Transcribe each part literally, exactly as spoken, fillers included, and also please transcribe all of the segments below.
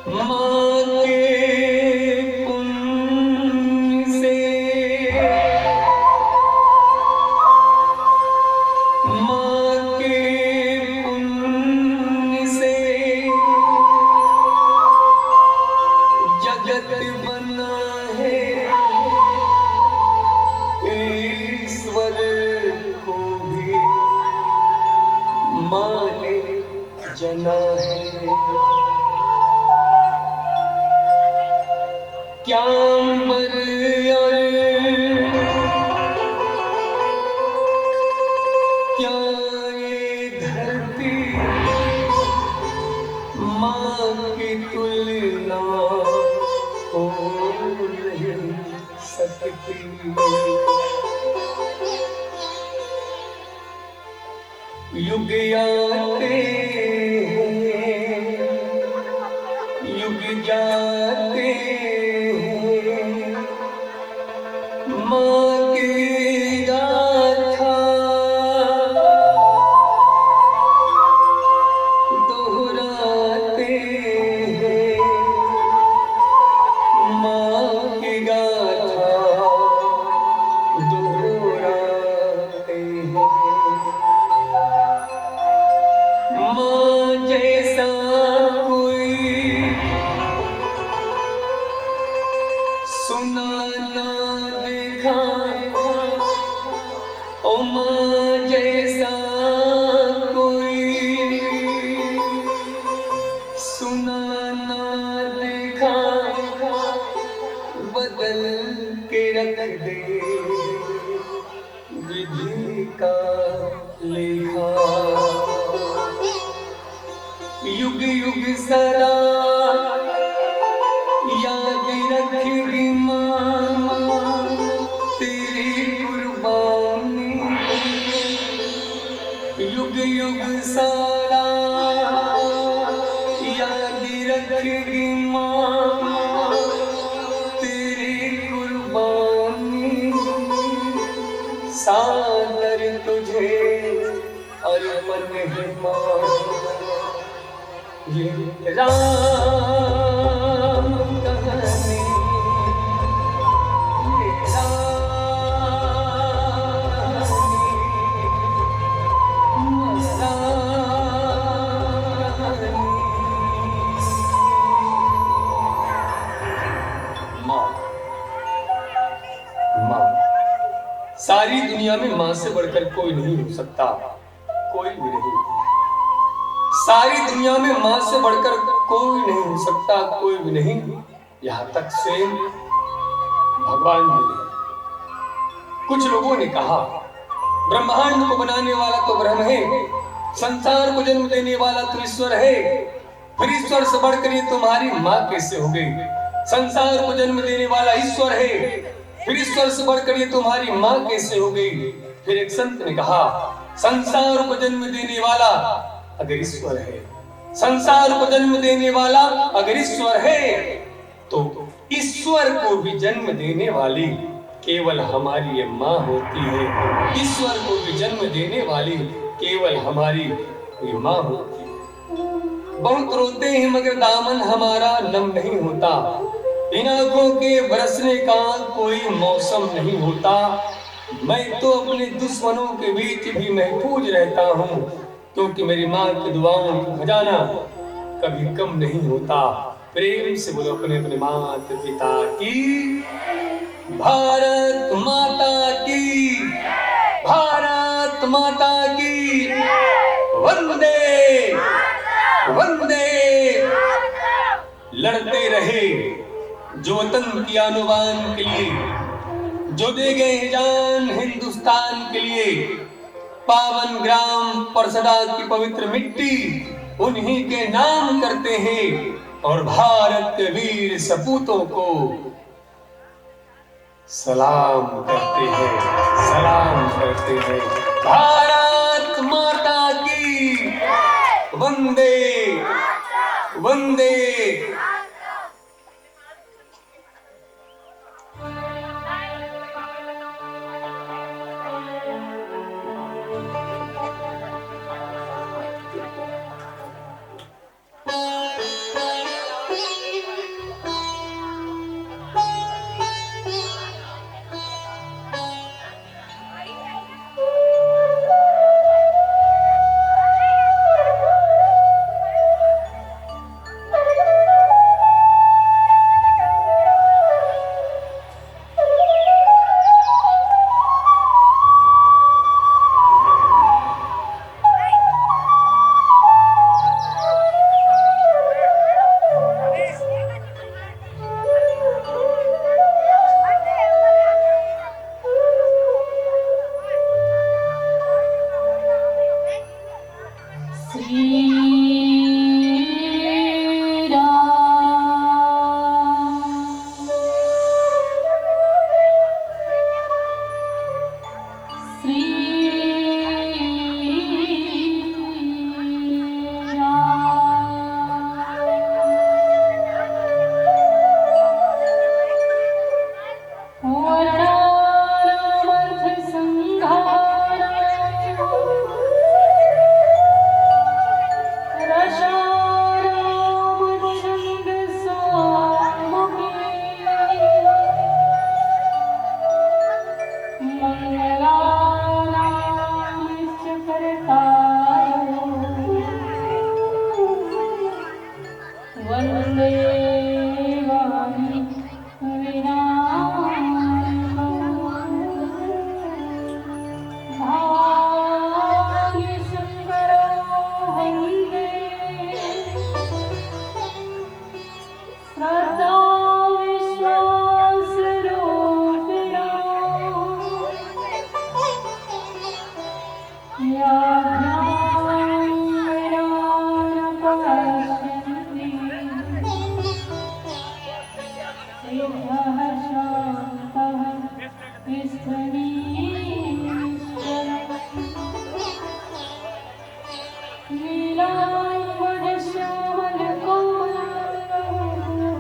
माँ के पुण्य से, माँ के पुण्य से जगत बना है, ईश्वर को भी माँ ने जना है। क्या अंबर और क्या ये धरती माँ की तुलना हो नहीं सकती। युग आते हैं, युग जाते हैं, माँ की गाथा दोहराते हैं, माँ की गाथा दोहराते हैं। माँ जैसा कोई सुना ना देखा, ओ माँ जैसा कोई सुना ना देखा, बदल के रख दे विधि का लेखा। युग युग सदा याद रखेगी माँ तेरी कुर्बानी। युग युग सदा याद रखेगी माँ तेरी कुर्बानी। सादर तुझे अर्पण है माँ, ये राम कहानी, ये राम कहानी, राम कहानी। माँ, माँ, सारी दुनिया में माँ से बढ़कर कोई नहीं हो सकता, कोई भी नहीं। सारी दुनिया में माँ से बढ़कर कोई नहीं हो सकता, कोई भी नहीं, यहाँ तक स्वयं भगवान भी नहीं। कुछ लोगों ने कहा, ब्रह्मांड को बनाने वाला तो ब्रह्म है, संसार को जन्म देने वाला तो ईश्वर है, फिर ईश्वर से बढ़कर ये तुम्हारी माँ कैसे हो गई? संसार को जन्म देने वाला ईश्वर है, फिर ईश्वर से बढ़कर ये तुम्हारी माँ कैसे हो गई? फिर एक संत ने कहा, संसार को जन्म देने वाला अगर ईश्वर है, संसार को जन्म देने वाला अगर ईश्वर है, तो ईश्वर को भी जन्म देने वाली केवल हमारी ये माँ होती है। ईश्वर को भी जन्म देने वाली केवल हमारी ये माँ होती है। बहुत रोते हैं मगर दामन हमारा नम नहीं होता, इन आंखों के बरसने का कोई मौसम नहीं होता। मैं तो अपने दुश्मनों के बीच भी महफूज रहता हूँ, क्योंकि मेरी माँ की दुआओं का खजाना कभी कम नहीं होता। प्रेम से बोलो अपने अपने माता पिता की, भारत माता की, भारत माता की, वंदे, वंदे। लड़ते रहे जो वतन की आन बान के लिए, जो दे गए हैं जान हिंदुस्तान के लिए। पावन ग्राम परसदा की पवित्र मिट्टी उन्हीं के नाम करते हैं और भारत के वीर सपूतों को सलाम करते हैं, सलाम करते हैं। भारत माता की वंदे, वंदे। वन्दे वाणी विनायकौ। भवानी शंकरो वन्दे श्रद्धा विश्वास रूपिणौ। याभ्यां विना न पश्यन्ति सिद्धः शान्तः तिष्ठ नीश्वरम्। नीलाम्बरश्यामलकोमलमङ्गलौ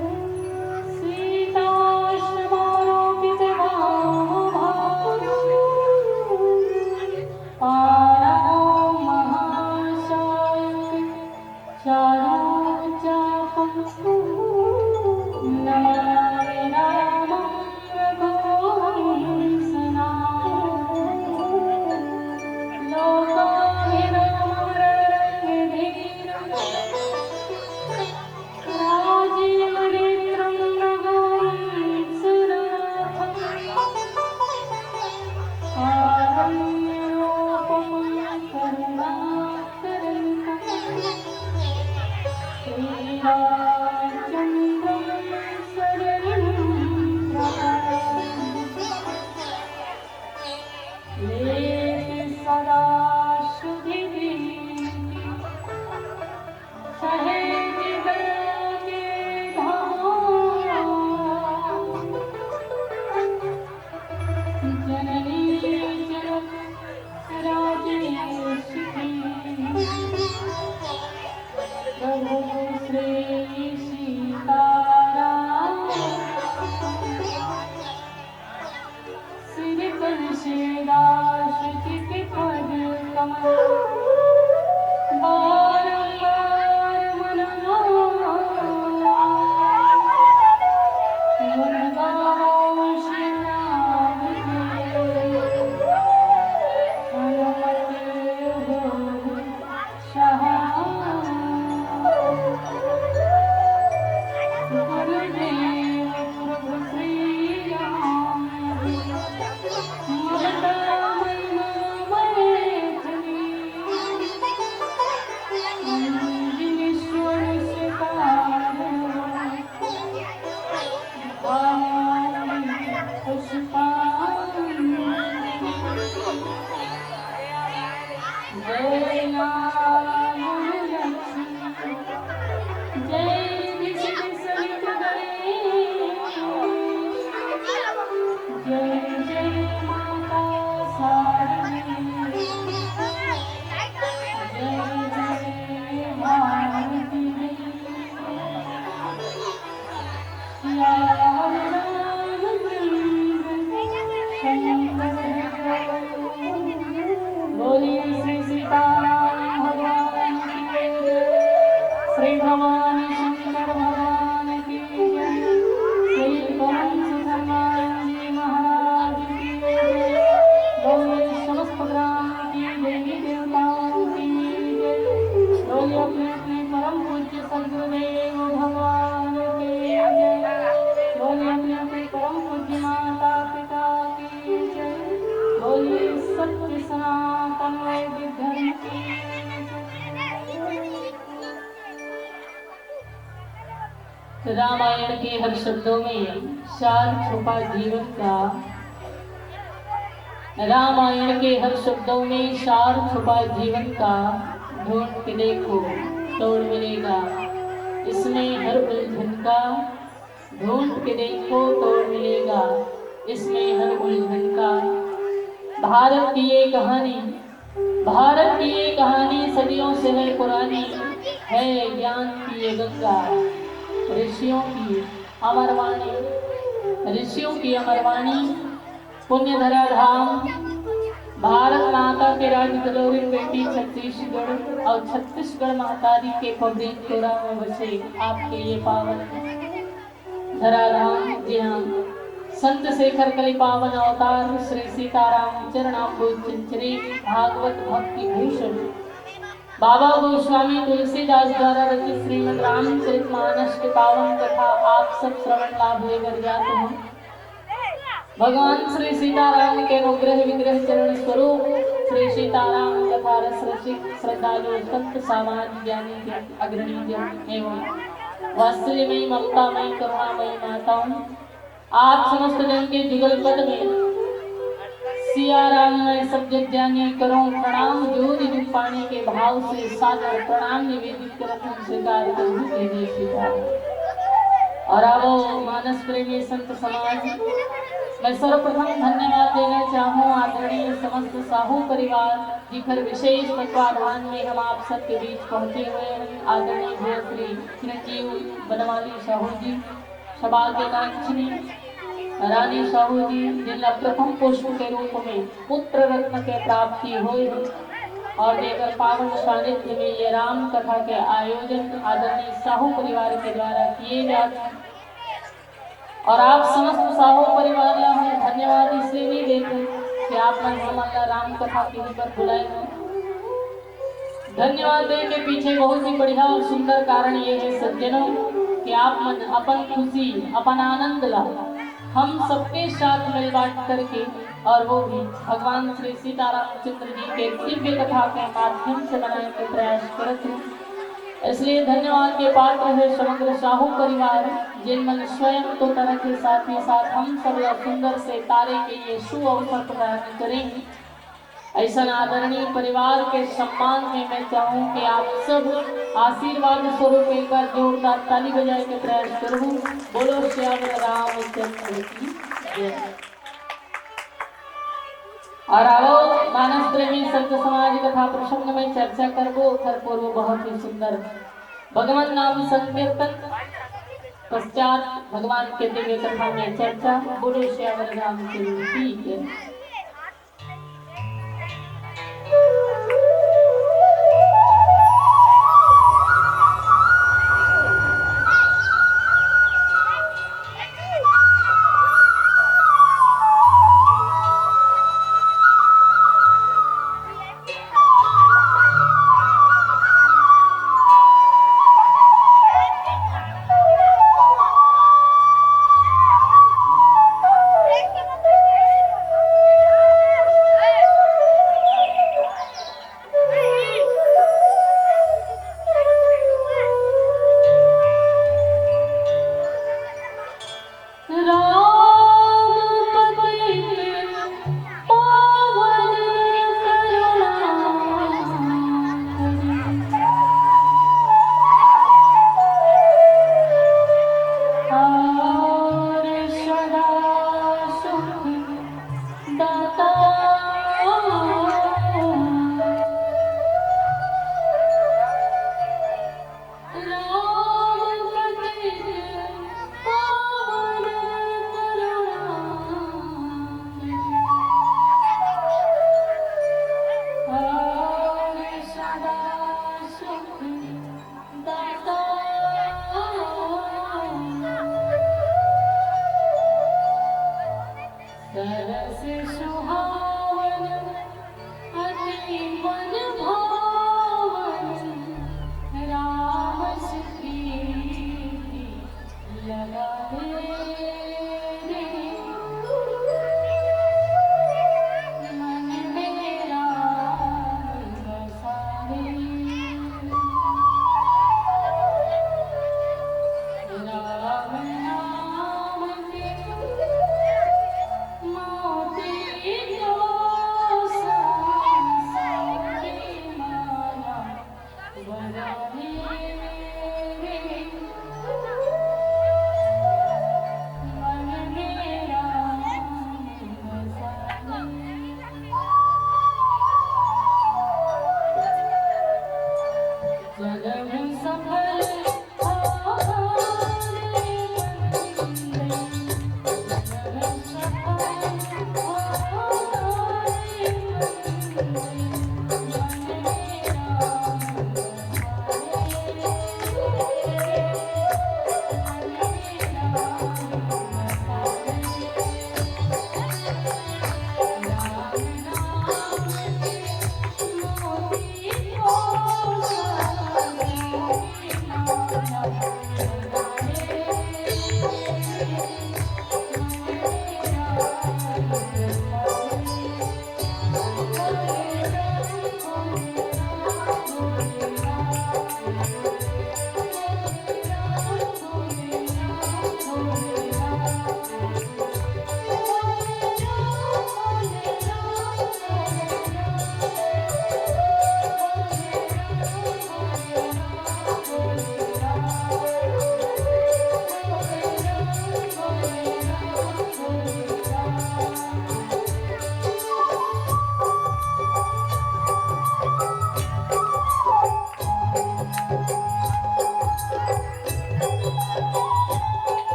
सीताश्ममारोपितवामभागौ। पाणौ महाशायक चारुचापं नमामि रामं रघुवंशनाथम्। लोकाभिरामं रणरङ्गधीरं राजीवनेत्रं रघुवंशनाथम्। कारुण्यरूपं करुणाकरं श्रीरामचन्द्रं शरणं प्रपद्ये। लेत सदा सुधि दीन सहेत दया के धाम। जननी जनक राजेश की प्रभु श्री सीताराम। श्री तुलसीदास जी के पद कमल बारंबार मन गावे। गुण गावो श्री राम के, हनुमत हो जय राम लक्ष्मण, जय विश्व सहित गणेश, जय जय माता शारदे, जय जय भारती। बोलिए श्री सीताराम भगवान की जय, श्री भवानी शंकर भगवान की जय, श्री पवन सुत हनुमान जी महाराज की जय। बोलिए समस्त ग्राम की देवी देवताओं की जय। बोलिए अपने अपने परम पूज्य सदगुरुदेव भगवान की जय। बोलिए अपने अपने परम पूज्य माता पिता की जय। बोलिए सत्य सनातन वैदिक धर्म की जय। रामायण के हर शब्दों में सार छुपा जीवन का। रामायण के हर शब्दों में सार छुपा जीवन का। ढूंढ के देखो, तोड़ मिलेगा इसमें हर उलझन का। ढूंढ के देखो, तोड़ मिलेगा इसमें हर उलझन का। भारत की ये कहानी, भारत की ये कहानी सदियों से है पुरानी, है ज्ञान की ये गंगा, ऋषियों की अमरवाणी, ऋषियों की अमरवाणी। पुण्य धरा धाम, भारत माता के राज गलोरी बेटी छत्तीसगढ़ और छत्तीसगढ़ महतारी के पवित्र टोरा में बसे आपके ये पावन धरा धाम, जी हाँ, संत शेखर कलि पावन अवतार श्री सीताराम चरणाम्बुज चंचरी भागवत भक्ति भूषण बाबा गोस्वामी तुलसीदास द्वारा रचित श्रीमद् रामचरित मानस के पावन कथा आप सब श्रवण लाभ लेकर जाते हैं। भगवान श्री सीताराम के अनुग्रह विग्रह चरण स्वरूप श्री सीताराम कथा रस रसिक श्रद्धालु संत सामान्य ज्ञानी जन अग्रणी जन एवं वात्सल्यमयी ममतामयी करुणामयी माताओं, आप समस्त जन के जुगल पद में सिया राम मैं सब जग जानी करूं प्रणाम, जोर जुग पानी के भाव से सादर प्रणाम निवेदित करत हूं, स्वीकार करूं दीदी सीता। और आवो मानस प्रेमी संत समाज, मैं सर्वप्रथम धन्यवाद देना चाहूं आदरणीय समस्त साहू परिवार, जिकर विशेष तत्वाधान में हम आप सबके बीच पहुंचे हुए हैं। आदरणीय भैया श्री चिरंजीव बनवाली साहू जी, सौभाग्य कांक्षिणी रानी साहू जी, जिनला प्रथम पुष्प के रूप में पुत्र रत्न के प्राप्ति हुई है और जेकर पावन सानिध्य में ये राम कथा के आयोजन आदरणीय साहू परिवार के द्वारा किए जाते हैं। और आप समस्त साहू परिवार ला हम धन्यवाद इसलिए नहीं देते कि आप मन हमन ला राम कथा के ऊपर बुलाए हो। धन्यवाद दे के पीछे बहुत ही बढ़िया और सुंदर कारण ये है सज्जनों कि आप मन अपन खुशी, अपन आनंद ला हम सबके साथ मिल बांट करके और वो भी भगवान श्री सीतारामचंद्र जी के दिव्य कथा के माध्यम से बनाए के प्रयास करत हैं। इसलिए धन्यवाद के पात्र है समग्र साहू परिवार, जिन मन स्वयं तो तरह के साथ ही साथ हम सब ला सुंदर से तारे के ये शुभ अवसर प्रदान करेंगे। ऐसा आदरणीय परिवार के सम्मान में मैं चाहूं कि आप सब आशीर्वाद स्वरूप एक बार जोरदार ताली बजाए के प्रयास करूं। बोलो श्याम रामचंद्र की जय। और आओ मानस प्रेमी संत समाज कथा प्रसंग में चर्चा करबो, ओखर पूर्व बहुत ही सुंदर भगवान नाम संकीर्तन पश्चात भगवान के दिव्य कथा में चर्चा। बोलो श्याम रामचंद्र की जय।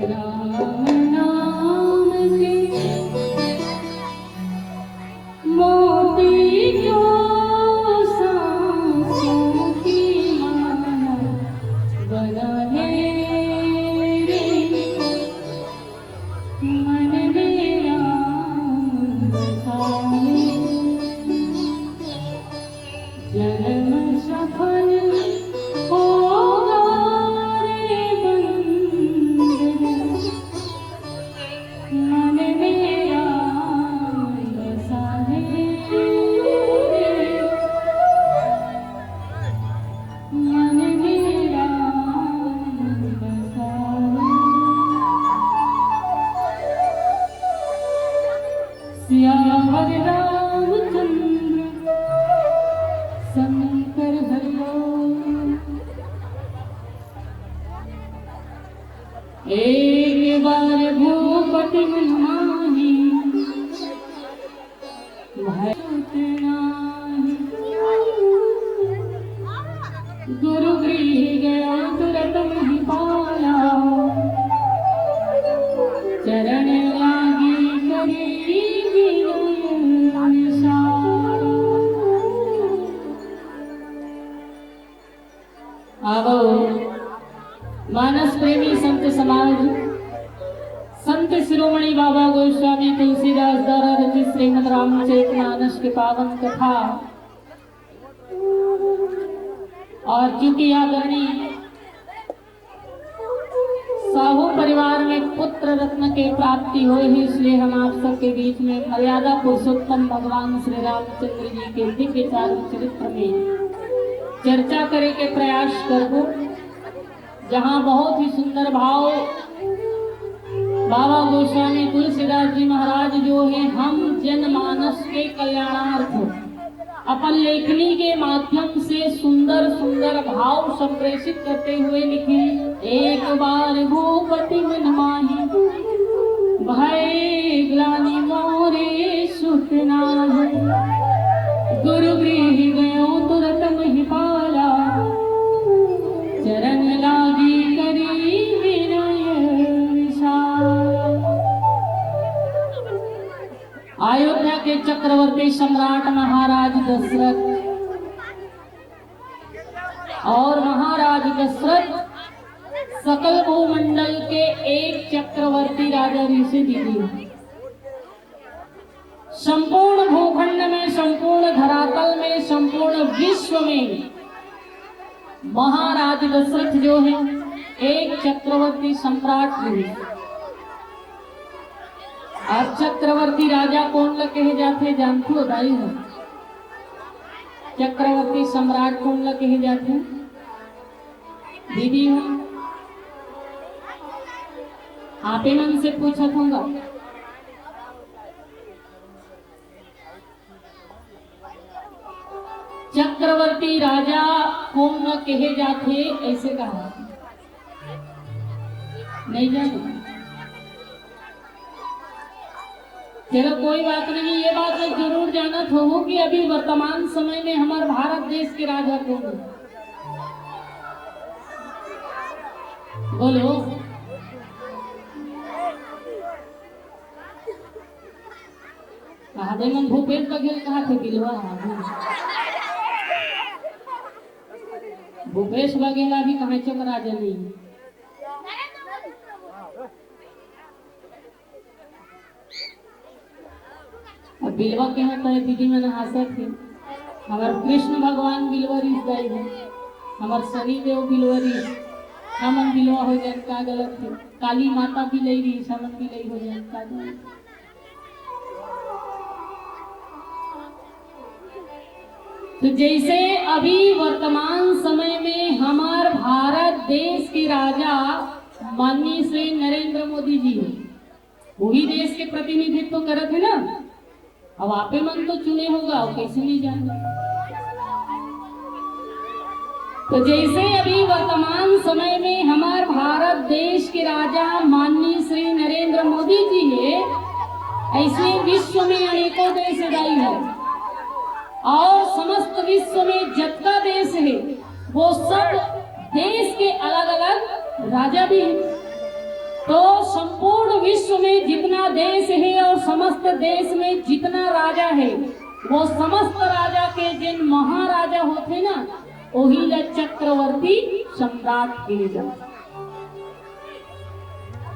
राम नाम के मोती क्यों सांसों की माला बना है रे। मन में राम बसा ले, जन्म सफल होगा रे बंदे। मन में राम बसा ले, मन में राम बसा ले। सियावर रामचंद्र शंकर भैया। एक बार भूपति मन माही, भय सुत नाही। गुरु गृह गया तुरत महि पाला, चरण लागी करी विनय विशाल। आवो मानस प्रेमी संत समाज, संत शिरोमणि बाबा गोस्वामी तुलसीदास द्वारा रचित श्रीमद् रामचरित मानस के पावन कथा। और चूंकि आदरणीय साहू परिवार में पुत्र रत्न के प्राप्ति होय हे, इसलिए हम आप सबके बीच में मर्यादा पुरुषोत्तम भगवान श्री रामचंद्र जी के दिव्य चारु चरित्र में चर्चा करे के प्रयास करबो, जहाँ बहुत ही सुंदर भाव बाबा गोस्वामी तुलसीदास जी महाराज जो है हम जनमानस के कल्याणार्थ अपन लेखनी के माध्यम से सुंदर सुंदर भाव संप्रेषित करते हुए लिखे। एक बार भूपति मन माही, भय ग्लानि मोरे सुत नाही। गुरु गृह गयो तुरत महि पाला, चरण लागी करी विनय विशाल। अयोध्या के चक्रवर्ती सम्राट महाराज दशरथ और महाराज दशरथ सकल भूमंडल के एक चक्रवर्ती राजा ऋषि दीदी। संपूर्ण भूखंड में, संपूर्ण धरातल में, संपूर्ण विश्व में महाराज दशरथ जो है एक चक्रवर्ती सम्राट रहे। और चक्रवर्ती राजा कोन ल कहे जाथे, जानथो दाई हो? चक्रवर्ती सम्राट कोन ल कहे जाथे? दीदी हो, आपे मन से पूछत होंगा। चक्रवर्ती राजा कोन ल कहे जाथे, ऐसे कहा। नहीं जाने। चलो कोई बात नहीं, ये बात मैं जरूर जानत होहू कि अभी वर्तमान समय में हमार भारत देश के राजा कोन हे? बोलो। कहा दे मन भूपेश बघेल कहा थे बिलवा। भूपेश बघेल अभी कहाँ चोक राजा नहीं। अब बिलवा के हाथ है, दीदी मन हंसत हे। हमार कृष्ण भगवान बिलवा रिस दाई है, हमार शनि देव बिलवा रिस, हमन बिलवा हो जाए का गलत है? काली माता बिलई रिस, हमन बिलई हो जाए का गलत है? तो जैसे अभी वर्तमान समय में हमार भारत देश के राजा माननीय श्री नरेंद्र मोदी जी है, वही देश के प्रतिनिधित्व करत है ना। अब आपे मन तो चुने होगा, और कैसे नहीं जाने। तो जैसे अभी वर्तमान समय में हमार भारत देश के राजा माननीय श्री नरेंद्र मोदी जी है, ऐसे विश्व में अनेकों देश दाई है और समस्त विश्व में जतका देश है, वो सब देश के अलग-अलग राजा भी हैं। तो संपूर्ण विश्व में जितना देश है और समस्त देश में जितना राजा है, वो समस्त राजा के जिन महाराजा होते ना, वही ला चक्रवर्ती सम्राट कहे जाते।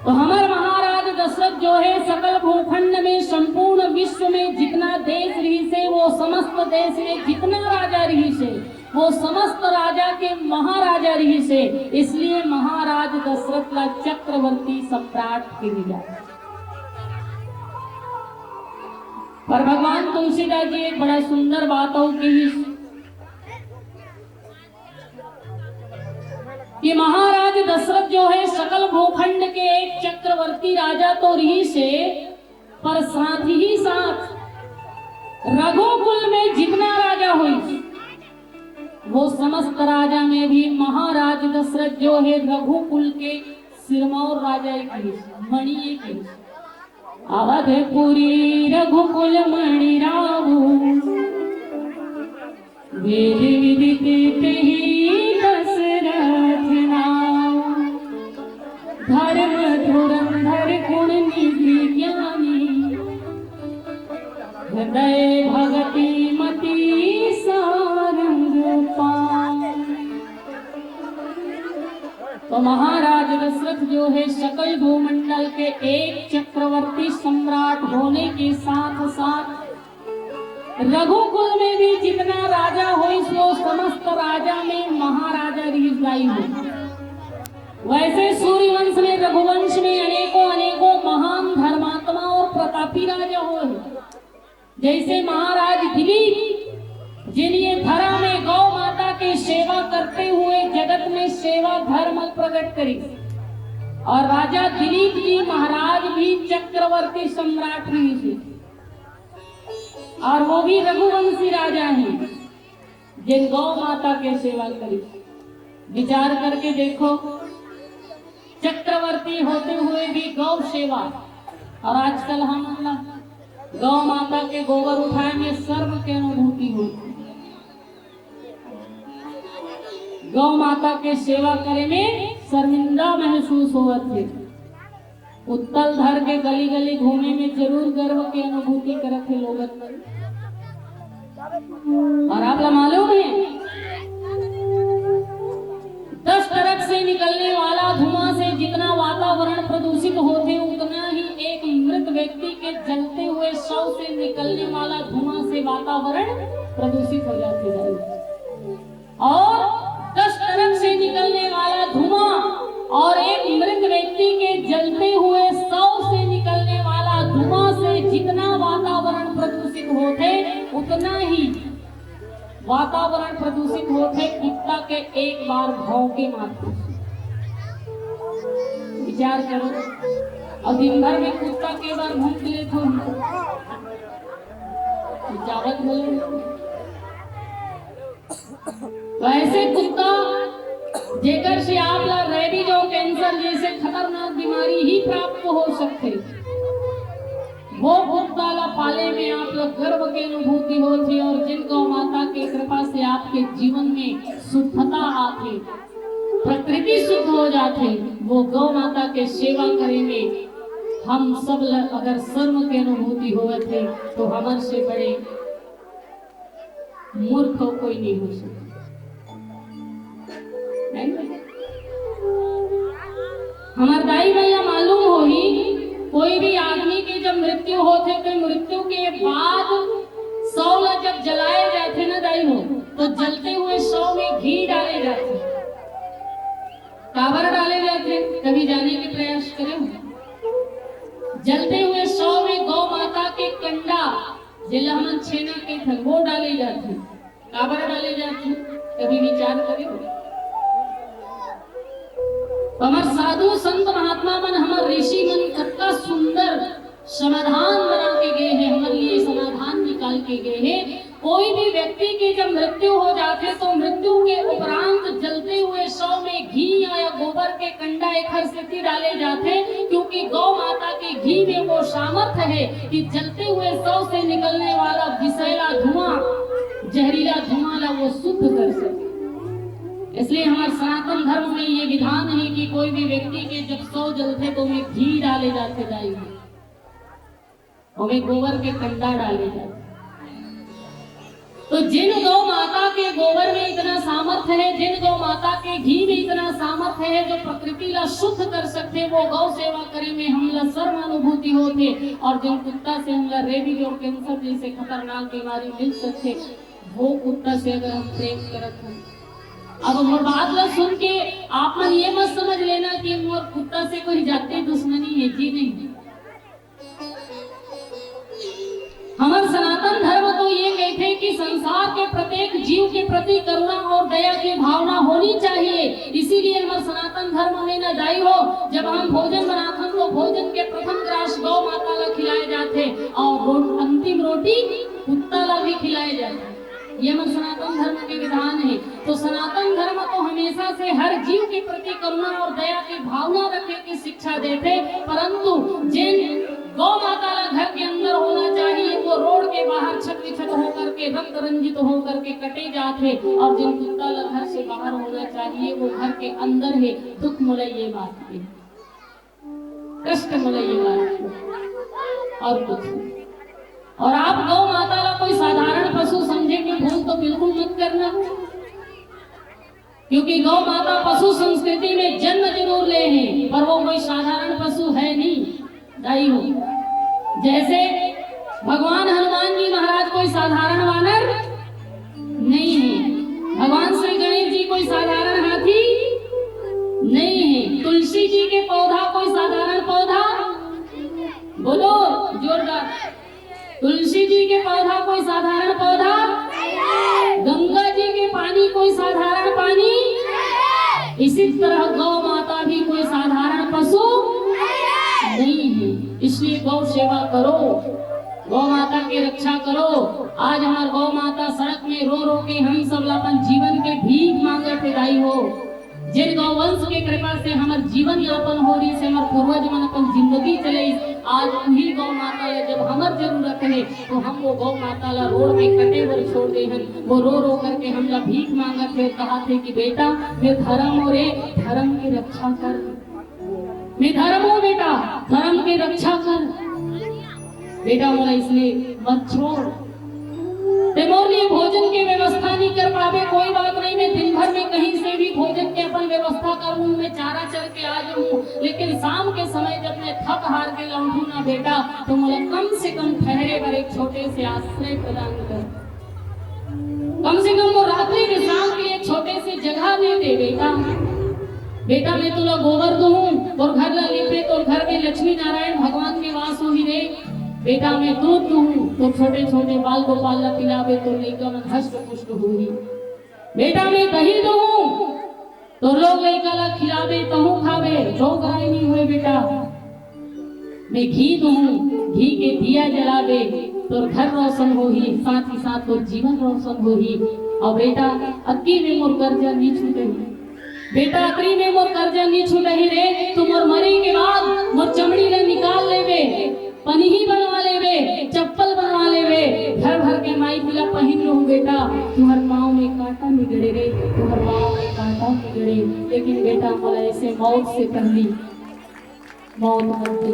तो हमार महाराज दशरथ जो है, सकल भूखंड में, संपूर्ण विश्व में जितना देश रहिस हे, वो समस्त देश में जितना राजा रहिस हे, वो समस्त राजा के महाराजा रहिस हे, इसलिए महाराज दशरथ ला चक्रवर्ती सम्राट कहे जाथे। पर भगवान तुलसीदास जी एक बड़ा सुंदर बात अउ कहिस कि महाराज दशरथ जो है, सकल भूखंड के एक चक्रवर्ती राजा तो रहिस हे, पर साथ ही साथ रघुकुल में जितना राजा होइस, वो समस्त राजा में भी महाराज दशरथ जो है, रघुकुल के सिरमौर राजा एक रहिस, मणि एक रहिस। अवधपुरी रघुकुल मणि राहु, वेद विदित तेहि दशरथ नाम। धर्म धुरंधर गुण निधि ज्ञानी, हृदय भगति मति सारंग पाम। तो महाराज दशरथ जो है, सकल भूमंडल के एक चक्रवर्ती सम्राट होने के साथ साथ रघुकुल में भी जितना राजा होइस, वो समस्त राजा में महाराजा रहिस दाई हो। वैसे सूर्यवंश में, रघुवंश में अनेकों अनेकों महान धर्मात्मा और प्रतापी राजा होय, जैसे महाराज दिलीप, जिन ये धरा में गौ माता के सेवा करते हुए जगत में सेवा धर्म प्रकट करिस। और राजा दिलीप जी महाराज भी चक्रवर्ती सम्राट रहिस हे, और वो भी रघुवंशी राजा हैं, जिन गौ माता के सेवा करिस। विचार करके देखो, चक्रवर्ती होते हुए भी गौ सेवा, और आजकल हमन ला गौ माता के गोबर उठाए में शर्म के अनुभूति होथे। गौ माता के सेवा करे में शर्मिंदा महसूस होवत हे। उत्तल धर के गली गली घूमे में जरूर गर्व के अनुभूति करत हे लोगन मन। और आप ला मालूम हे, दस ट्रक से निकलने वाला धुआं से जितना वातावरण प्रदूषित होथे, उतना ही एक मृत व्यक्ति के जलते हुए शव से निकलने वाला धुआं से वातावरण प्रदूषित हो जाथे। और दस ट्रक से निकलने वाला धुआं और एक मृत व्यक्ति के जलते हुए शव से निकलने वाला धुआं से जितना वातावरण प्रदूषित होथे, उतना ही वातावरण प्रदूषित होथे कुत्ता के एक बार भौंके मात्र। विचार करो, और दिन भर में कुत्ता के बार भौंक ले तो जावत बोले। तो ऐसे कुत्ता, जेकर से आप ला रेबीज और कैंसर जैसे खतरनाक बीमारी ही प्राप्त हो सकथे, वो कुत्ता ला पाले में आप ला गर्व के अनुभूति होथे। और जिन गौ माता के कृपा से आपके जीवन में शुद्धता आथे, प्रकृति शुद्ध हो जाथे, वो गौ माता के सेवा करे में हम सब ला अगर शर्म के अनुभूति होवत हे, तो हमर से बड़े मूर्ख कोई नहीं हो सकता, है ना? हमार दाई भैया मालूम होही, कोई भी आदमी के जब मृत्यु होथे, तो मृत्यु के बाद शव ला जब जलाए जाथे ना दाई हो, तो जलते हुए शव में घी डाले जाथे। काबर डाले जाथे, कभी जाने के प्रयास करे हो? जलते हुए शव में गौ माता के कंडा, जेला हमन छेना कहिथन, वो डाले जाथे। काबर डाले जाथे, कभी विचार करे हो? हमर साधु संत महात्मा मन, हमर ऋषि मन कतका सुंदर समाधान बना के गए हैं, हमर लिए समाधान निकाल के गए हैं। कोई भी व्यक्ति के जब मृत्यु हो जाथे तो मृत्यु के उपरांत जलते हुए शव में घी या, या गोबर के कंडा एखर सेती डाले जाथे, क्योंकि गौ माता के घी में वो सामर्थ्य है कि जलते हुए शव से निकलने वाला विषैला धुआं, जहरीला धुआं ला वो शुद्ध कर सके। इसलिए हमारे सनातन धर्म में ये विधान है कि कोई भी व्यक्ति के जब शव जलथे तो ओमे घी डाले जाथे, दाई हो, ओमे गोबर के कंडा डाले जाथे। तो जिन गौ माता के गोबर में इतना सामर्थ्य है, जिन गौ माता के घी में इतना सामर्थ्य है, जो प्रकृति ला शुद्ध कर सकथे, वो गौ सेवा करे में हमला सर्व अनुभूति होथे। और जिन कुत्ता से हमला रेबीज और कैंसर जैसे खतरनाक बीमारी मिल सकथे, वो कुत्ता से अगर हम प्रेम करत हन। अब मोर बात ला सुन के आप मन ये मत समझ लेना कि मोर कुत्ता से कोई जाति दुश्मनी है, जी नहीं। हमर सनातन धर्म तो ये कहथे कि संसार के प्रत्येक जीव के प्रति करुणा और दया की भावना होनी चाहिए। इसीलिए हमर सनातन धर्म में न, दाई हो, जब हम भोजन बनाथन तो भोजन के प्रथम ग्रास गौ माता ला खिलाए जाथे और रो-, अंतिम रोटी कुत्ता ला भी खिलाए जाथे। ये हमर सनातन धर्म के विधान है। तो सनातन धर्म तो हमेशा से हर जीव के प्रति करुणा और दया की भावना रखे के शिक्षा देथे, परंतु जिन गौ माता ला घर के अंदर होना चाहिए, वो रोड के बाहर छत विछत होकर के, रक्त रंजित होकर के कटे जात हे, और जिन कुत्ता ला घर से बाहर होना चाहिए, वो घर के अंदर हे, दुख मोला ये बात के, कष्ट मोला ये बात के, और कुछ नहीं। और आप गौ माता ला कोई साधारण पशु समझे के भूल तो बिल्कुल मत करना, क्योंकि गौ माता पशु संस्कृति में जन्म जरूर ले हे, पर वो कोई साधारण पशु है नहीं, दाई हो। जैसे भगवान हनुमान जी महाराज कोई साधारण वानर नहीं है, भगवान श्री गणेश जी कोई साधारण हाथी नहीं है, तुलसी जी के पौधा कोई साधारण पौधा, बोलो जोरदार, तुलसी जी के पौधा कोई साधारण पौधा, गंगा जी के पानी कोई साधारण पानी, इसी तरह गौ माता भी कोई साधारण पशु नहीं है। इसलिए गौ सेवा करो, गौ माता की रक्षा करो। आज हमार गौ माता सड़क में रो रो के हम सब ला अपन जीवन के भीख मांगत हे, दाई हो। जिन गौवंश के कृपा से हमर जीवन यापन हो रहिस हे, हमर पूर्वज मन अपन जिंदगी चलइस, आज उही गौ माता ला जब हमर जरूरत हे, तो हम वो गौ माता ला रोड में कटे बर छोड़ दे हन। वो रो रो करके हमला भीख मांगत हे, कहत हे कि बेटा, मैं धर्म हो रे, धर्म की रक्षा कर, मैं धर्म हो बेटा, धर्म की रक्षा कर। बेटा मोला इसलिए मत छोड़। ते मोर लिए भोजन के व्यवस्था नहीं कर पावे, कोई बात नहीं, मैं दिन भर में कहीं से भी भोजन के अपन व्यवस्था कर लूं, मैं चारा चर के आ जाऊं, लेकिन शाम के समय जब मैं थक हार के लौटूं ना बेटा, तो मोला कम से कम ठहरे बर एक छोटे से आश्रय प्रदान कर, कम से कम वो रात्रि विश्राम के लिए छोटे से जगह दे दे बेटा। बेटा, मैं तुला गोबर दूं, तोर घर ला लिपे, तोर घर में लक्ष्मी नारायण भगवान के वास होही रे। बेटा, मैं दूध दूं, तोर छोटे छोटे बाल गोपाल ला पिलाबे, तोर लइका मन हष्ट पुष्ट होही। बेटा, मैं दही दूं, तोर लोग लइका ला खिलाबे, तहूं खाबे, रोग राई नहीं होय बेटा। मैं घी दूं, घी के दिया जलाबे, तोर घर रोशन होही, साथ ही साथ तोर जीवन रोशन होही। और बेटा, अक्की में मोर कर्जा नी छूटही, बेटा, अक्की में मोर कर्जा नी छूटही रे। तू मोर मरे के बाद मोर चमड़ी ला निकाल लेबे, पनही बनवा लेबे, चप्पल बनवा लेबे, घर भर के माई पीला पहिन लूं बेटा। तुहर पाँव में कांटा निगड़े रे, तुहर पाँव में कांटा निगड़े, लेकिन बेटा, मोला ऐसे मौत से पहली मौत मत दे।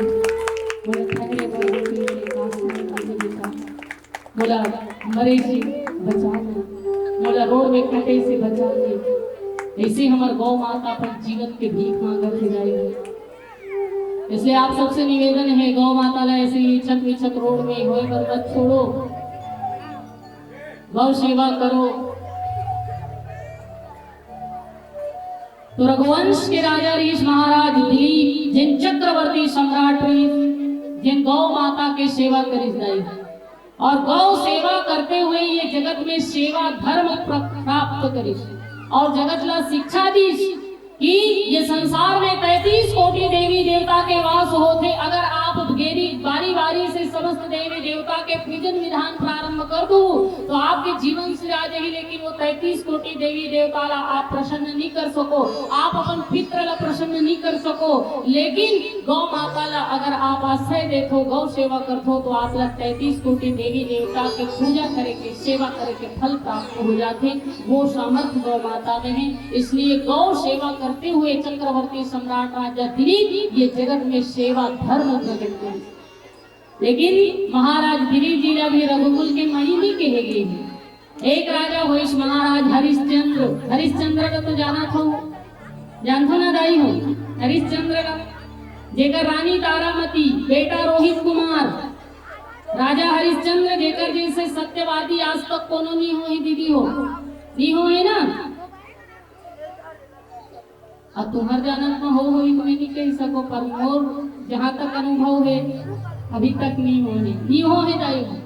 मोला ठहरे बर रोटी के आस नहीं दे बेटा। मोला मरे से बचा ले, मोला रोड में कटे से बचा ले। ऐसे हमर गौ माता अपन जीवन के भीख मांगत हे, दाई हो। इसलिए आप सबसे निवेदन है, गौ माता ला ऐसे लिचक विचक रोड में होय बर मत छोड़ो, गौ सेवा करो। तो रघुवंश के राजा रहिस महाराज दिलीप, जिन चक्रवर्ती सम्राट रहिस, जिन गौ माता के सेवा करिस, दाई। और गौ सेवा करते हुए ये जगत में सेवा धर्म प्र-, प्राप्त करिस और जगत ला शिक्षा दीस कि ये संसार में तैंतीस कोटि देवी देवता के वास होथे। अगर आप गेरी बारी बारी से समस्त देवी देवता के पूजन विधान प्रारंभ कर दू तो आपके जीवन सिरा जाही, लेकिन वो तैंतीस कोटि देवी देवता ला आप प्रसन्न नहीं कर सको, आप अपन पित्र ला प्रसन्न नहीं कर सको, लेकिन गौ माता ला अगर आप आश्रय देथो, गौ सेवा करथो, तो आप ला तैंतीस कोटि देवी देवता के पूजा करे के, सेवा करे के फल प्राप्त हो जाथे। वो सामर्थ्य गौ माता में है, इसलिए गौ सेवा करते हुए चक्रवर्ती सम्राट राजा दिलीप ये जगत में सेवा धर्म प्रकट करे। लेकिन महाराज दिलीप जी ला भी रघुकुल के मणि नहीं कहे गए हैं। एक राजा होइस महाराज हरिश्चंद्र। हरिश्चंद्र का तो जाना था, जानथो ना दाई हो, हरिश्चंद्र का, जेकर रानी तारामती, बेटा रोहित कुमार। राजा हरिश्चंद्र जेकर जैसे सत्यवादी आज तक कोनो नहीं होही दीदी हो, नहीं होही ना। अब तुम्हर जानत में हो होही तो मैं नहीं कह सको, पर मोर जहाँ तक अनुभव है अभी तक नहीं होही, नहीं होही दाई हो।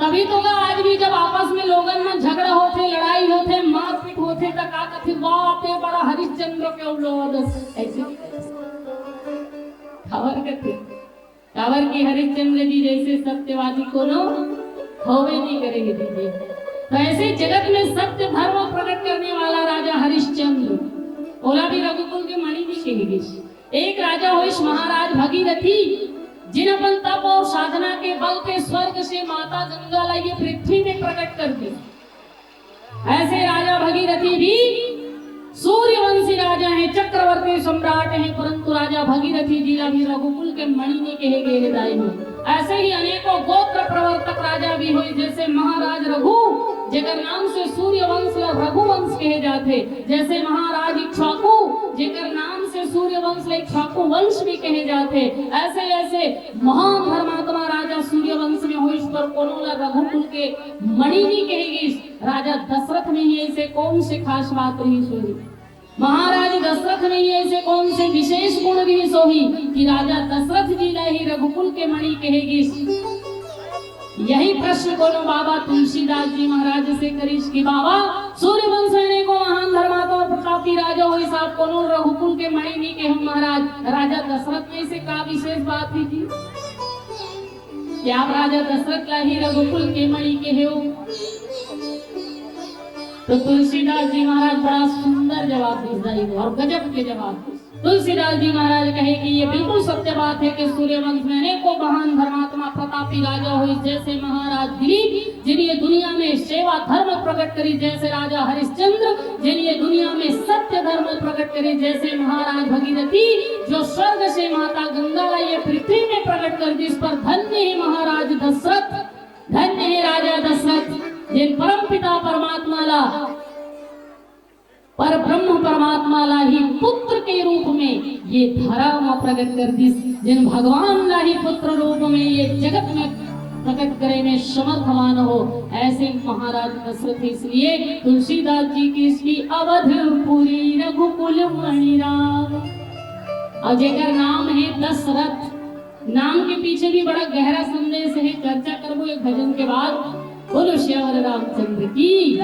तभी तो का आज भी जब आपस में लोगन में झगड़ा होथे, लड़ाई होथे, मारपीट होथे, त का कथे, "बाप रे, बड़ा हरिश्चंद्र के औलाद अस।" ऐसे खबर कथे। काबर कि हरिश्चंद्र जी जैसे सत्यवादी कोनो होवे नहीं करे हे दीदी। तो ऐसे जगत में सत्य धर्म प्रकट करने वाला राजा हरिश्चंद्र, ओला भी रघुकुल के मणि भी कहे गिस। एक राजा होइस महाराज भगीरथी, जिन अपन तप और साधना के बल पे स्वर्ग से माता गंगा ला ये पृथ्वी में प्रकट कर दी। ऐसे राजा भगीरथी भी सूर्यवंशी राजा हैं, चक्रवर्ती सम्राट हैं, परंतु राजा भगीरथी जी ला भी रघुकुल के मणि नहीं कहे गए हे दाई हो। ऐसे ही अनेकों गोत्र प्रवर्तक राजा भी हुए, जैसे महाराज रघु, जेकर नाम से सूर्यवंश ला रघुवंश कहे जाथे, जैसे महाराज इक्ष्वाकु, जेकर नाम से सूर्यवंश ला इक्ष्वाकु वंश भी कहे जाथे। ऐसे ऐसे महान धर्मात्मा राजा सूर्यवंश में होइस, पर कोनो ला रघुकुल के मणि नहीं कहे गिस। राजा दशरथ में ही ऐसे कौन से खास बात रहिस होही, महाराज दशरथ में ही ऐसे कौन से विशेष गुण रहिस होही कि राजा दशरथ जी ला ही रघुकुल के मणि कहे गिस। यही प्रश्न कोनो बाबा तुलसीदास जी महाराज से करिस कि बाबा, सूर्यवंश में अनेकों महान धर्मात्मा और प्रतापी राजा होइस, आप कोनो रघुकुल के मणि नहीं कहे महाराज, राजा दशरथ में से का विशेष बात है जी? कि आप राजा दशरथ ला ही रघुकुल के मणि कहे हो? तो तुलसीदास जी महाराज बड़ा सुंदर जवाब दिस दाई हो, और गजब के जवाब दिस। तुलसीदास जी महाराज कहे कि ये बिल्कुल सत्य बात है कि सूर्यवंश में अनेकों महान धर्मात्मा प्रतापी राजा होइस, जैसे महाराज दिलीप, जिन ये दुनिया में सेवा धर्म प्रकट करिस, जैसे राजा हरिश्चंद्र, जिन ये दुनिया में सत्य धर्म प्रकट करिस, जैसे महाराज भगीरथी, जो स्वर्ग से माता गंगा ला ये पृथ्वी में प्रकट कर दिस, पर धन्य हे महाराज दशरथ, धन्य हे राजा दशरथ, जिन परम पिता परमात्मा ला, पर ब्रह्म परमात्मा ला ही पुत्र के रूप में ये धरा म प्रकट कर दिस, जिन भगवान ला ही पुत्र रूप में ये जगत में प्रकट करे में समर्थवान हो, ऐसे महाराज दशरथ। इसलिए तुलसीदास जी की इसकी अवधपुरी रघुकुल मणि राम। और जेकर नाम है दशरथ, नाम के पीछे भी बड़ा गहरा संदेश है, चर्चा करबो एक भजन के बाद। बोलो सियावर रामचंद्र की।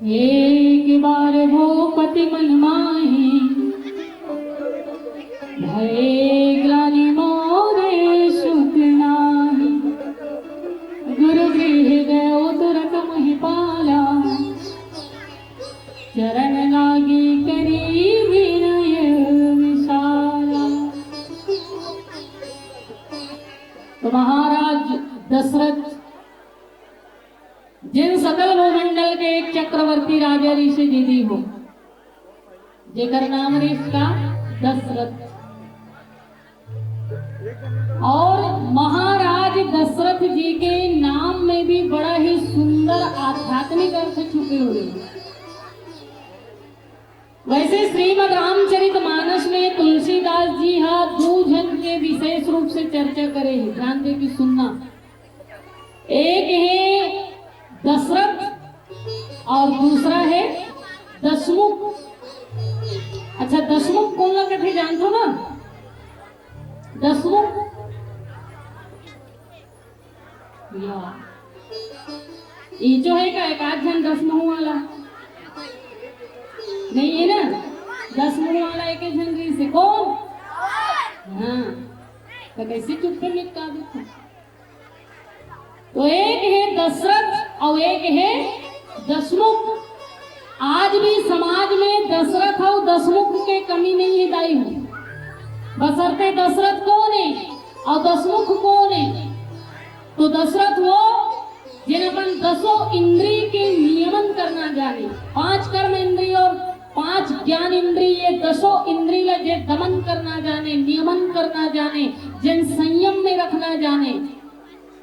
एक बार भूपति मन माही, भए ग्लानि मोरे सुख नाही। गुरु गृह गयो तुरत महिपाला, चरण लागी करी विनय विशाला। तो महाराज दशरथ, जेन सकल भूमंडल के एक चक्रवर्ती राजा रिहिसे दीदी हो, जेकर नाम रिहिस का दशरथ। और महाराज दशरथ जी के नाम में भी बड़ा ही सुंदर आध्यात्मिक अर्थ छुपे हुए हैं। वैसे श्रीमद् रामचरित मानस में तुलसीदास जी हा दू झन के विशेष रूप से चर्चा करे हे, ध्यान दे के सुनना। एक हे दशरथ और दूसरा हे दशमुख। अच्छा, दशमुख कोन ला कथे जानथो ना? दशमुख या। ये जो है का एक आध झन दसमुख वाला नहीं है ना? दसमुख वाला एक झन रिहिसे कोन? हाँ, तो कैसे चुप्पे निपटा देते? तो एक हे दशरथ और एक हे दशमुख। आज भी समाज में दशरथ और दशमुख के कमी नहीं है दाई हो। बशर्ते दशरथ कोन हे और दशमुख कोन हे? तो दशरथ वो जेन अपन दसों इंद्री के नियमन करना जाने, पांच कर्म इंद्री और पांच ज्ञान इंद्री, ये दसों इंद्री ला जे दमन करना जाने, नियमन करना जाने, जेन संयम में रखना जाने,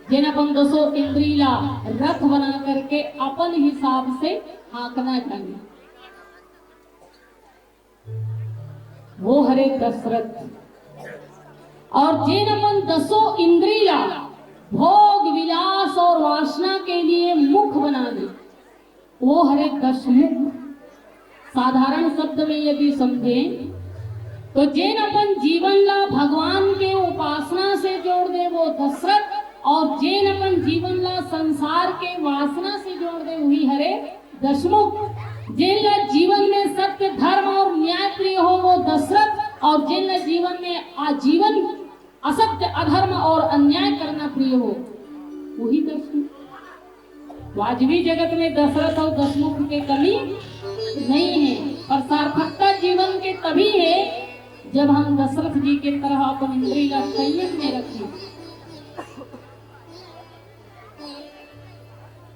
जेन अपन दसों इंद्री ला रथ बना करके अपन हिसाब से हाँकना जाने, वो हरे दशरथ। और जेन अपन दसों इंद्री ला भोग विलास और वासना के लिए मुख बना दे, वो हरे दशमुख। साधारण शब्द में यदि समझें तो जेन अपन जीवन ला भगवान के उपासना से जोड़ दे वो दशरथ, और जेन अपन जीवन ला संसार के वासना से जोड़ दे वही हरे दशमुख। जेन ला जीवन में सत्य, धर्म और न्याय प्रिय हो वो दशरथ, और जेन ला जीवन में आजीवन असत्य, अधर्म और अन्याय करना प्रिय हो वही दशमुख। वाजवी जगत में दशरथ और दशमुख के कमी नहीं है, और सार्थकता जीवन के तभी है जब हम दशरथ जी के तरह अपन इंद्री ला संयम में रखें।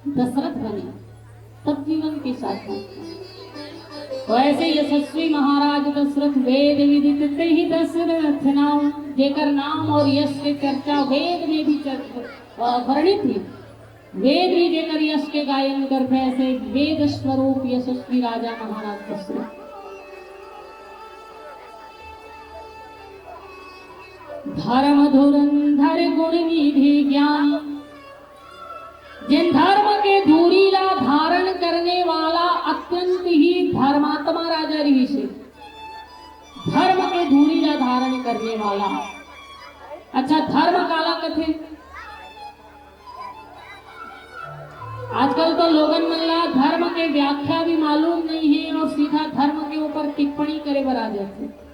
दशरथ बने तब जीवन के सार्थक। तो ऐसे यशस्वी महाराज दशरथ, वेद विदित तेहि दशरथ नाम, जेकर नाम और यश के चर्चा वेद में भी चर्चा, अ, वर्णित है। वेद भी जेकर यश के गायन करथे, ऐसे वेद स्वरूप यशस्वी राजा महाराज दशरथ। धर्म धुरंधर गुण निधि ज्ञान, जेन धर्म के धूरी ला धारण करने वाला अत्यंत ही धर्मात्मा राजा रिहिस हे। धर्म के धूरी ला धारण करने वाला। अच्छा, धर्म काला कथे? आजकल तो लोगन मन ला धर्म के व्याख्या भी मालूम नहीं है और सीधा धर्म के ऊपर टिप्पणी करे बर आ जाथे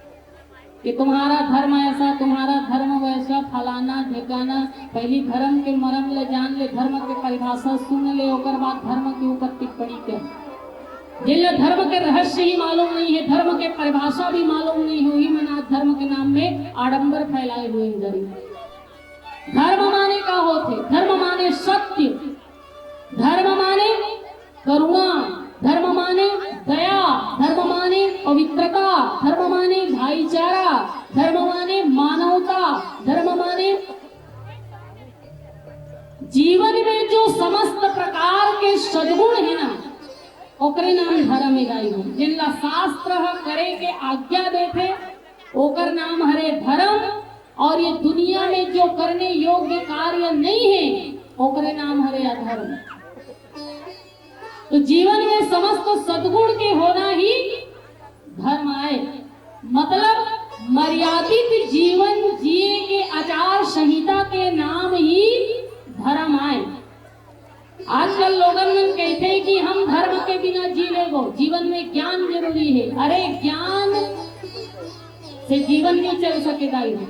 कि तुम्हारा धर्म ऐसा, तुम्हारा धर्म वैसा, फलाना ढेकाना। पहली धर्म के मरम ले जान ले, धर्म के परिभाषा सुन ले, ओकर बाद धर्म के ऊपर टिप्पणी कर। जेला धर्म के रहस्य ही मालूम नहीं है, धर्म के परिभाषा भी मालूम नहीं है, वही मन आज धर्म के नाम में आडंबर फैलाए हुए हैं। धर्म माने का होथे? धर्म माने सत्य, धर्म माने करुणा, धर्म माने दया, धर्म माने पवित्रता, धर्म माने भाईचारा, धर्म माने मानवता, धर्म माने जीवन में जो समस्त प्रकार के सद्गुण है ना, ओकरे नाम धर्म हे दाई हो। जेन ला शास्त्र ह करे के आज्ञा देथे, ओकर नाम हरे धर्म, और ये दुनिया में जो करने योग्य कार्य नहीं है, ओकरे नाम हरे अधर्म। तो जीवन में समस्त सद्गुण के होना ही धर्म आय, मतलब मर्यादित जीवन जिए के आचार संहिता के नाम ही धर्म आय। आजकल लोगन मन कहते हैं कि हम धर्म के बिना जी लेबो, जीवन में ज्ञान जरूरी है। अरे, ज्ञान से जीवन नहीं चल सके दाई हो।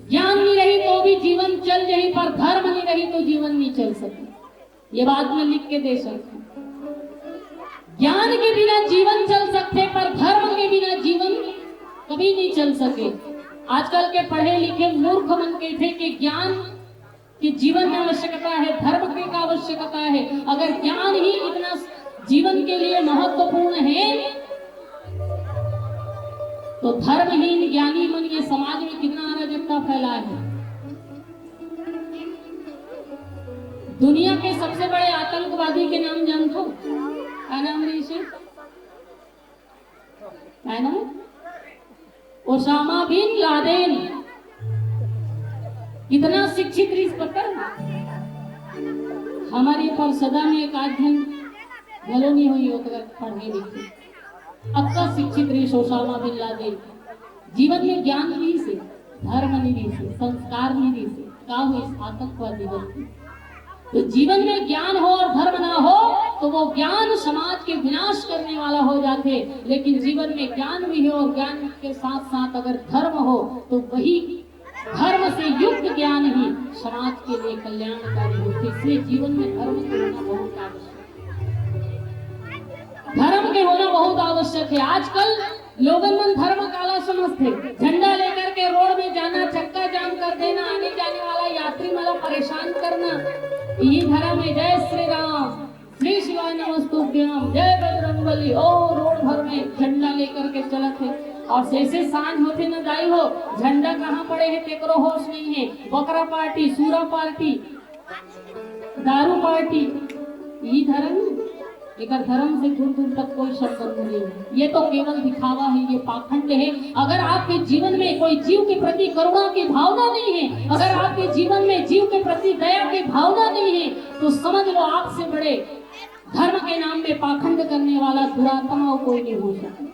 ज्ञान नहीं रही तो भी जीवन चल जाही, पर धर्म नहीं रही तो जीवन नहीं चल सके। ये बात मैं लिख के दे सकती हूँ। ज्ञान के बिना जीवन चल सकथे, पर धर्म के बिना जीवन कभी नहीं चल सके। आजकल के पढ़े लिखे मूर्ख मन कहथे कि ज्ञान कि जीवन में आवश्यकता है, धर्म के का आवश्यकता है। अगर ज्ञान ही इतना जीवन के लिए महत्वपूर्ण है, तो धर्महीन ज्ञानी मन ये समाज में कितना अराजकता फैलाए है। दुनिया के सबसे बड़े आतंकवादी के नाम जानथो? का नाम रहिस हे? है ना? Osama bin Laden. कितना शिक्षित रहिस पता है? हमर ये परसदा में एक आध झन घलो नहीं हुई ओकर पढ़े लिखे। अतका शिक्षित रहिस ओसामा बिन लादेन। जीवन में ज्ञान नहीं से, धर्म नहीं से, संस्कार नहीं से, का हुई आतंकवादी बन गई। तो जीवन में ज्ञान हो और धर्म ना हो, तो वो ज्ञान समाज के विनाश करने वाला हो जाथे। लेकिन जीवन में ज्ञान भी हो और ज्ञान के साथ साथ अगर धर्म हो, तो वही धर्म से युक्त ज्ञान ही समाज के लिए कल्याणकारी होथे। इसलिए जीवन में धर्म के होना बहुत आवश्यक है। धर्म के होना बहुत आवश्यक है। आजकल लोगन मन धर्म काला समझथे? झंडा लेकर के रोड में जाना, चक्का जाम कर देना, आने जाने वाला यात्री मन ला परेशान करना, यही धर्म है। जय श्री राम, श्री शिवाय नमस्तुभ्यम, जय बजरंग बली। ओ, रोड भर में झंडा लेकर के चलत हे। और जैसे सांझ होथे न दाई हो, झंडा कहाँ पड़े हे तेकरो होश नहीं है। बकरा पार्टी, सूरा पार्टी, दारू पार्टी, ये धर्म, एकर धर्म से दूर दूर तक कोई संबंध नहीं है। ये तो केवल दिखावा है, ये पाखंड है। अगर आपके जीवन में कोई जीव के प्रति करुणा की भावना नहीं है, अगर आपके जीवन में जीव के प्रति दया की भावना नहीं है, तो समझ लो, आपसे बड़े धर्म के नाम पे पाखंड करने वाला दुरात्मा कोई नहीं हो सकता।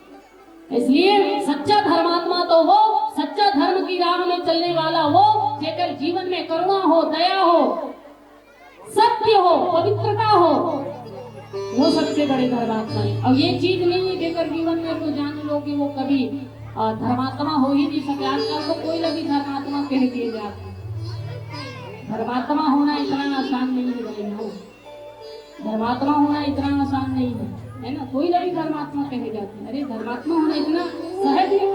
इसलिए सच्चा धर्मात्मा तो वो, सच्चा धर्म की राह में चलने वाला वो, जेकर जीवन में करुणा हो, दया हो, सत्य हो, पवित्रता हो, वो सबसे बड़े धर्मात्मा है। और ये चीज नहीं है जेकर जीवन में तो जान लो कि वो कभी, अ, धर्मात्मा हो ही नहीं सके। आजकल तो कोई ला भी धर्मात्मा कह दिए जाते हैं। धर्मात्मा होना इतना आसान नहीं है भाई हो। धर्मात्मा होना इतना आसान नहीं है, है ना? कोई ला भी धर्मात्मा कहे जाथे। अरे, धर्मात्मा होना इतना सहज है,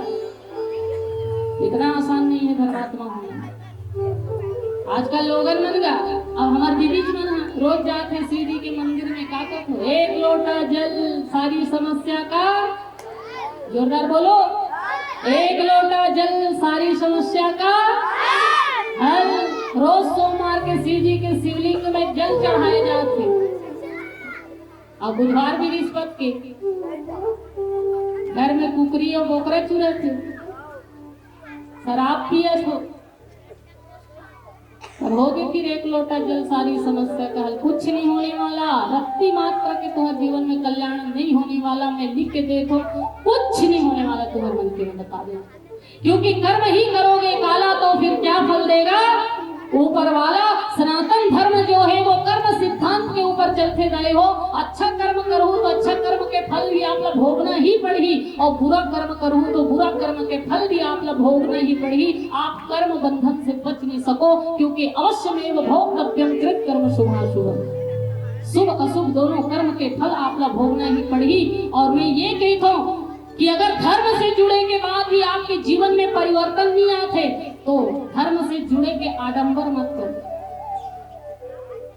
इतना आसान नहीं है धर्मात्मा होना। आजकल लोगन मन गा, अब हमर दीदी मन ह रोज जात हे शिव जी के मंदिर में, का कहत हो, एक लोटा जल सारी समस्या का, जोरदार बोलो, एक लोटा जल सारी समस्या का हल। रोज सोमवार के शिव जी के शिवलिंग में जल चढ़ाए जात हे। अब बुधवार भी रिश्वत के, घर में कुकरी और बोकरा चुरत हे, शराब पियत हो, पर होगे फिर एक लोटा जल सारी समस्या का हल। कुछ नहीं होने वाला, रत्ती मात्र के तुम्हारे जीवन में कल्याण नहीं होने वाला। मैं लिख के देत हो, कुछ नहीं होने वाला तुम्हारे मन के में, बता दे। क्योंकि कर्म ही करोगे काला तो फिर क्या फल देगा ऊपर वाला। सनातन धर्म जो है वो कर्म सिद्धांत के ऊपर चलते गए हो। अच्छा कर्म करूँ तो अच्छा कर्म के फल भी आप ला भोगना ही पड़ही, और बुरा कर्म करूँ तो बुरा कर्म के फल भी आप ला भोगना ही पड़ही। आप कर्म बंधन से बच नहीं सको, क्योंकि अवश्य में भोक्तव्यम कृत कर्म शुभाशुभ, शुभ अशुभ दोनों कर्म के फल आप ला भोगना ही पड़ही। और मैं ये कहता हूँ कि अगर धर्म से जुड़े के बाद भी आपके जीवन में परिवर्तन नहीं आते, तो धर्म से जुड़े के आडंबर मत करो,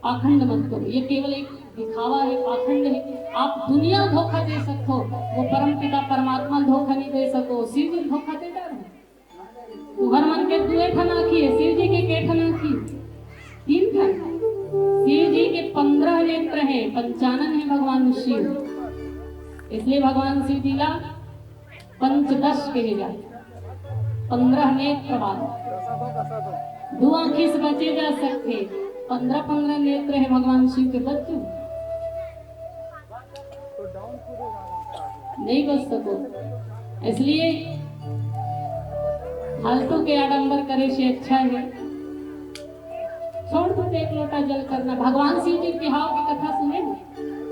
पाखंड मत करो। ये केवल एक दिखावा है, पाखंड है। आप दुनिया धोखा दे सकते हो, वो परम पिता परमात्मा धोखा नहीं दे सको। शिव जी धोखा दे डारो। तुहर मन के दुए ठन आँखी है, शिव जी के के ठन आँखी? तीन ठन। शिव जी के पंद्रह नेत्र हैं, पंचानन है भगवान शिव। इसलिए भगवान शिव जी ला पंचदश कहे जाते। पंद्रह नेत्र वाला, दो आँखी से बचे जा सकते, पंद्रह पंद्रह नेत्र है भगवान शिव के, बच्चों। नहीं बच सको। इसलिए फालतू के आडंबर करे से अच्छा है, छोड़ दो एक लोटा जल करना। भगवान शिव जी बिहाव की कथा सुने हो?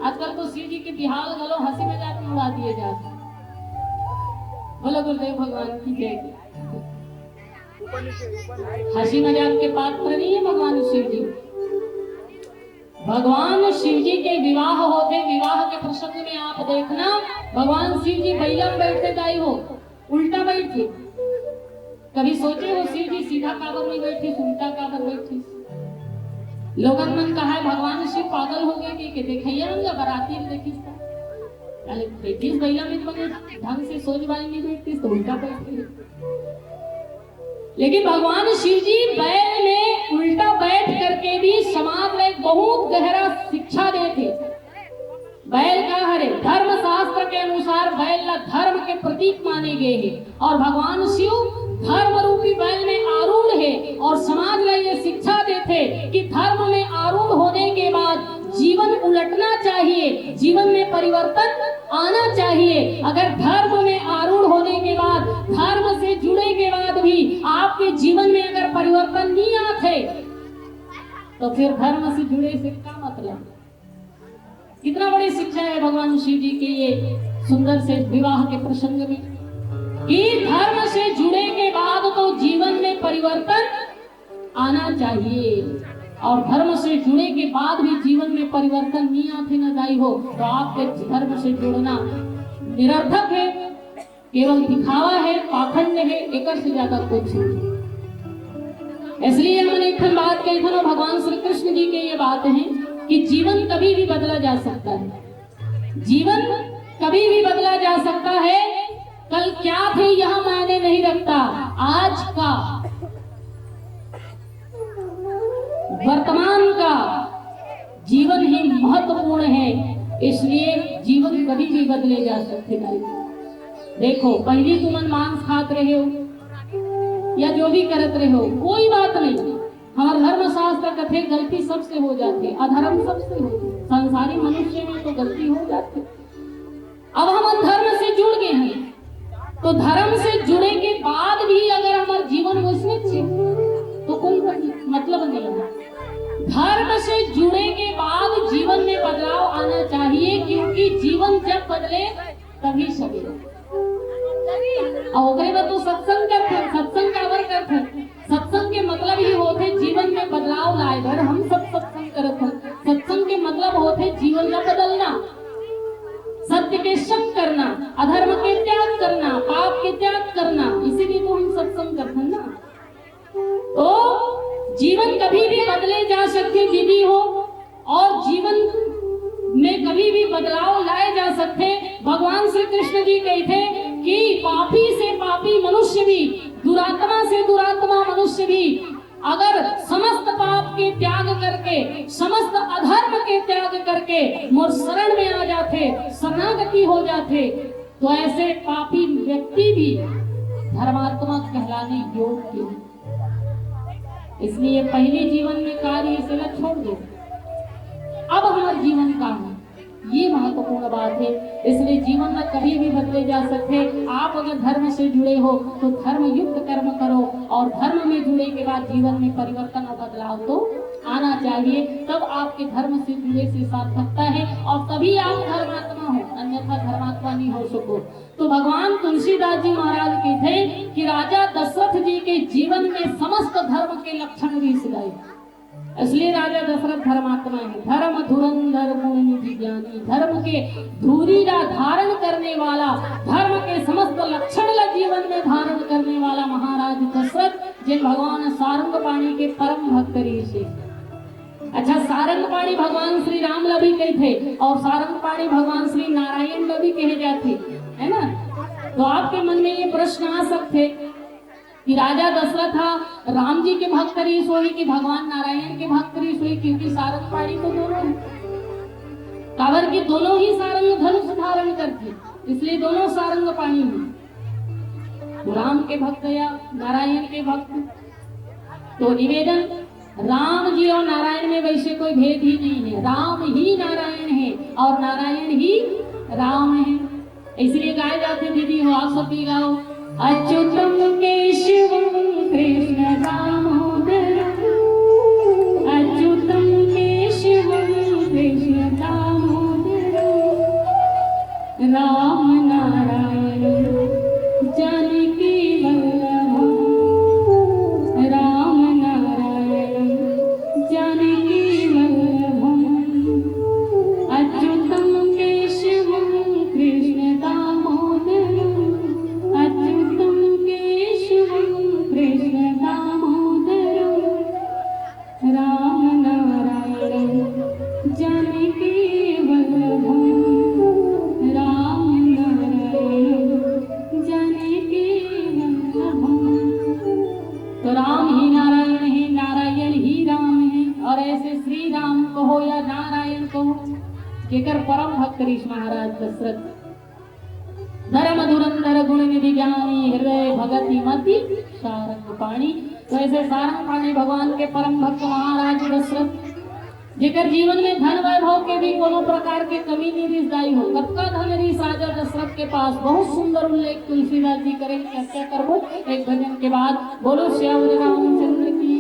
आजकल तो शिव जी के बिहाव घलो हंसी मजाक में उड़ा दिए जाते। बोलो गुरुदेव भगवान की जय। हंसी मजाक के पात्र नहीं है भगवान शिव जी। भगवान शिव जी के विवाह होते, विवाह के प्रसंग में आप देखना, भगवान शिव जी बइला में बैठे दाई हो, उल्टा बैठे। कभी सोचे हो शिव जी सीधा काबर नहीं बैठे, उल्टा काबर बैठे? लोगन मन कहा है भगवान शिव पागल हो गए कि, कि देखैया मन ला बराती में देखिस त। अरे देखिस बइला में तो ढंग से सोच वाली नहीं बैठती तो उल्टा बैठती। लेकिन भगवान शिव जी बैल में उल्टा बैठ करके भी समाज में एक बहुत गहरा शिक्षा देते। बैल का हरे, धर्म शास्त्र के अनुसार बैल ला धर्म के प्रतीक माने गए हैं और भगवान शिव धर्म रूपी बैल में आरूढ़ है और समाज ला ये शिक्षा देते कि धर्म में आरूढ़ होने के बाद जीवन उलटना चाहिए, जीवन में परिवर्तन आना चाहिए। अगर धर्म में आरूढ़ होने के बाद, धर्म से जुड़े के बाद भी आपके जीवन में अगर परिवर्तन नहीं आते, तो फिर धर्म से जुड़े से क्या मतलब? कितना बड़ी शिक्षा है भगवान शिव जी के ये सुंदर से विवाह के प्रसंग में, कि धर्म से जुड़े के बाद तो जीवन में परिवर्तन आना चाहिए, और धर्म से जुड़े के बाद भी जीवन में परिवर्तन नहीं आते न दाई हो, तो आपके धर्म से जुड़ना निरर्थक है, केवल दिखावा है, पाखंड है, एकर से ज्यादा कुछ नहीं। इसलिए हमन एक ठन बात कही थन, भगवान श्री कृष्ण जी के ये बात है कि जीवन कभी भी बदला जा सकता है, जीवन कभी भी बदला जा सकता है। कल क्या थे यह मायने नहीं रखता, आज का, वर्तमान का जीवन ही महत्वपूर्ण है। इसलिए जीवन कभी भी बदले जा सकते नहीं। देखो, पहली तुमन मांस खात रहे हो या जो भी करत रहे हो, कोई बात नहीं। हमार धर्म शास्त्र कथे गलती सबसे हो जाते, अधर्म सबसे होते, संसारी मनुष्य में तो गलती हो जाती। अब हम धर्म से जुड़ गए हैं, तो धर्म से जुड़े के बाद भी अगर हमार जीवन वैसने चे, तो कोई मतलब नहीं है। धर्म से जुड़े के बाद जीवन में बदलाव आना चाहिए, क्योंकि जीवन जब बदले तभी सवेरे। और ओकरे बाद तो सत्संग करते, सत्संग काबर करते? सत्संग के मतलब ही होते जीवन में बदलाव लाए बर हम सब सत्संग करत हन। सत्संग के मतलब होते जीवन सत्संग करना, अधर्म के त्याग करना, पाप के त्याग करना, इसीलिए तो हम सत्संग करथन ना। तो जीवन कभी भी बदले जा सकथे, दीदी हो, और जीवन में कभी भी बदलाव लाए जा सकथे। भगवान श्री कृष्ण जी कहिथे कि पापी से पापी मनुष्य भी, दुरात्मा से दुरात्मा मनुष्य भी, अगर समस्त पाप के त्याग करके, समस्त अधर्म के त्याग करके मोर शरण में आ जाथे, शरणागति हो जाथे, तो ऐसे पापी व्यक्ति भी धर्मात्मा कहलाने योग्य है। इसलिए पहले जीवन में कार्य से छोड़ दो, अब हमारे जीवन का है, ये महत्वपूर्ण बात है। इसलिए जीवन में कभी भी बदले जा सकते। आप अगर धर्म से जुड़े हो तो धर्म युक्त कर्म करो, और धर्म में जुड़े के बाद जीवन में परिवर्तन और बदलाव तो आना चाहिए, तब आपके धर्म से जुड़े से सार्थकता है और तभी आप धर्मात्मा हो, अन्यथा धर्मात्मा नहीं हो सको। तो भगवान तुलसीदास जी महाराज कहिथे कि राजा दशरथ जी के जीवन में समस्त धर्म के लक्षण रीस गए। इसलिए राजा दशरथ धर्मात्मा है। धर्म धुरंधर गुण निधि ज्ञानी, धर्म के धूरी ला धारण करने वाला, धर्म के समस्त लक्षण ला जीवन में धारण करने वाला महाराज दशरथ, जिन भगवान सारंग पाणी के परम भक्त रहिसे। अच्छा, सारंग पाणी भगवान श्री राम ला भी कहिथे और सारंग पाणी भगवान श्री नारायण ला भी कहे जाथे, है ना? तो आपके मन में ये प्रश्न आ सकथे कि राजा दशरथ हा राम जी के भक्त रहिस होही कि भगवान नारायण के भक्त रहिस होही, क्योंकि सारंग पाणी तो दोनों है। काबर कि दोनों ही सारंग धनुष धारण करथे, इसलिए दोनों सारंग पाणी है। राम के भक्त या नारायण के भक्त। तो निवेदन, राम जी और नारायण में वैसे कोई भेद ही नहीं है। राम ही नारायण है और नारायण ही राम है। इसलिए गाए जाते, दीदी हो, आप सब भी गाओ। अच्युतम केशवम कृष्ण दामोदरम, अच्युतम केशवम कृष्ण दामोदरम, राम नारायण जानकी वल्लभम, राम नारायण जानकी वल्लभम, अच्युतम केशवम कृष्ण दामोदरम, अच्युतम केशवम कृष्ण दामोदरम, राम नारायण जानकी वल्लभम, राम नारायण जानकी वल्लभम। तो राम ही नारायण है, नारायण ही राम है, और ऐसे श्री राम कहो या नारायण कहो, जेकर परम भक्त रहिस महाराज दशरथ। धर्म धुरंधर गुण निधि ज्ञानी, हृदय भगति मति सारंग पाणी। तो ऐसे सारंग पाणी भगवान के परम भक्त महाराज दशरथ, जेकर जीवन में धन वैभव के भी कोनो प्रकार के कमी नहीं रहिस दाई हो। कतका धन रहिस राजा दशरथ के पास, बहुत सुंदर उल्लेख तुलसीदास जी करेंगे, चर्चा करबो एक भजन के बाद। बोलो सियावर रामचंद्र की।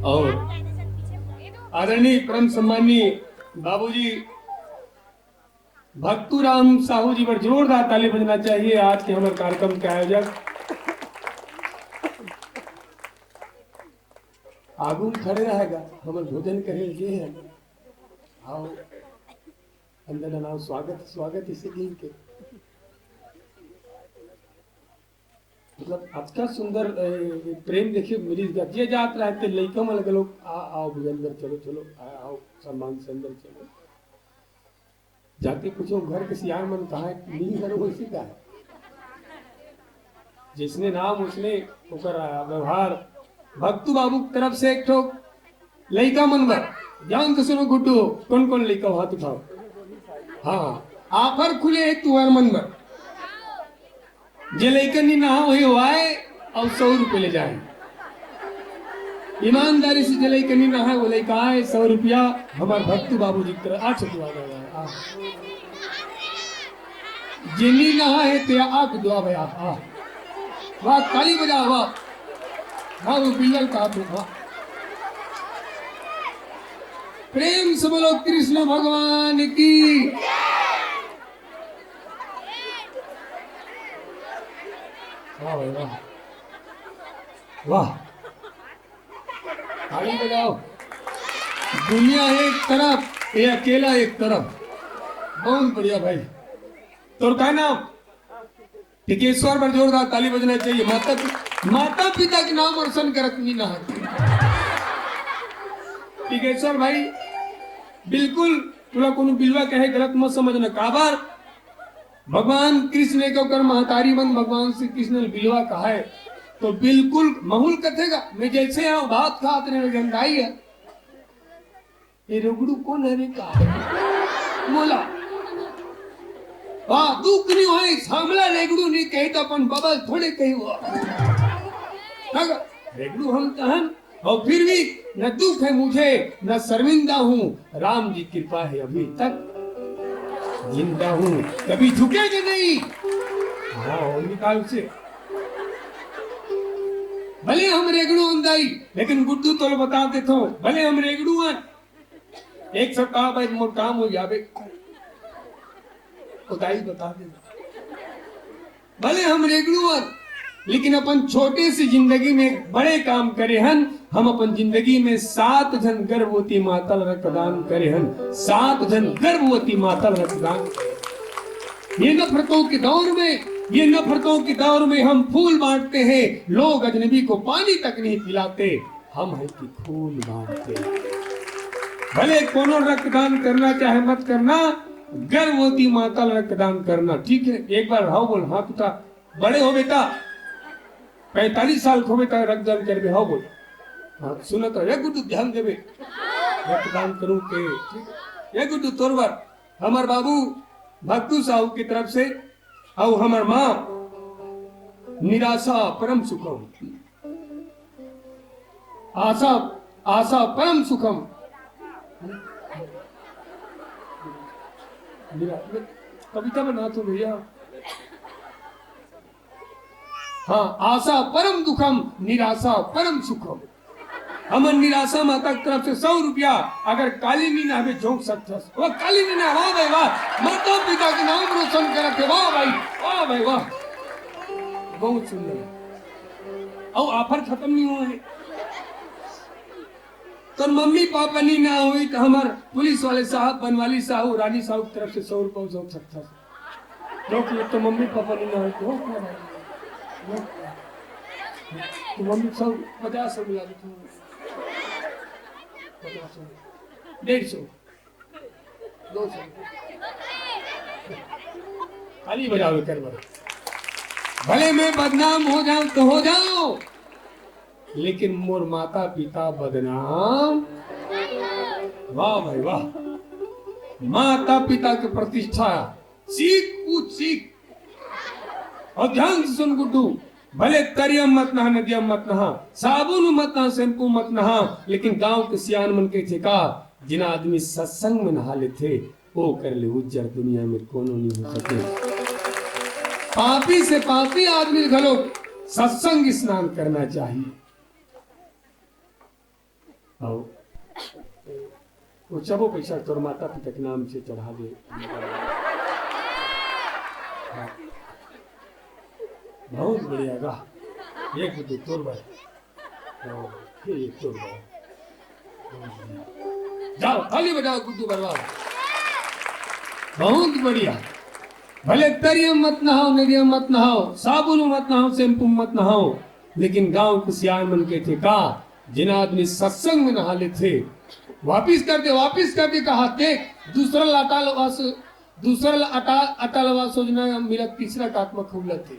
और आदरणीय परम सम्माननीय बाबूजी भक्तू राम साहू जी बर जोरदार ताली बजना चाहिए, आज के हमारे कार्यक्रम के आयोजक। आगू में खड़े रहेगा, हमर भोजन करे जे है। आओ, अंदर नाम स्वागत, स्वागत इसे दिन के। मतलब, अतका सुंदर, ए, प्रेम देखिए, मिली जा-, जे जात रहते लइका मन लगे लोग, आ, आओ, भोजन कर, चलो, चलो, आ, आओ, सम्मान से अंदर चलो। जाके पूछो, घर के सियान मन कहाँ है? नहीं घर वैसे का है, जिसने नाम उसने ओकर, आ, व्यवहार। भक्तू बाबू की तरफ से एक ठो लइका मन बर, ध्यान से सुनो गुड्डू, कौन कौन लइका हो, हाथ उठाओ। हाँ, offer खुले है तुहर मन बर। जे लइका नी नहा वही आए और सौ रुपये ले जाए। ईमानदारी से जे लइका नी नहा वो लइका आए, सौ रुपया हमार भक्तू बाबू जी की तरफ। अच्छा, दुआ दे, आ। जे नी नहा है ते आग दुआ भैया, आ। वाह, ताली बजाओ, वाह। वाह, वो बिल्लन का हाथ उठा। प्रेम से बोलो कृष्ण भगवान की। वाह, ताली बजाओ। दुनिया एक तरफ, ये अकेला एक तरफ। बहुत बढ़िया भाई। तोर का नाम? टिकेश्वर बर जोरदार ताली बजना चाहिए। माता पि-, माता पिता के नाम रोशन करत नहीं ना। टिकेश्वर भाई, बिल्कुल तुला कोनो बिलवा कहे गलत मत समझना। काबर भगवान कृष्ण के ओकर महतारी मन भगवान श्री कृष्ण ल बिलवा कहाय, तो बिल्कुल महूँ ल कथे गा, मैं जैसे हँव भात खात रहे गंधाई है। ये रेगड़ू कोन हरे का? मोला। वाह, दुख नहीं होय, हमला रेगड़ू नहीं कही तो अपन बबल थोड़े कही हुआ। रेगड़ू हम तहन, और फिर भी न दुख है मुझे, न शर्मिंदा हूँ, राम जी कृपा है अभी तक जिंदा हूँ, कभी झुकेगा नहीं। हाँ, और निकाल से। भले हम रेगड़ू अंदाई, लेकिन गुड्डू तोल बता देता हूँ, भले हम रेगड़ू हैं, एक सप्ताह बाद मोर काम हो जावे। खुदाई बता देना। भले हम रेगड़ू हन, लेकिन अपन छोटे से जिंदगी में एक बड़े काम करे हन। हम अपन जिंदगी में सात झन गर्भवती माता ल रक्तदान करे हन। सात झन गर्भवती माता ल रक्तदान। ये नफरतों के दौर में, ये नफरतों के दौर में हम फूल बांटते हैं, लोग अजनबी को पानी तक नहीं पिलाते। हम है कि खून बांटते। भले कोनो रक्तदान करना चाहे मत करना, गर्भवती माता ल रक्तदान करना, ठीक है? एक बार हाँ बोल, हाँ पुता, बड़े हो बेटा, पैंतालीस साल के हो बेटा, रक्तदान करबे, हाँ बोल। हाँ, सुना तो, ये गुड्डू ध्यान देबे, रक्तदान करूँ के, ठीक है? ये गुड्डू तोर बर, हमार बाबू भक्तू साहू की तरफ से, और हमार माँ निराशा परम सुखम। आशा, आशा परम सुखम। मेरा, मैं कविता बना तो भैया। हाँ, आशा परम दुखम, निराशा परम सुखम। हमन निराशा माता की तरफ से सौ रुपया, अगर काली मीना हवे झोंक सकथस। वो काली मीना, वाह भाई वाह, माता पिता के नाम रोशन करत हे, वाह भाई, वाह भाई वाह, बहुत सुंदर। और offer खत्म नहीं हुआ है। तो मम्मी पापा नहीं ना हुई तो हमार पुलिस वाले साहब, बनवाली साहू, रानी साहू की तरफ से सौ रुपया झोंक सकथस। रोक लो तो मम्मी पापा नहीं ना हुई तो रोक लो। तो मम्मी सौ, पचास सौ मिला देती हूँ। पचास सौ, डेढ़ सौ, दो सौ। खाली बजाओ कर बजाओ। भले मैं बदनाम हो जाऊं तो हो जाऊं, लेकिन मोर माता पिता बदनाम। वाह भाई वाह, माता पिता के प्रतिष्ठा सीख, पूछ सीख। और ध्यान से सुन गुड्डू, भले तरिया मत नहा, नदिया मत नहा, साबुन मत नहा, शैम्पू मत नहा, लेकिन गांव के सियान मन कहिथे का, जिन आदमी सत्संग में नहा लेथे, वो कर ले उज्जर दुनिया में कोनो नहीं हो सके। पापी से पापी आदमी घलो सत्संग स्नान करना चाहिए। आओ। वो सबो पैसा तोर माता पिता के नाम से चढ़ा दे। बहुत बढ़िया गा। एक दो तोर भाई। हाँ, ये एक तोर भाई। जाओ, ताली बजाओ गुड्डू बरवा। बहुत बढ़िया। भले तरिया मत नहाओ, नदिया मत नहाओ, साबुन मत नहाओ, शैम्पू मत नहाओ, लेकिन गांव के सियान मन कहिथे का, जिन आदमी सत्संग में नहा लेथे, वापिस कर दे, वापिस कर दे कहा, देख, दूसरा लाटा लवा सो-, दूसरा ला-, अटा-, अटा लवा सोजना मिलत, तीसरा कात में खुलत हे।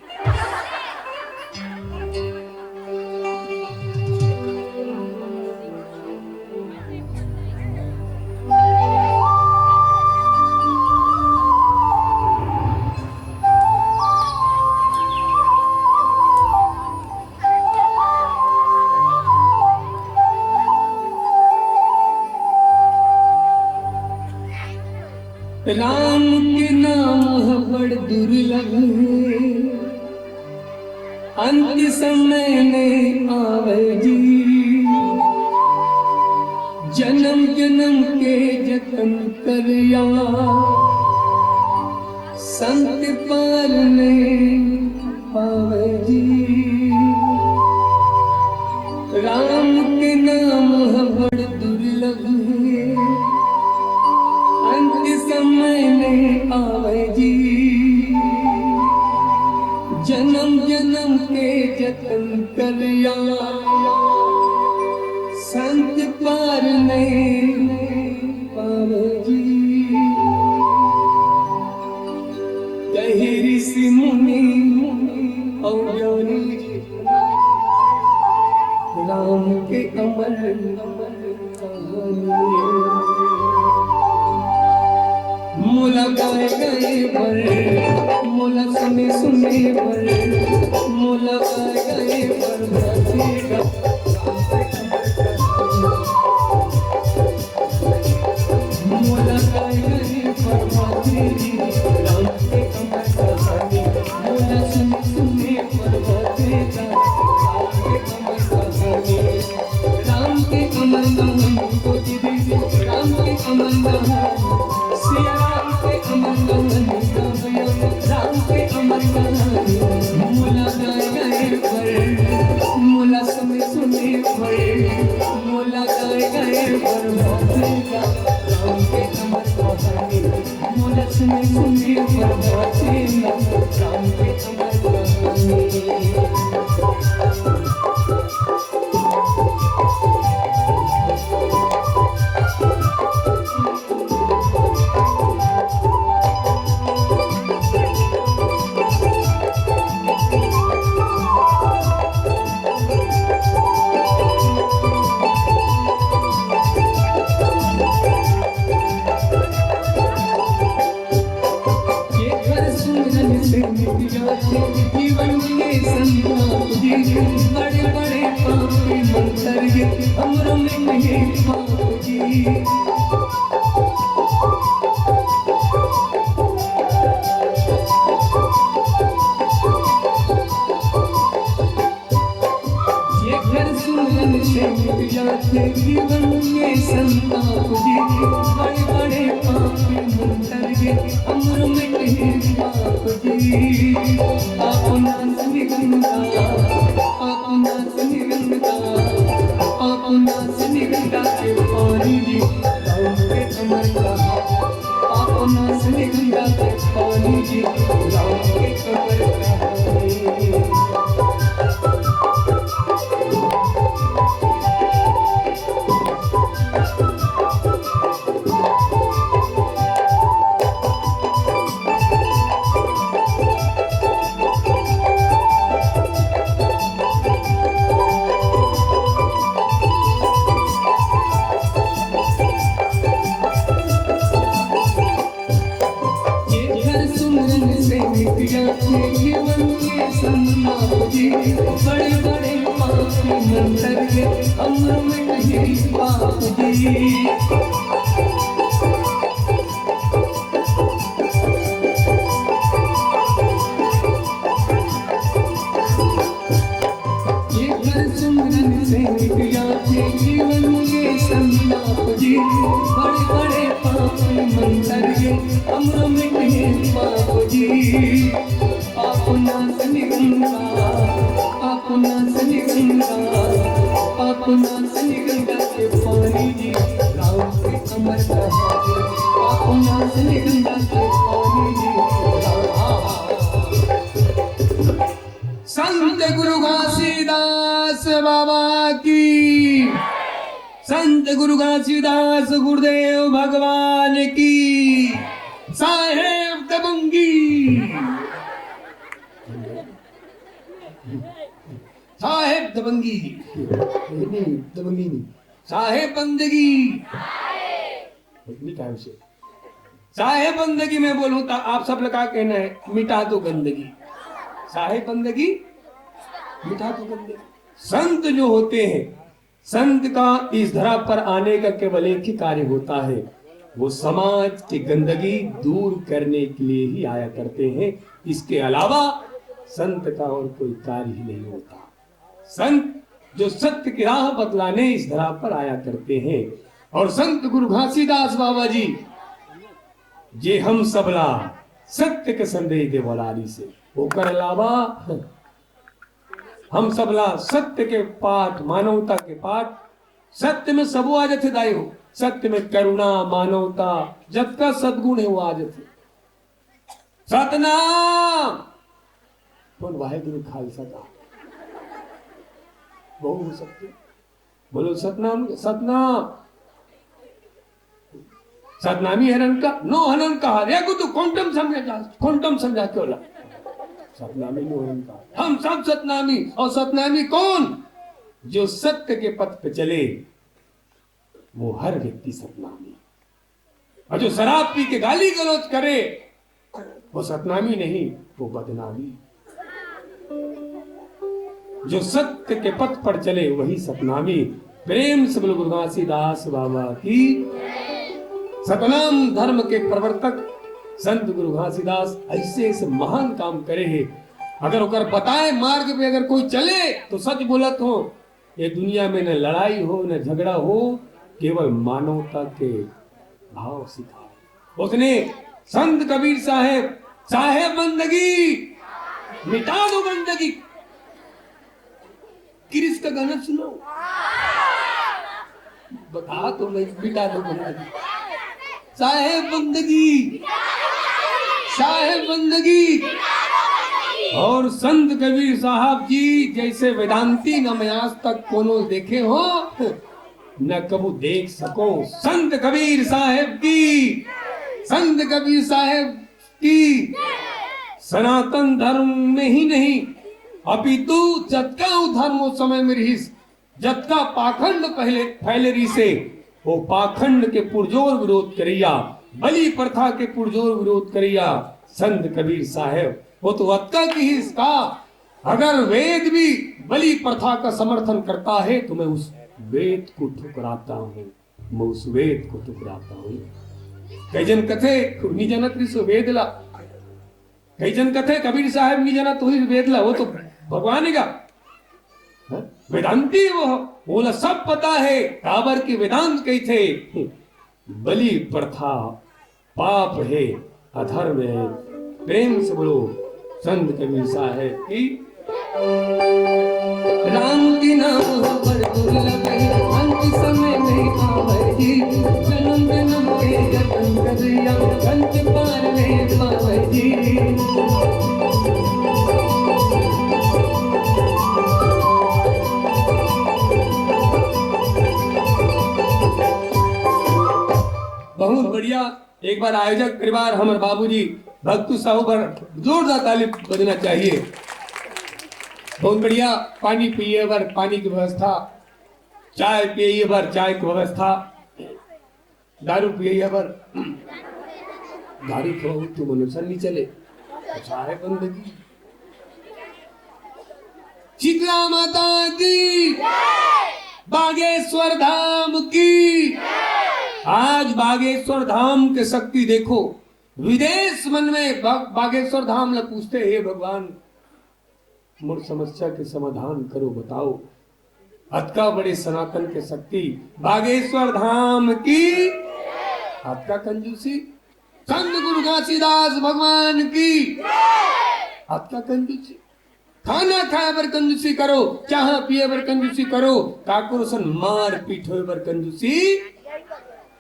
राम के नाम ह बड़ दुर्लभ हे, अंत समय नहीं आवे जी। जन्म जन्म के जतन करिया, संत पार नहीं पावे जी। हे ऋषि मुनि अउ ज्ञानी जी, राम के अमर अमर कहानी। मोला गाय गाय बर, मोला सुने सुने बर, मोला गाय गाय बर भाथे गा। मोला गाय गाय बर भाथे जी, राम के अमर कहानी। मोला सुने सुने बर भाथे गा, राम के अमर कहानी। राम के अमर कहानी को जी दीदी, राम के अमर कहानी, सिया राम के अमर कहानी, राम के अमर कहानी। मोला गाय गाय बर, मोला सुने सुने बर, मोला गाय गाय बर भाथे गा, राम के अमर कहानी। मोला सुने सुने बर भाथे गा, राम के अमर कहानी। जेकर सुमिरन से मिट जाथे जीवन के संताप जी, बड़े बड़े पाप के मंतर ये हमरो में कहे पाप जी। जेकर सुमिरन से मिट जाथे जीवन के संताप जी, बड़े बड़े पाप के मंतर ये हमरो में कहे पाप जी। पाप नाश निगंगा, पाप नाश निगंगा, पाप नाश निगंगा के पानी जी, राम के अमर कहानी। पाप नाश निगंगा के पानी जी, राम के अमर कहानी। जेकर सुमरन से मिट जाथे जीवन के संताप जी, बड़े बड़े पाप के मंतर ये हमरो में कहे पाप जी। जेकर सुमरन से मिट जाथे जीवन के संताप जी, बड़े बड़े पाप के मंतर ये हमरो में कहे पाप जी। पाप नाश निगंगा, पाप नाश निगंगा, पाप नाश निगंगा के पानी जी, राम के अमर कहानी। पाप नाश निगंगा के पानी जी, राम। संत गुरु घासीदास बाबा की, संत गुरु घासीदास गुरुदेव भगवान की, साहेब दबंगी, साहेब दबंगी, नहीं, दबंगी नहीं, साहेब बंदगी। इतनी टाइम से साहेब बंदगी मैं बोलूं तो आप सब लगा कहना है, मिटा दो गंदगी। साहेब बंदगी, मिटा दो गंदगी। संत जो होते हैं, संत का इस धरा पर आने का केवल एक ही कार्य होता है, वो समाज की गंदगी दूर करने के लिए ही आया करते हैं। इसके अलावा संत का और कोई कार्य ही नहीं होता। संत जो सत्य की राह बतलाने इस धरा पर आया करते हैं। और संत गुरु घासीदास बाबा जी, जे हम सबला सत्य के संदेश देवला रहिसे, ओकर अलावा हम सबला सत्य के पाठ, मानवता के पाठ, सत्य में सबो आ जाथे दाई हो। सत्य में करुणा, मानवता, जतका सद्गुण है वो आ जाथे। सतनाम। बोल वाहेगुरु खालसा का। बहु हो सकते। बोलो सतनाम, सतनाम। सतनामी हरन का, नो हरन का हर, या को तो क्वांटम समझा जा, क्वांटम समझा के होला। सतनामी नो हरन का, हम सब सतनामी। और सतनामी कौन? जो सत्य के पथ पे चले, वो हर व्यक्ति सतनामी। और जो शराब पी के गाली गलौज करे, वो सतनामी नहीं, वो बदनामी। जो सत्य के पथ पर चले, वही सतनामी। प्रेम से बोलो गुरु घासीदास बाबा की। सतनाम धर्म के प्रवर्तक संत गुरु घासीदास ऐसे ऐसे महान काम करे हैं। अगर ओकर बताए मार्ग पे अगर कोई चले, तो सच बोलत हो, ये दुनिया में न लड़ाई हो, न झगड़ा हो, केवल मानवता के भाव सिखाए। उसने संत कबीर साहेब, साहेब बंदगी, मिटा दो बंदगी। क्रिस का गाना सुनो, बता तो मैं, मिटा दो बंदगी। साहेब बंदगी, साहेब बंदगी। और संत कबीर साहब जी जैसे वेदांती न मैं आज तक कोनो देखे हो, न कबू देख सको। संत कबीर साहेब की, संत कबीर साहेब की। सनातन धर्म में ही नहीं, अपितु जतका धर्म उस समय में रहिस, जतका पाखंड पहले फैले रहिसे, वो पाखंड के पुरजोर विरोध करैया, बलि प्रथा के पुरजोर विरोध करैया संत कबीर साहेब, वो तो अतका किहिस का, अगर वेद भी बलि प्रथा का समर्थन करता है, तो मैं उस वेद को ठुकराता हूँ, मैं उस वेद को ठुकराता हूँ। कई जन कथे, "नी जानत रहिस ओ वेद ला।" कई जन कथे, "कबीर साहेब नी जानत होही वेद ला, वो तो भगवान हे गा।" हाँ? वेदांती वो, ओला सब पता है, काबर कि वेदांत कहिथे, बलि प्रथा पाप है, अधर्म है। प्रेम से बोलो संत कबीर साहेब की। राम के नाम हो बड़ दुर्लभ है, अंत समय में पावे जी। जन्म जन्म के जतन करिया, अंत पार में पावे जी। बहुत बढ़िया। एक बार आयोजक परिवार, हमर बाबूजी भक्तू साहू बर जोरदार ताली बजना चाहिए। बहुत बढ़िया। पानी पिए बर पानी की व्यवस्था, चाय पिए बर चाय की व्यवस्था, दारू पिए बर दारू खवाऊ तो मनुष्य नहीं चले। अच्छा है बंदगी। शीतला माता की, बागेश्वर धाम की। आज बागेश्वर धाम के शक्ति देखो, विदेश मन में बा-, बागेश्वर धाम ला पूछते, "हे भगवान, मोर समस्या के समाधान करो, बताओ।" अतका बड़े सनातन के शक्ति, बागेश्वर धाम की। अतका कंजूसी, संत गुरु घासीदास भगवान की। अतका कंजूसी, खाना खाए बर कंजूसी करो, चाह पिए बर कंजूसी करो, काकरो सन मार पीट होए बर कंजूसी।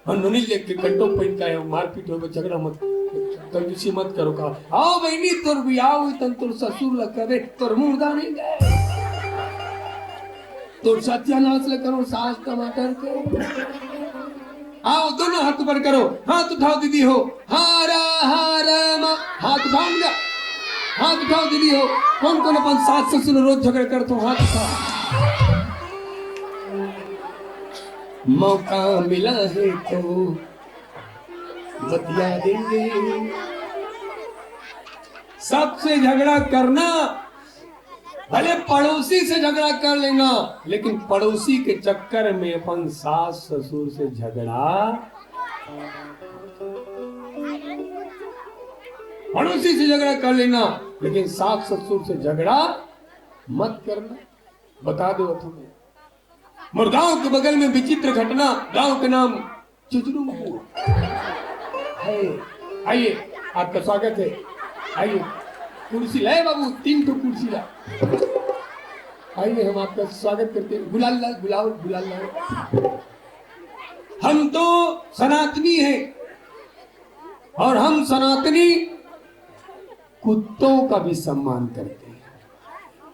हम नोनी लेके कंटो पहिन के आए हो, मार पीट होए बर झगड़ा मत, कंजूसी मत करो। का, "आओ बहिनी, तोर बियाह होई तन तोर ससुर ला कबे, तोर मुर्दा नहीं गए, तोर सत्यानाश ला करो, सास टमाटर के।" आओ, दोनों हाथ ऊपर करो, हाथ उठाओ दीदी हो, हारा हारा मा, हाथ उठाओ ना, हाथ उठाओ दीदी हो। कौन कौन अपन सास ससुर रोज झगड़ा करते हो, हाथ उठाओ। मौका मिला है तो बतिया देंगे। सबसे झगड़ा करना, भले पड़ोसी से झगड़ा कर लेना, लेकिन पड़ोसी के चक्कर में अपन सास ससुर से झगड़ा, पड़ोसी से झगड़ा कर लेना, लेकिन सास ससुर से झगड़ा मत करना। बता दो तुम्हें, मोर गांव के बगल में विचित्र घटना, गांव के नाम चुचरू। है, आइए, आपका स्वागत है। आइए, कुर्सी लाए बाबू, तीन ठो कुर्सी ला। आइए, हम आपका स्वागत करते हैं। गुलाल ला, गुलाल, गुलाल लाओ। हम तो सनातनी हैं और हम सनातनी कुत्तों का भी सम्मान करते हैं।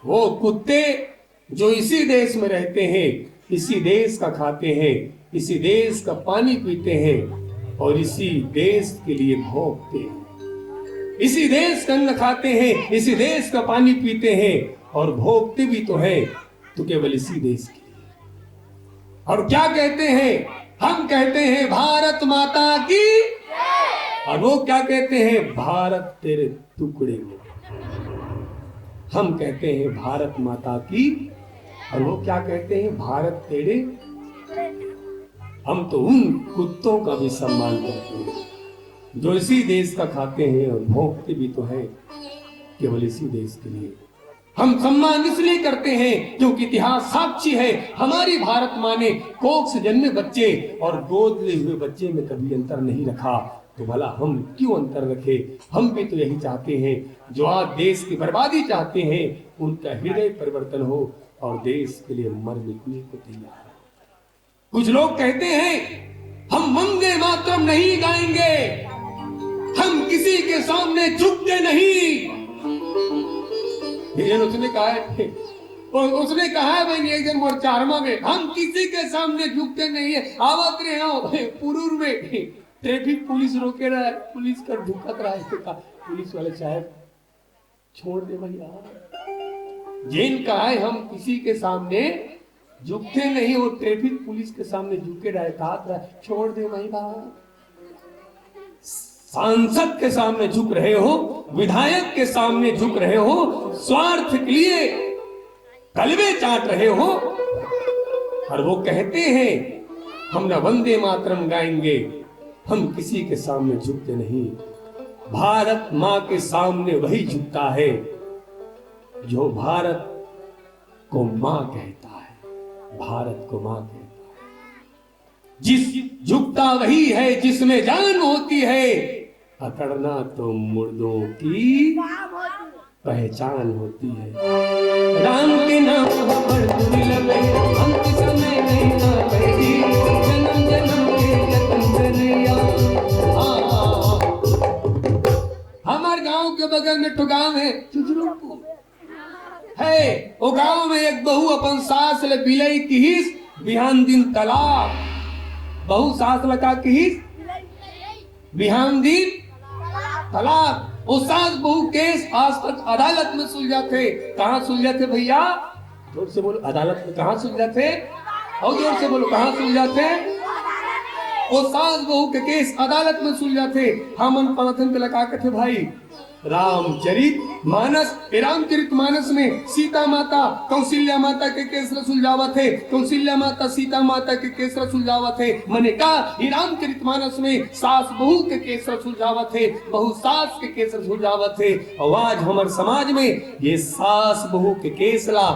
वो कुत्ते जो इसी देश में रहते हैं, इसी देश का खाते हैं, इसी देश का पानी पीते हैं, और इसी देश के लिए भोगते हैं, इसी देश का अन्न खाते हैं, इसी देश का पानी पीते हैं और भोगते भी तो हैं, तो केवल इसी देश के लिए। और क्या कहते हैं? हम कहते हैं भारत माता की, और वो क्या कहते हैं? भारत तेरे टुकड़े में। हम कहते हैं भारत माता की, और वो क्या कहते हैं? भारत तेरे। हम तो उन कुत्तों का भी सम्मान करते हैं जो इसी देश का खाते हैं और भोंकते भी तो हैं केवल इसी देश के लिए। हम सम्मान इसलिए करते हैं क्योंकि इतिहास साक्षी है, हमारी भारत माँ ने कोख से जन्मे बच्चे और गोद ले हुए बच्चे में कभी अंतर नहीं रखा। तो भला हम क्यों अंतर रखें? हम भी तो यही चाहते हैं। जो आज देश की बर्बादी चाहते हैं, उनका हृदय परिवर्तन हो और देश के लिए मर मिटने को तैयार हो। कुछ लोग कहते हैं, हम वंदे मातरम नहीं गाएंगे, हम किसी के सामने झुकते नहीं। ये उसने कहा है, और उसने कहा है भाई, एक दिन मोर चारमा में, हम किसी के सामने झुकते नहीं है। आवत रहे हो पुरूर में, ट्रैफिक पुलिस रोके रहा है, पुलिस कर भुकत रहा है, तो कहा, पुलिस वाले साहब, छोड़ दे भैया। जेन कहा है, हम किसी के सामने झुकते नहीं, वो ट्रैफिक पुलिस के सामने झुके रहे, कहा था, छोड़ दे भाई बाबा। सांसद के सामने झुक रहे हो, विधायक के सामने झुक रहे हो, स्वार्थ के लिए कलवे चाट रहे हो। और वो कहते हैं, हम ना वंदे मातरम गाएंगे, हम किसी के सामने झुकते नहीं। भारत माँ के सामने वही झुकता है जो भारत को माँ कहता है, भारत को माँ कहता है। जिस झुकता वही है जिसमें जान होती है, अकड़ना तो मुर्दों की पहचान होती है। राम के नाम पर दुर्लभ है, अंत समय नहीं ना बैठी, जन्म जन्म के जतन करिया। हाँ। हमारे गांव के बगल में एक ठो गांव है चुजरूपुर। है, ओ गांव में एक बहू अपन सास ले बिलई किहिस, बिहान दिन तलाक। बहू सास ला का किहिस? बिहान दिन तलाक। ओ सास बहू केस आज तक अदालत में सुलझाथे। कहाँ सुलझाथे भैया? जोर से बोलो, अदालत में कहाँ सुलझाथे? और जोर से बोलो, कहाँ सुलझाथे? ओ सास बहू के केस अदालत में सुलझाथे। हमन पाथन तेला का कथे भाई? रामचरित मानस। ए रामचरित मानस में सीता माता कौशल्या माता के केस ल सुलझावत हे, कौशल्या माता सीता माता के केस ल सुलझावत हे। मने का, ए रामचरित मानस में सास बहू के केस ल सुलझावत हे, बहू सास के केस ल सुलझावत हे। अउ आज हमर समाज में ये सास बहू के केस ला,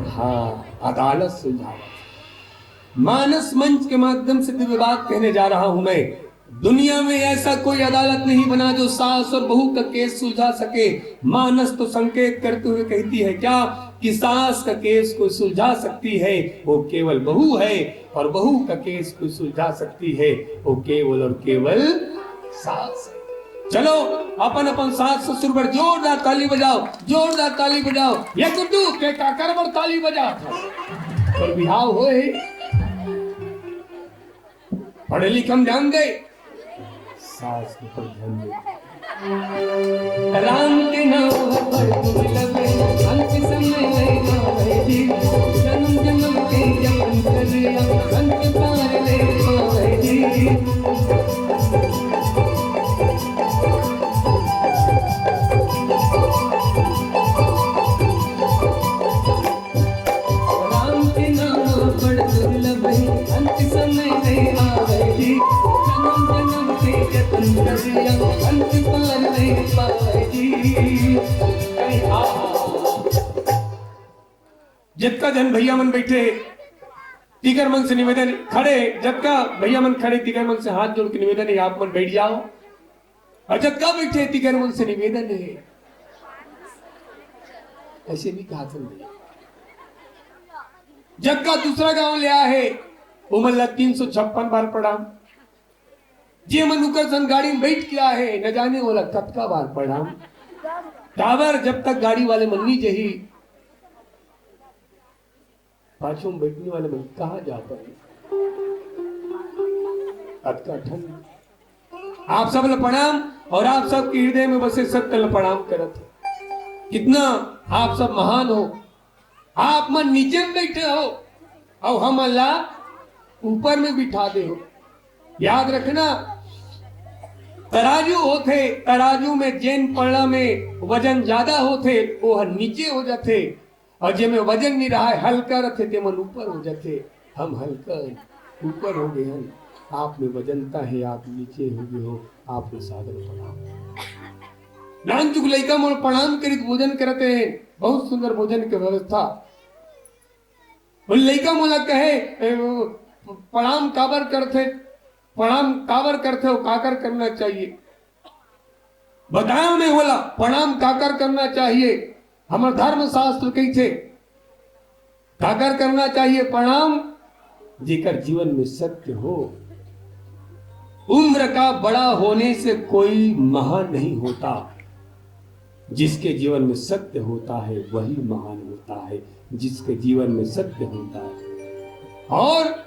हाँ, अदालत सुलझावत हे। मानस मंच के माध्यम से दिव्य बात कहने जा रहा हूं मैं। दुनिया में ऐसा कोई अदालत नहीं बना जो सास और बहू का केस सुलझा सके। मानस तो संकेत करते हुए कहती है क्या कि सास का केस कोई सुलझा सकती है, वो केवल बहू है, और बहू का केस कोई सुलझा सकती है, वो केवल और केवल सास है। चलो, अपन अपन सास ससुर बर जोरदार ताली बजाओ, जोरदार ताली बजाओ। ये गुड्डू के काकर बर ताली बजा था, पर बिहाव होए हे। पढ़े लिखे म ध्यान दे, सास के ऊपर ध्यान दे। राम के नाम पर दुर्लभ, अंत समय नहीं पावे जी। जन्म जन्म के जपन करिया, अंत पार नहीं पावे जी। राम के नाम बड़ दुर्लभ है, अंत समय नहीं आवे जी। जन्म जन्म के जतन करिया, अंत पार नहीं पावे जी। अरे हाँ। जतका जन भैया मन बैठे, तिकर मन से निवेदन, खड़े, जतका भैया मन खड़े, तिकर मन से हाथ जोड़ के निवेदन है, आप मन बैठ जाओ। अउ जतका बैठे तिकर मन से निवेदन हे, ऐसे नहीं कहा तुमने। जतका दूसरा गांव ले आए हे, ओमन ला तीन सौ छप्पन बार प्रणाम। जे मन उकर सन गाड़ी में बैठ के आए हे, न जाने ओला कतका बार प्रणाम। काबर जब तक गाड़ी वाले मन नहीं जही, पाछू में बैठने वाले मन कहाँ जा पाए? अतका ठंड। आप सब ल प्रणाम और आप सब के हृदय में बसे सत्य ल प्रणाम करत हे। कितना आप सब महान हो। आप मन नीचे में बैठे हो और हमन ला ऊपर में बिठा दे हो। याद रखना, तराजू होथे, तराजू में जेन पलड़ा में वजन ज्यादा होथे, वो हर नीचे हो जाथे, और जेमे वजन नहीं रहा है, हल्का रथे, ते मन ऊपर हो जाथे। हम हल्का हन, ऊपर हो गए हन। आप में वजनता है, आप नीचे हो गए हो, आप में सादर प्रणाम। नानचुक लइका मन प्रणाम करित भोजन करते हैं, बहुत सुंदर भोजन के व्यवस्था। वो लइका मोला कहे, "ए, वो प्रणाम काबर करथे, प्रणाम काबर करथे, वो काकर करना चाहिए?" बताया मैं बोला, प्रणाम काकर करना चाहिए? हमर धर्मशास्त्र कहिथे, काकर करना चाहिए प्रणाम? जेकर जीवन में सत्य हो। उम्र का बड़ा होने से कोई महान नहीं होता। जिसके जीवन में सत्य होता है, वही महान होता है। जिसके जीवन में सत्य होता है। और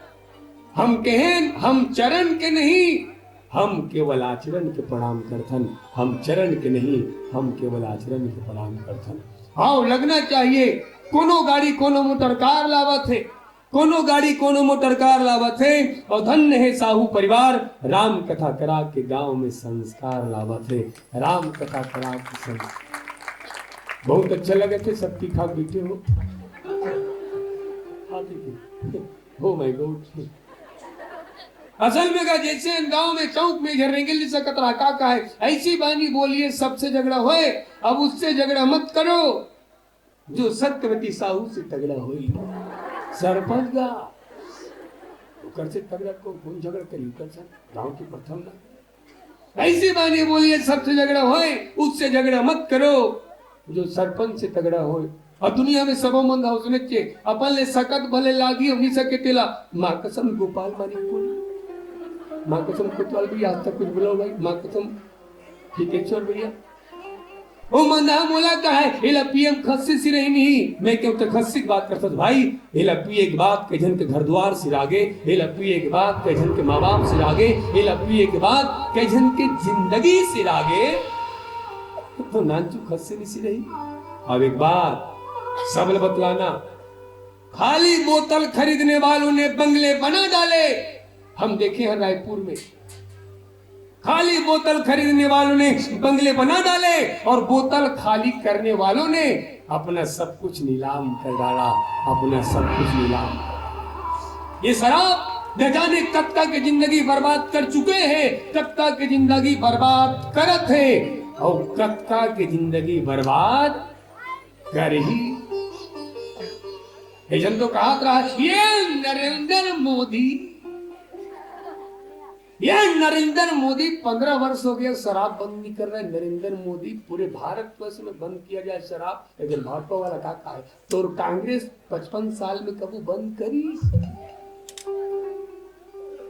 हम कहें, हम चरण के नहीं, हम केवल आचरण के प्रणाम करथन। हम चरण के नहीं, हम केवल आचरण के प्रणाम करथन। आओ, लगना चाहिए। कोनो गाड़ी, कोनो मोटर कार लावत हे, कोनो गाड़ी, कोनो मोटर कार लावत हे, और धन्य हे साहू परिवार, राम कथा करा के गांव में संस्कार लावत हे। राम कथा करा के संस्कार। बहुत अच्छा लगे थे, सब ठीक ठाक बैठे हो। हाँ, ठीक है। Oh my God। असल में का, जैसे हम गांव में चौक में इधर रेंगे ली सकत रहा, का कहे, ऐसी बानी बोलिए सबसे झगड़ा होए, अब उससे झगड़ा मत करो जो सत्यवती साहू से तगड़ा होई। सरपंच का ओकर से तगड़ा को कौन झगड़ा करी, ओकर से गांव की प्रथम ना। ऐसी बानी बोलिए सबसे झगड़ा होए, उससे झगड़ा मत करो जो सरपंच से तगड़ा होए। और दुनिया में सबो मन हौसने चे, अपन ले सकत भले लागी, उन्हीं सके तेला। माँ कसम गोपाल मानिक बोली, माँ कसम कोतवाल भैया, आज तक कुछ बोलो भाई, माँ कसम हितेश्वर भैया। ओ मंदा मोला कहे, एला पीएम खस्सी सिरही नहीं, मैं क्यों तो खस्सी की बात करता था भाई, एला पिए के बाद कई झन के घर द्वार सिरागे, एला पिए के बाद कई झन के माँ बाप सिरागे, एला पिए के बाद कई झन के जिंदगी सिरागे। तो नानचू खस्सी नहीं सिरही। अब एक बात सबल बतलाना, खाली बोतल खरीदने वालों ने बंगले बना डाले। हम देखे हैं रायपुर में, खाली बोतल खरीदने वालों ने बंगले बना डाले और बोतल खाली करने वालों ने अपना सब कुछ नीलाम कर डाला, अपना सब कुछ नीलाम। ये शराब न जाने कतका के जिंदगी बर्बाद कर चुके हैं, कतका के जिंदगी बर्बाद करत है और कतका के जिंदगी बर्बाद करही। ये जन तो कहत रहा, ये नरेंद्र मोदी, ये नरेंद्र मोदी पन्द्रह वर्ष हो गया शराब बंद नहीं कर रहा है। नरेंद्र मोदी पूरे भारतवर्ष में बंद किया जाए शराब, लेकिन भाजपा वाला का कहा है, तो कांग्रेस पचपन साल में कबू बंद करी?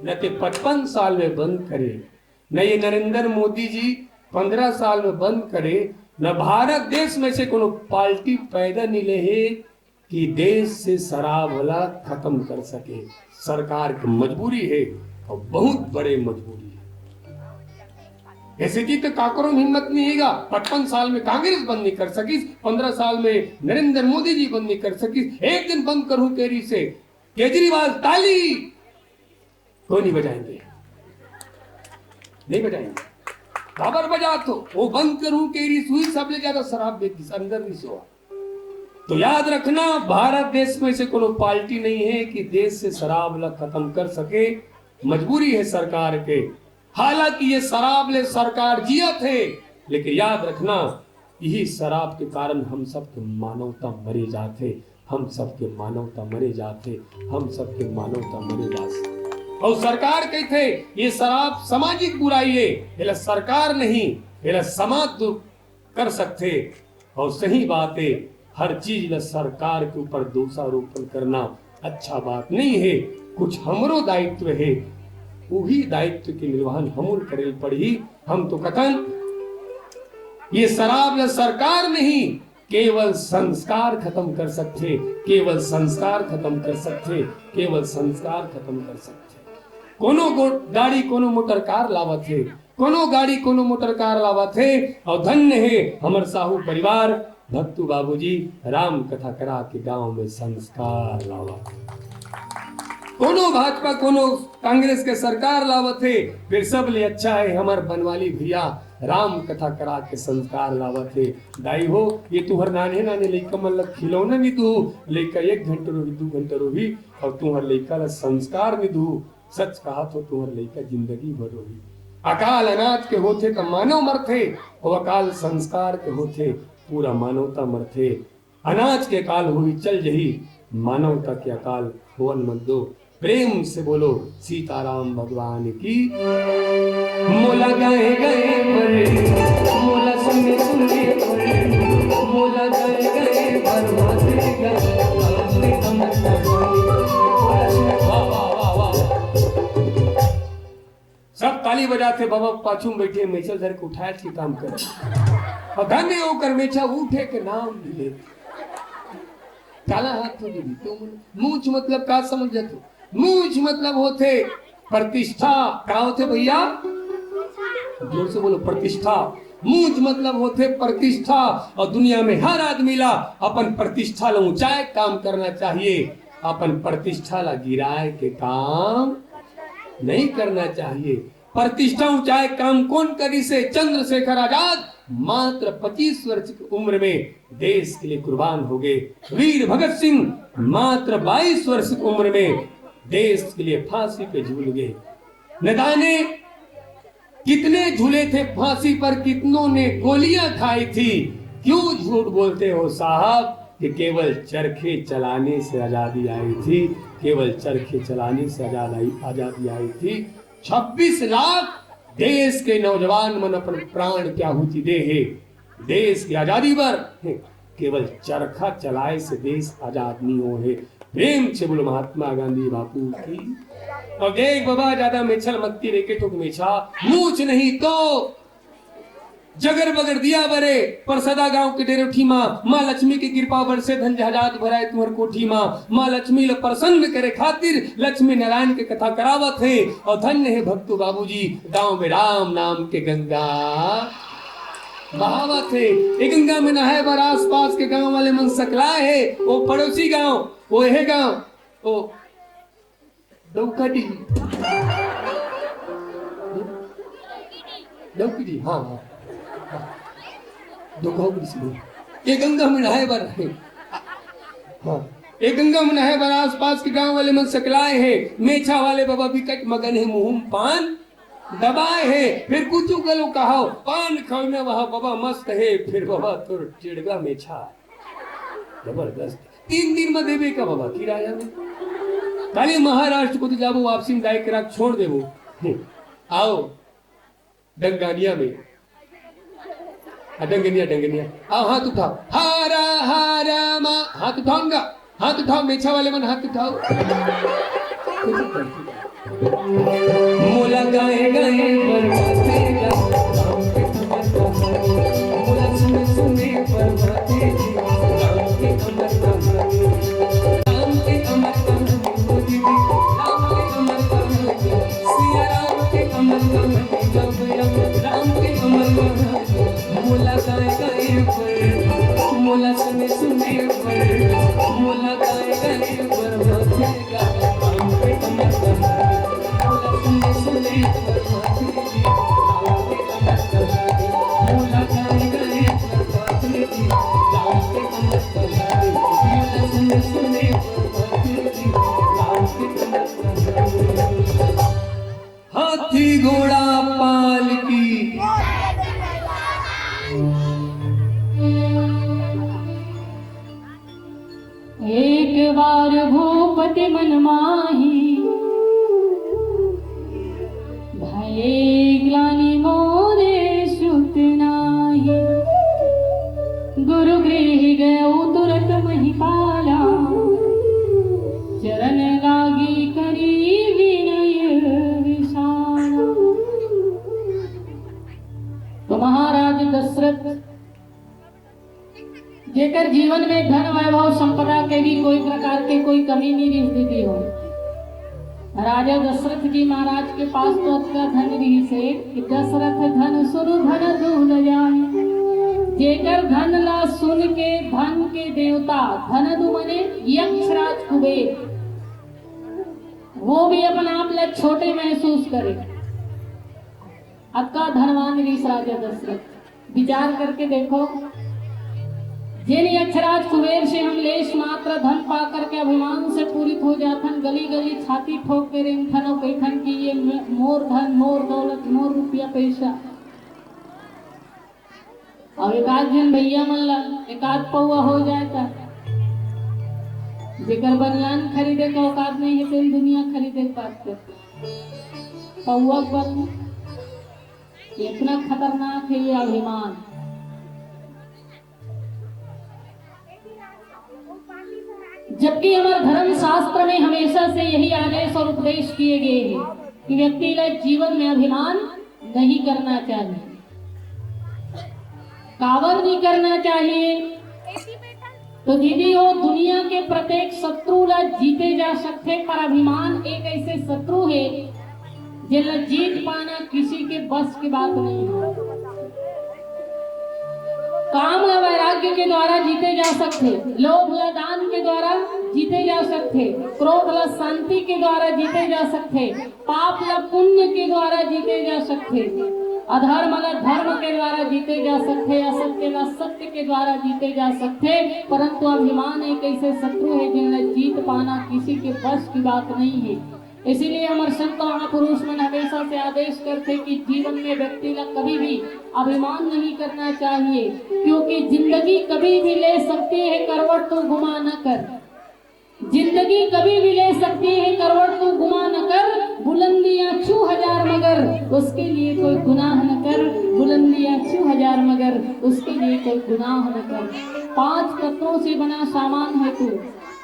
न ते पचपन साल में बंद करे, न ये नरेंद्र मोदी जी पन्द्रह साल में बंद करे, न भारत देश में से कोनो पार्टी पैदा नहीं ले है कि देश से शराब वाला खत्म कर सके। सरकार की मजबूरी है और बहुत बड़े मजबूरी है। ऐसे की तो काकरो में हिम्मत नहीं हैगा। पचपन साल में कांग्रेस बंद नहीं कर सकी, पन्द्रह साल में नरेंद्र मोदी जी बंद नहीं कर सकी। एक दिन बंद करूं तेरी से, केजरीवाल ताली कोई नहीं बजाएंगे, नहीं बजाएंगे। खबर बजा तो वो बंद करूं के री सुई सबले ज्यादा शराब बेच दिस अंदर नहीं सोआ। तो याद रखना, भारत देश में से कोनो पार्टी नहीं है कि देश से शराब ला खत्म कर सके। मजबूरी है सरकार के। हालांकि ये शराब ले सरकार जियत है, लेकिन याद रखना, यही शराब के कारण हम सबके मानवता मरे जाते, हम सबके मानवता मरे जाते, हम सबके मानवता मरे जाते। और सरकार कहते, ये शराब सामाजिक बुराई है, एला सरकार नहीं, एला समाज दूर कर सकते। और सही बात है, हर चीज ला सरकार के ऊपर दोषारोपण करना अच्छा बात नहीं है। कुछ हमरो दायित्व है, वही दायित्व के निर्वहन हमर करे पड़ही। हम तो कथन, ये शराब ला सरकार नहीं, केवल संस्कार खत्म कर सकते, केवल संस्कार खत्म कर सकते, केवल संस्कार खत्म कर सकते। कोनो गो-, गाड़ी कोनो मोटर कार लावत हे, कोनो गाड़ी कोनो मोटर कार लावत हे। और धन्य हे हमर साहू परिवार, भक्तू बाबूजी राम कथा करा के गांव में संस्कार लावत हे। कोनो भाजपा कोनो कांग्रेस के सरकार लावत हे, फिर सब ले अच्छा हे हमर बनवाली भैया राम कथा करा के संस्कार लावत हे। दाई हो, ये तुहर नान्हे नान्हे लइका मन ल खिलौना नइ दू, लइका एक घंटा रोही, दू घंटा रोही, और तुहर लइका ल संस्कार नइ दू। सच कहा तो तुहर लइका जिंदगी भर रोही। अकाल अनाज के होथे त मानव मरथे, और अकाल संस्कार के होथे पूरा मानवता मरथे। अनाज के अकाल होही चल जही, मानवता के अकाल होवन मत दो। प्रेम से बोलो सीताराम भगवान की। मोला गाए गाए बर, मोला सुने सुने बर, मोला गाए गाए बर, वाह, वाह, वाह, वाह। सब ताली बजाथे, बाबा पाछू में बैठे मेछल धर के उठाए के काम करे। और धन्य ओकर मेछा उठे के नाम नइ ले। काला हाथ हो दीदी, तुम मूछ मतलब का समझ जाते हो? मूछ मतलब होथे प्रतिष्ठा। का होथे भैया? जोर से बोलो, प्रतिष्ठा। मूछ मतलब होथे प्रतिष्ठा। और दुनिया में हर आदमी ला अपन प्रतिष्ठा ला ऊंचाए काम करना चाहिए, अपन प्रतिष्ठा ला गिराए के काम नहीं करना चाहिए। प्रतिष्ठा ऊंचाए काम कौन करिसे? चंद्रशेखर आजाद मात्र पच्चीस वर्ष की उम्र में देश के लिए कुर्बान हो गए। वीर भगत सिंह मात्र बाईस वर्ष की उम्र में देश के लिए फांसी पे झूल गए। न जाने कितने झूले थे फांसी पर, कितनों ने गोलियां खाई थी। क्यों झूठ बोलते हो साहब कि केवल चरखे चलाने से आजादी आई थी, केवल चरखे चलाने से आजाद आई, आजादी आई थी। छब्बीस लाख देश के नौजवान मन अपन प्राण के आहुति दे हे देश की आजादी बर। केवल चरखा चलाए से देश आजाद नहीं हो हे। प्रेम से बोलो महात्मा गांधी बापू की। और देख बाबा, ज्यादा मेछल मत की, रेके ठोक मेछा, मूछ नहीं तो जगर बगर दिया बरे। परसदा गांव के डेरोठी माँ, माँ लक्ष्मी के कृपा बरसे, धन जहाजात भराए तुहर कोठी माँ। माँ लक्ष्मी ल प्रसन्न करे खातिर लक्ष्मी नारायण के कथा करावत हे। और धन्य हे भक्तू बाबूजी, गांव में राम नाम के गंगा बहावत हे। ए गंगा में नहाए बर आसपास के गांव वाले मन सकलाए हे। ओ पड़ोसी गांव, ओ एहे गांव, ओ डौकाडीह। डौकीडीह, हाँ, हाँ। डौकाडीह से। ए गंगा में नहाए बर हे। हाँ। ए गंगा में नहाए बर आसपास के गांव वाले मन सकलाए हे। मेछा वाले बाबा बिकट मगन हे, मुंह में पान दबाए हे। फिर कुछ गलो कहाओ, पान खाओ ना वहा बाबा मस्त हे। फिर बाबा तोर टेड़गा मेछा। जबरदस्त। तीन दिन में देबे का बाबा किराया में। खाली महाराष्ट्र को तो जाबो, वापसी में दाई करा छोड़ देबो। हम्म। आओ डंगानिया में। आ, डंगनिया, डंगनिया। आओ हाथ उठाओ। हारा, हारा, माँ। हाथ उठाओ ना। हाथ उठाओ, मेछा वाले मन हाथ उठाओ। मोला गाए गाए बर बातेगा, मोला सुने सुने बर बातेगा, राम के अमर कहानी, राम के अमर कहानी, सिया राम के अमर कहानी, जब जब राम के अमर कहानी, मोला गाए गाए बर, मोला सुने सुने बर, मोला गाए गाए बर बातेगा। हाथी घोड़ा पालकी। एक बार भूपति मन माही, भये ग्लानि मोरे सुत नाही। गुरु गृह गयो तुरत महिपाला, चरण लागी करी विनय विशाला। तो महाराज दशरथ जेकर जीवन में धन वैभव संपदा के भी कोई प्रकार के कोई कमी नहीं रहिस दीदी हो। राजा दशरथ जी महाराज के पास तो अतका धन रहिस हे कि दशरथ धन सुन धन दून जाए। जेकर धन ला सुन के धन के देवता, धनदु मने यक्षराज कुबेर, वो भी अपन आप ला छोटे महसूस करे। अतका धनवान रहिस राजा दशरथ। विचार करके देखो, जेन यक्षराज कुबेर से हम लेश मात्र धन पा करके अभिमान से पूरित हो जाथन, गली गली छाती ठोक के रेंगथन अउ कहिथन कि ये मे-, मोर धन, मोर दौलत, मोर रुपया पैसा। अउ एकाध झन भैया मन ला एकाध पौवा हो जाए त, जेकर बनियान खरीदे के औकात नहीं है, तेन दुनिया खरीदे के बात करथे। पौवा बन इतना खतरनाक है ये अभिमान। जबकि हमारे धर्म शास्त्र में हमेशा से यही आदेश और उपदेश किए गए हैं कि व्यक्ति ला जीवन में अभिमान नहीं करना चाहिए। काबर नहीं करना चाहिए? तो दीदी हो, दुनिया के प्रत्येक शत्रु ला जीते जा सकथे, पर अभिमान एक ऐसे शत्रु है जेला जीत पाना किसी के बस की बात नहीं है। काम ला वैराग्य के द्वारा जीते जा सकथे, लोभ ला दान के द्वारा जीते जा सकथे, क्रोध ला शांति के द्वारा जीते जा सकथे, पाप ला पुण्य के द्वारा जीते जा सकथे, अधर्म ला धर्म के द्वारा जीते जा सकथे, असत्य ला सत्य के द्वारा जीते जा सकथे, परंतु अभिमान एक ऐसे शत्रु है जिनला जीत पाना किसी के बस की बात नहीं है। इसीलिए हमर संत महापुरुष मन हमेशा से आदेश करथे कि जीवन में व्यक्ति ला कभी भी अभिमान नहीं करना चाहिए, क्योंकि जिंदगी कभी भी ले सकती है करवट, तू गुमा न कर। जिंदगी कभी भी ले सकती है करवट, तू गुमा न कर। बुलंदियां छू हजार मगर उसके लिए कोई गुनाह न कर। बुलंदियां छू हजार मगर उसके लिए कोई गुनाह न कर। पांच तत्वों से बना सामान है तू,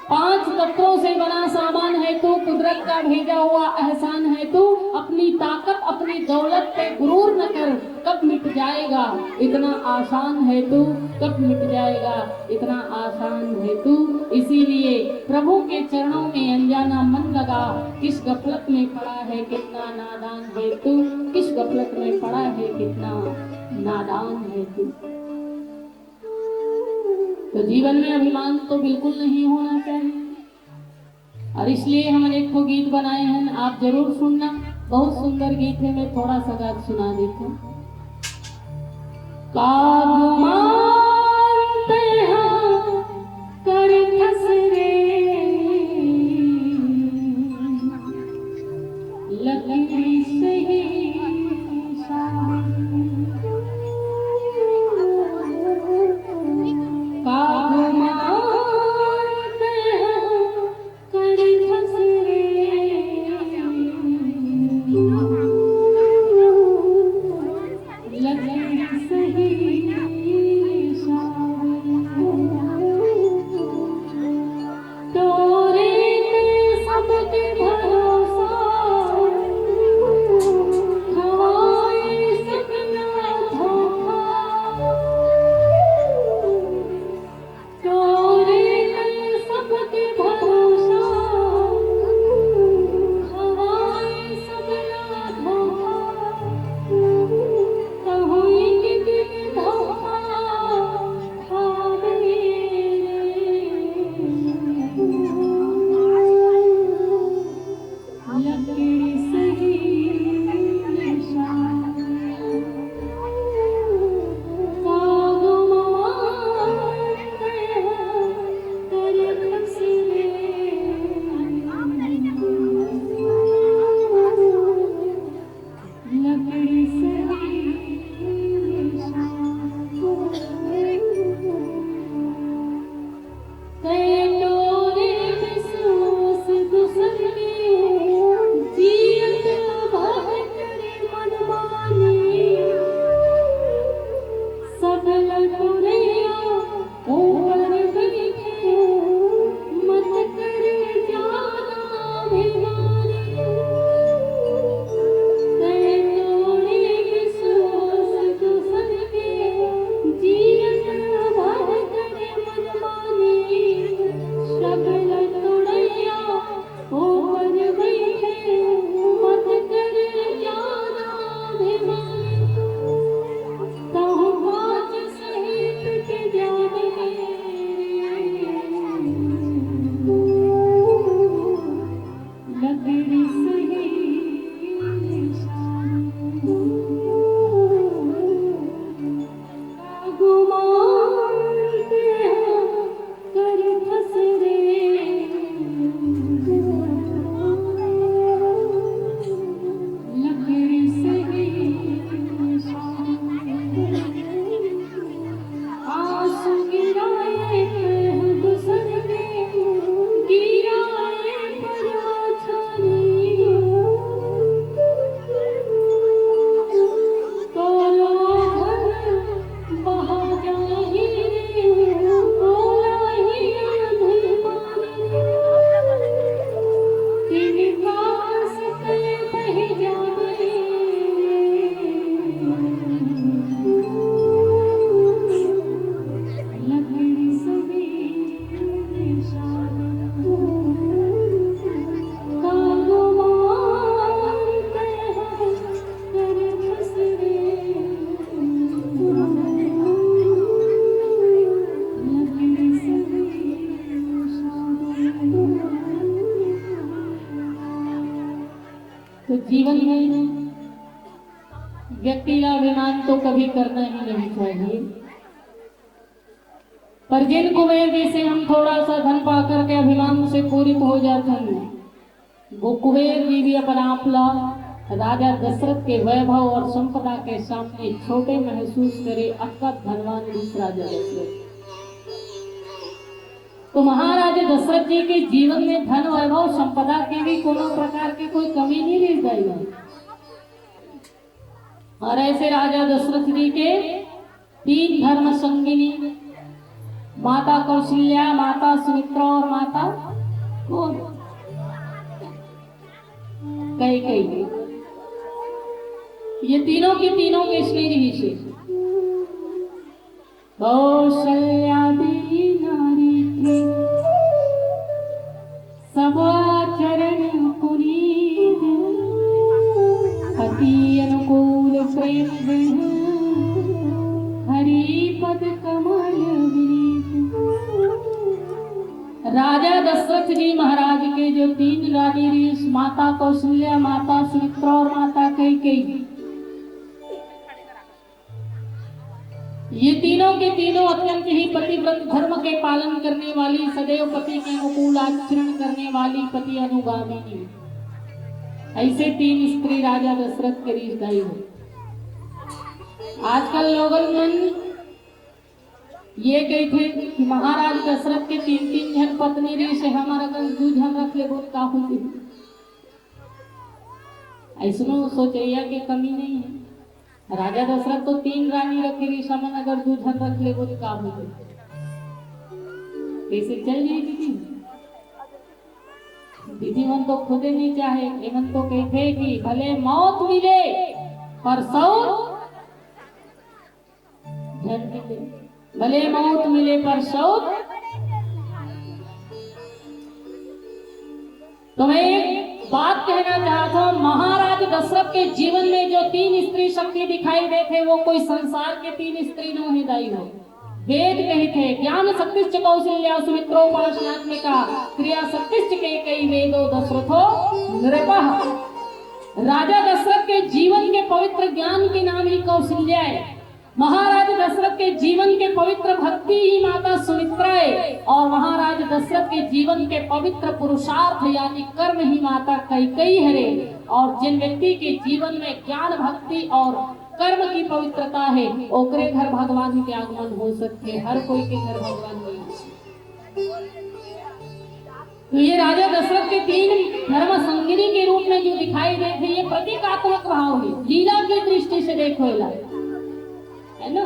पांच तत्वों से बना सामान है तू, कुदरत का भेजा हुआ एहसान है तू। अपनी ताकत, अपनी दौलत पे गुरूर न कर। कब मिट जाएगा इतना आसान है तू, कब मिट जाएगा इतना आसान है तू। इसीलिए प्रभु के चरणों में अनजाना मन लगा। किस गफलत में पड़ा है कितना नादान है तू, किस गफलत में पड़ा है कितना नादान है तू। तो जीवन में अभिमान तो बिल्कुल नहीं होना चाहिए। और इसलिए हमन एक ठो गीत बनाए हैं, आप जरूर सुनना। बहुत सुंदर गीत है, मैं थोड़ा सा गा के सुना देता हूँ। का गुमान तेहा करथस रे, लकड़ी सही साबुन। का गुमान तेहा करथस रे, लकड़ी सही साबुन। तोरे पे सबके भरोसा, खवाए सबला धोखा। तोरे पे सबके भरोसा, खवाए सबला धोखा। कहूँ एक दिन धोखा खावे रे। लकड़ी सही निशान। कागो मवान कर खसरे। लकड़ी सही निशान। तै तोरे विश्वास दूसर के, जियत भव करे मनमानी। सब लटुरिया ऊपर बैठे, मत कर ज्यादा अभिमानी। तै तोरे विश्वास दूसर के, जियत भव करे मनमानी। सब लटुरिया ऊपर बैठे, तो जीवन में व्यक्ति ला अभिमान तो कभी करना ही नहीं चाहिए। पर जिन कुबेर जी से हम थोड़ा सा धन पा करके अभिमान से पूरित हो जाते हैं, वो कुबेर जी भी अपन आप ला राजा दशरथ के वैभव और संपदा के सामने छोटे महसूस करे, अतका धनवान रिहिस राजा दशरथ। तो महाराज दशरथ जी के जीवन में धन वैभव संपदा के भी कोनो प्रकार के कोई कमी नहीं रह जाएगा। और ऐसे राजा दशरथ जी के तीन धर्म संगिनी, माता कौशल्या, माता सुमित्रा और माता कौन? कैकेयी। ये तीनों की तीनों के श्री ऋषि। कौशल्यादि नारी के सब आचरण पुनीत, अति अनुकूल प्रेम विनय हरि पद कमल विनीत। राजा दशरथ जी महाराज के जो तीन रानी रही, माता कौशल्या, माता सुमित्रा और माता कैकेयी, ये तीनों के तीनों अत्यंत ही पतिव्रत धर्म के पालन करने वाली, सदैव पति के अनुकूल आचरण करने वाली, पति अनुगामिनी, ऐसे तीन स्त्री राजा दशरथ के रिहिस दाई हो। आजकल लोगन मन ये कहिथे कि महाराज दशरथ के तीन तीन झन पत्नी रहिस, हमर अगर दू झन रख लेबो त का होही? ऐसनो सोचइया के कमी नहीं है। राजा दशरथ तो तीन रानी रखे रहिस, हमन अगर दू झन रख लेबो त का होही? कैसे चल जाही दीदी? दीदी मन तो खुदे नहीं चाहे, एमन तो कहिथे कि भले मौत मिले पर सौत झन मिले, भले मौत मिले पर सौत। तो मैं एक बात कहना चाहत हूँ, महाराज दशरथ के जीवन में जो तीन स्त्री शक्ति दिखाई देथे, वो कोई संसार के तीन स्त्री नोहे दाई हो। वेद कहिथे, ज्ञान शक्तिश्च कौशल्या सुमित्रोपासनात्मिका, क्रिया शक्तिश्च कैकेयी वेदो दशरथो नृपः। राजा दशरथ के जीवन के पवित्र ज्ञान के नाम ही कौशल्या है। महाराज दशरथ के जीवन के पवित्र भक्ति ही माता सुमित्रा है और महाराज दशरथ के जीवन के पवित्र पुरुषार्थ यानी कर्म ही माता कैकेयी हरे। और जिन व्यक्ति के जीवन में ज्ञान, भक्ति और कर्म की पवित्रता है, ओकरे घर भगवान के आगमन हो सकथे, हर कोई के घर भगवान नहीं आ सकथे। तो ये राजा दशरथ के तीन धर्म संगिनी के रूप में जो दिखाई देथे, ये प्रतीकात्मक भाव है, लीला की दृष्टि से देखो एला, है ना?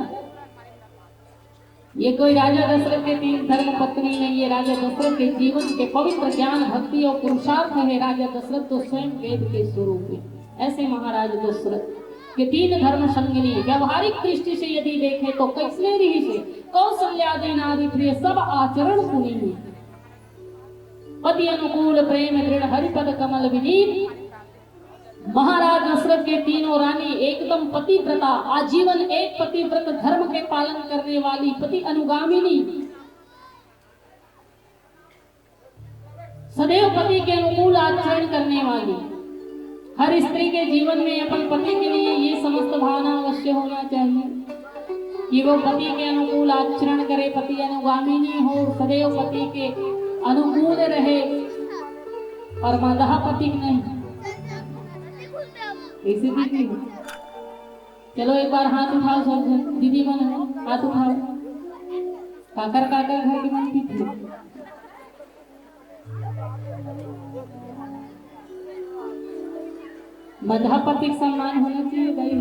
ये कोई राजा दशरथ के तीन धर्म पत्नी नहीं, ये राजा दशरथ के जीवन के पवित्र ज्ञान, भक्ति और पुरुषार्थ है। राजा दशरथ तो स्वयं वेद के स्वरूप है। ऐसे महाराज दशरथ के तीन धर्म संगिनी व्यावहारिक दृष्टि से यदि देखें तो कैसने रहिसे? कौशल्यादि नारी प्रिय सब आचरण पुनीत, पति अनुकूल प्रेम दृढ़ हरिपद कमल विनीत। महाराज दशरथ के तीनों रानी एकदम पतिव्रता, आजीवन एक पतिव्रत धर्म के पालन करने वाली, पति अनुगामिनी, सदैव पति के अनुकूल आचरण करने वाली। हर स्त्री के जीवन में अपन पति के लिए ये समस्त भावना अवश्य होना चाहिए। कि वो पति के अनुकूल आचरण करे, पति अनुगामी नहीं हो, सदैव पति के अनुकूल रहे और मदहा पति नहीं। ऐसे दीदी हो? चलो एक बार हाथ उठाओ सब जन, दीदी मन हो, हाथ उठाओ। काकर काकर घर के मन पीछे। मदहा पति के सम्मान होना चाहिए भाई।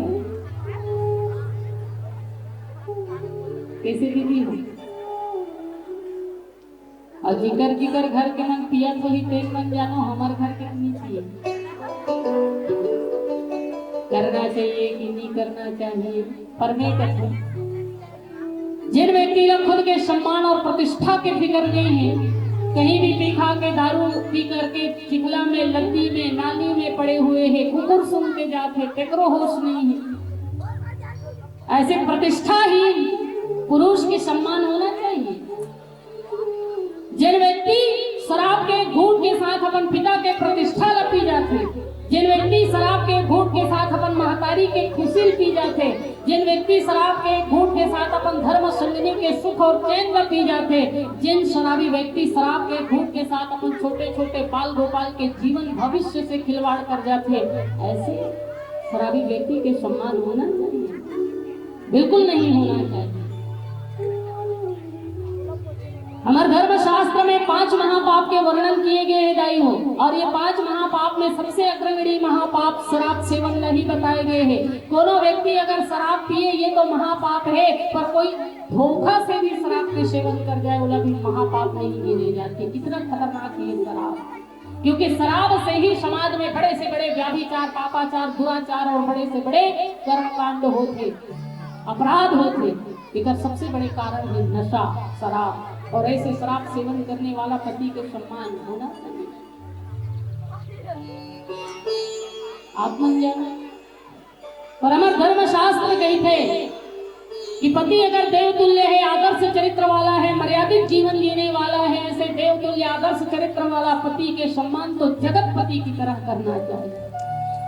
कैसे दीदी हो? और जिकर जिकर घर के मन पियत होही, तेन मन जानो हमर घर के नहीं पिए। करना चाहिए कि नहीं करना चाहिए, पर मैं कहूँ, जिन व्यक्ति ला खुद के सम्मान और प्रतिष्ठा के फिक्र नहीं है, कहीं भी पी खा के, दारू पी करके चिखला में, लद्दी में, नाली में पड़े हुए हैं, कुकुर सूंघ के जात है, तेकरो होश नहीं है। ऐसे प्रतिष्ठाहीन पुरुष के सम्मान होना चाहिए। जिन व्यक्ति शराब के घूंट के साथ अपन पिता के प्रतिष्ठा ला पी जाथे, जिन व्यक्ति शराब के घूंट के साथ अपन महतारी के खुशी ल पी जाथे, जिन व्यक्ति शराब के घूंट के साथ अपन धर्म संगिनी के सुख और चैन ला पी जाथे, जिन शराबी व्यक्ति शराब के घूंट के साथ अपन छोटे छोटे बाल गोपाल के जीवन भविष्य से खिलवाड़ कर जाथे, ऐसे शराबी व्यक्ति के सम्मान होना चाहिए? बिल्कुल नहीं होना चाहिए। हमारे धर्म शास्त्र में पांच महापाप के वर्णन किए गए हैं दाई हो, और ये पांच महापाप में सबसे अग्रगणी महापाप शराब सेवन नहीं बताए गए हैं। कोनो व्यक्ति अगर शराब पिए, ये तो महापाप है, पर कोई धोखा से भी शराब के सेवन कर जाए, वो भी महापाप नहीं गिने जाते। कितना खतरनाक है ये शराब, क्योंकि शराब से ही समाज में बड़े से बड़े व्याभिचार, पापाचार, दुराचार और बड़े से बड़े कर्मकांड होते, अपराध होते। एकर सबसे बड़े कारण है नशा, शराब, और ऐसे शराब सेवन करने वाला पति के सम्मान होना चाहिए। आप मन जानो, पर हमर धर्मशास्त्र कहिथे कि पति अगर देवतुल्य है, आदर्श चरित्र वाला है, मर्यादित जीवन जीने वाला है, ऐसे देवतुल्य आदर्श चरित्र वाला पति के सम्मान तो जगत पति की तरह करना चाहिए।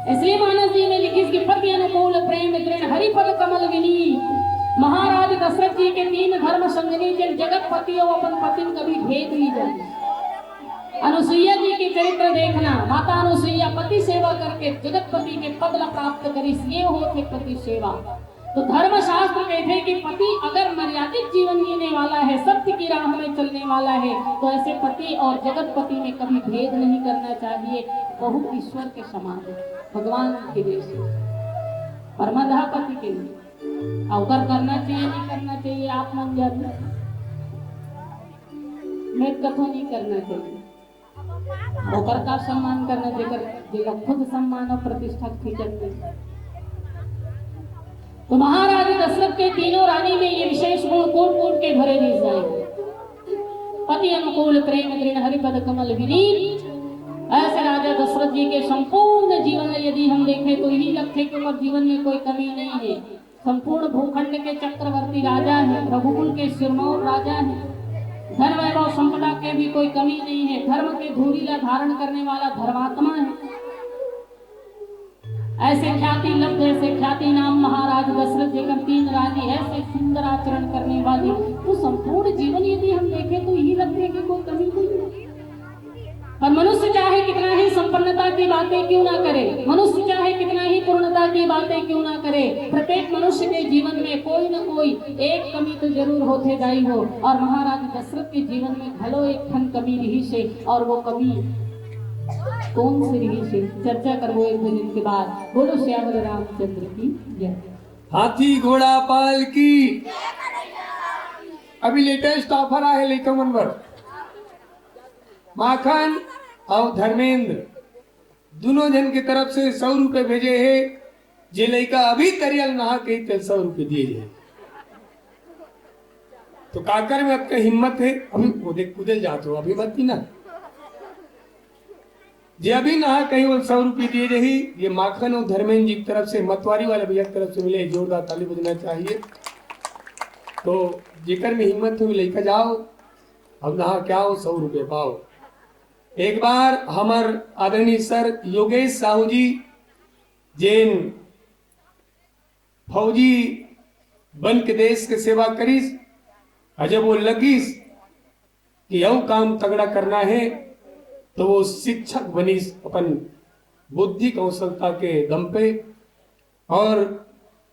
इसलिए मानस जी ने लिखिस कि पति अनुकूल प्रेम दृढ़ हरि पद कमल विनीत। महाराज दशरथ जी के तीन धर्म संगिनी, जिन जगत पति हो अपन पतिन कभी भेद नहीं जाने। अनुसुईया जी के चरित्र देखना, माता अनुसुईया पति सेवा करके जगत पति के पद ला प्राप्त करिस, ये होथे पति सेवा। तो धर्मशास्त्र कहते हैं कि पति अगर मर्यादित जीवन जीने वाला है, सत्य की राह में चलने वाला है, तो ऐसे पति और जगत पति में कभी भेद नहीं करना चाहिए। बहू ईश्वर के समान है, भगवान के जैसे, और मदहा पति के लिए। अवकर करना चाहिए, नहीं करना चाहिए, आप मन जानो। मैं कथो नहीं करना चाहिए। ओकर का सम्मान करना, जेकर, जेला खुद सम्मान और प्रतिष्ठा के फिकर नहीं। तो महाराज दशरथ के तीनों रानी में ये विशेष गुण कूट कूट के भरे दिस दाई। पति अनुकूल प्रेम दृढ़ हरि पद कमल विनीत। ऐसे राजा दशरथ जी के संपूर्ण जीवन में यदि हम देखें तो यही लगथे कि ओकर जीवन में कोई कमी नहीं है। संपूर्ण भूखंड के चक्रवर्ती राजा है, रघुकुल के सिरमौर राजा है, धन वैभव संपदा के भी कोई कमी नहीं है, धर्म के धूरी ला धारण करने वाला धर्मात्मा है। ऐसे ख्याति लब्ध, ऐसे ख्याति नाम महाराज दशरथ जी का तीन रानी, ऐसे सुंदर आचरण करने वाली। तो संपूर्ण जीवन यदि हम देखें तो यही लगथे कि कोई कमी नहीं है। पर मनुष्य चाहे कितना ही संपन्नता की बातें क्यों ना करे, मनुष्य चाहे कितना ही पूर्णता की बातें क्यों ना करे, प्रत्येक मनुष्य के जीवन में कोई ना कोई एक कमी तो जरूर होथे दाई हो। और महाराज दशरथ के जीवन में घलो एक ठन कमी रहिसे, और वो कमी कौन सी रहिसे, चर्चा करबो एक भजन के बाद। बोलो सियावर रामचंद्र की जय। हाथी घोड़ा पाल की। अभी लेटेस्ट ऑफर आए लइका मन बर, माखन और धर्मेंद्र दोनों जन के तरफ से सौ रुपए भेजे हे। जे लइका अभी तरिया ल नहा के तेल सौ रुपए दिए जाए। तो काकर में आपका हिम्मत है, अभी वो देख कूदे जात हो, अभी मत ना। जे अभी नहा कहीं वो सौ रुपए दिए जाही। ये माखन और धर्मेंद्र जी की तरफ से, मतवारी वाले भैया की तरफ से मिले, जोरदार ताली बजना चाहिए। तो जेकर में हिम्मत हो लइका जाओ, अब नहा क्या हो, सौ रुपए पाओ। एक बार हमर आदरणीय सर योगेश साहू जी, जेन फौजी बन के देश के सेवा करिस। अउ जब वो लगिस कि अउ काम तगड़ा करना हे, तो वो शिक्षक बनिस अपन बुद्धि कौशलता के दम पे। अउ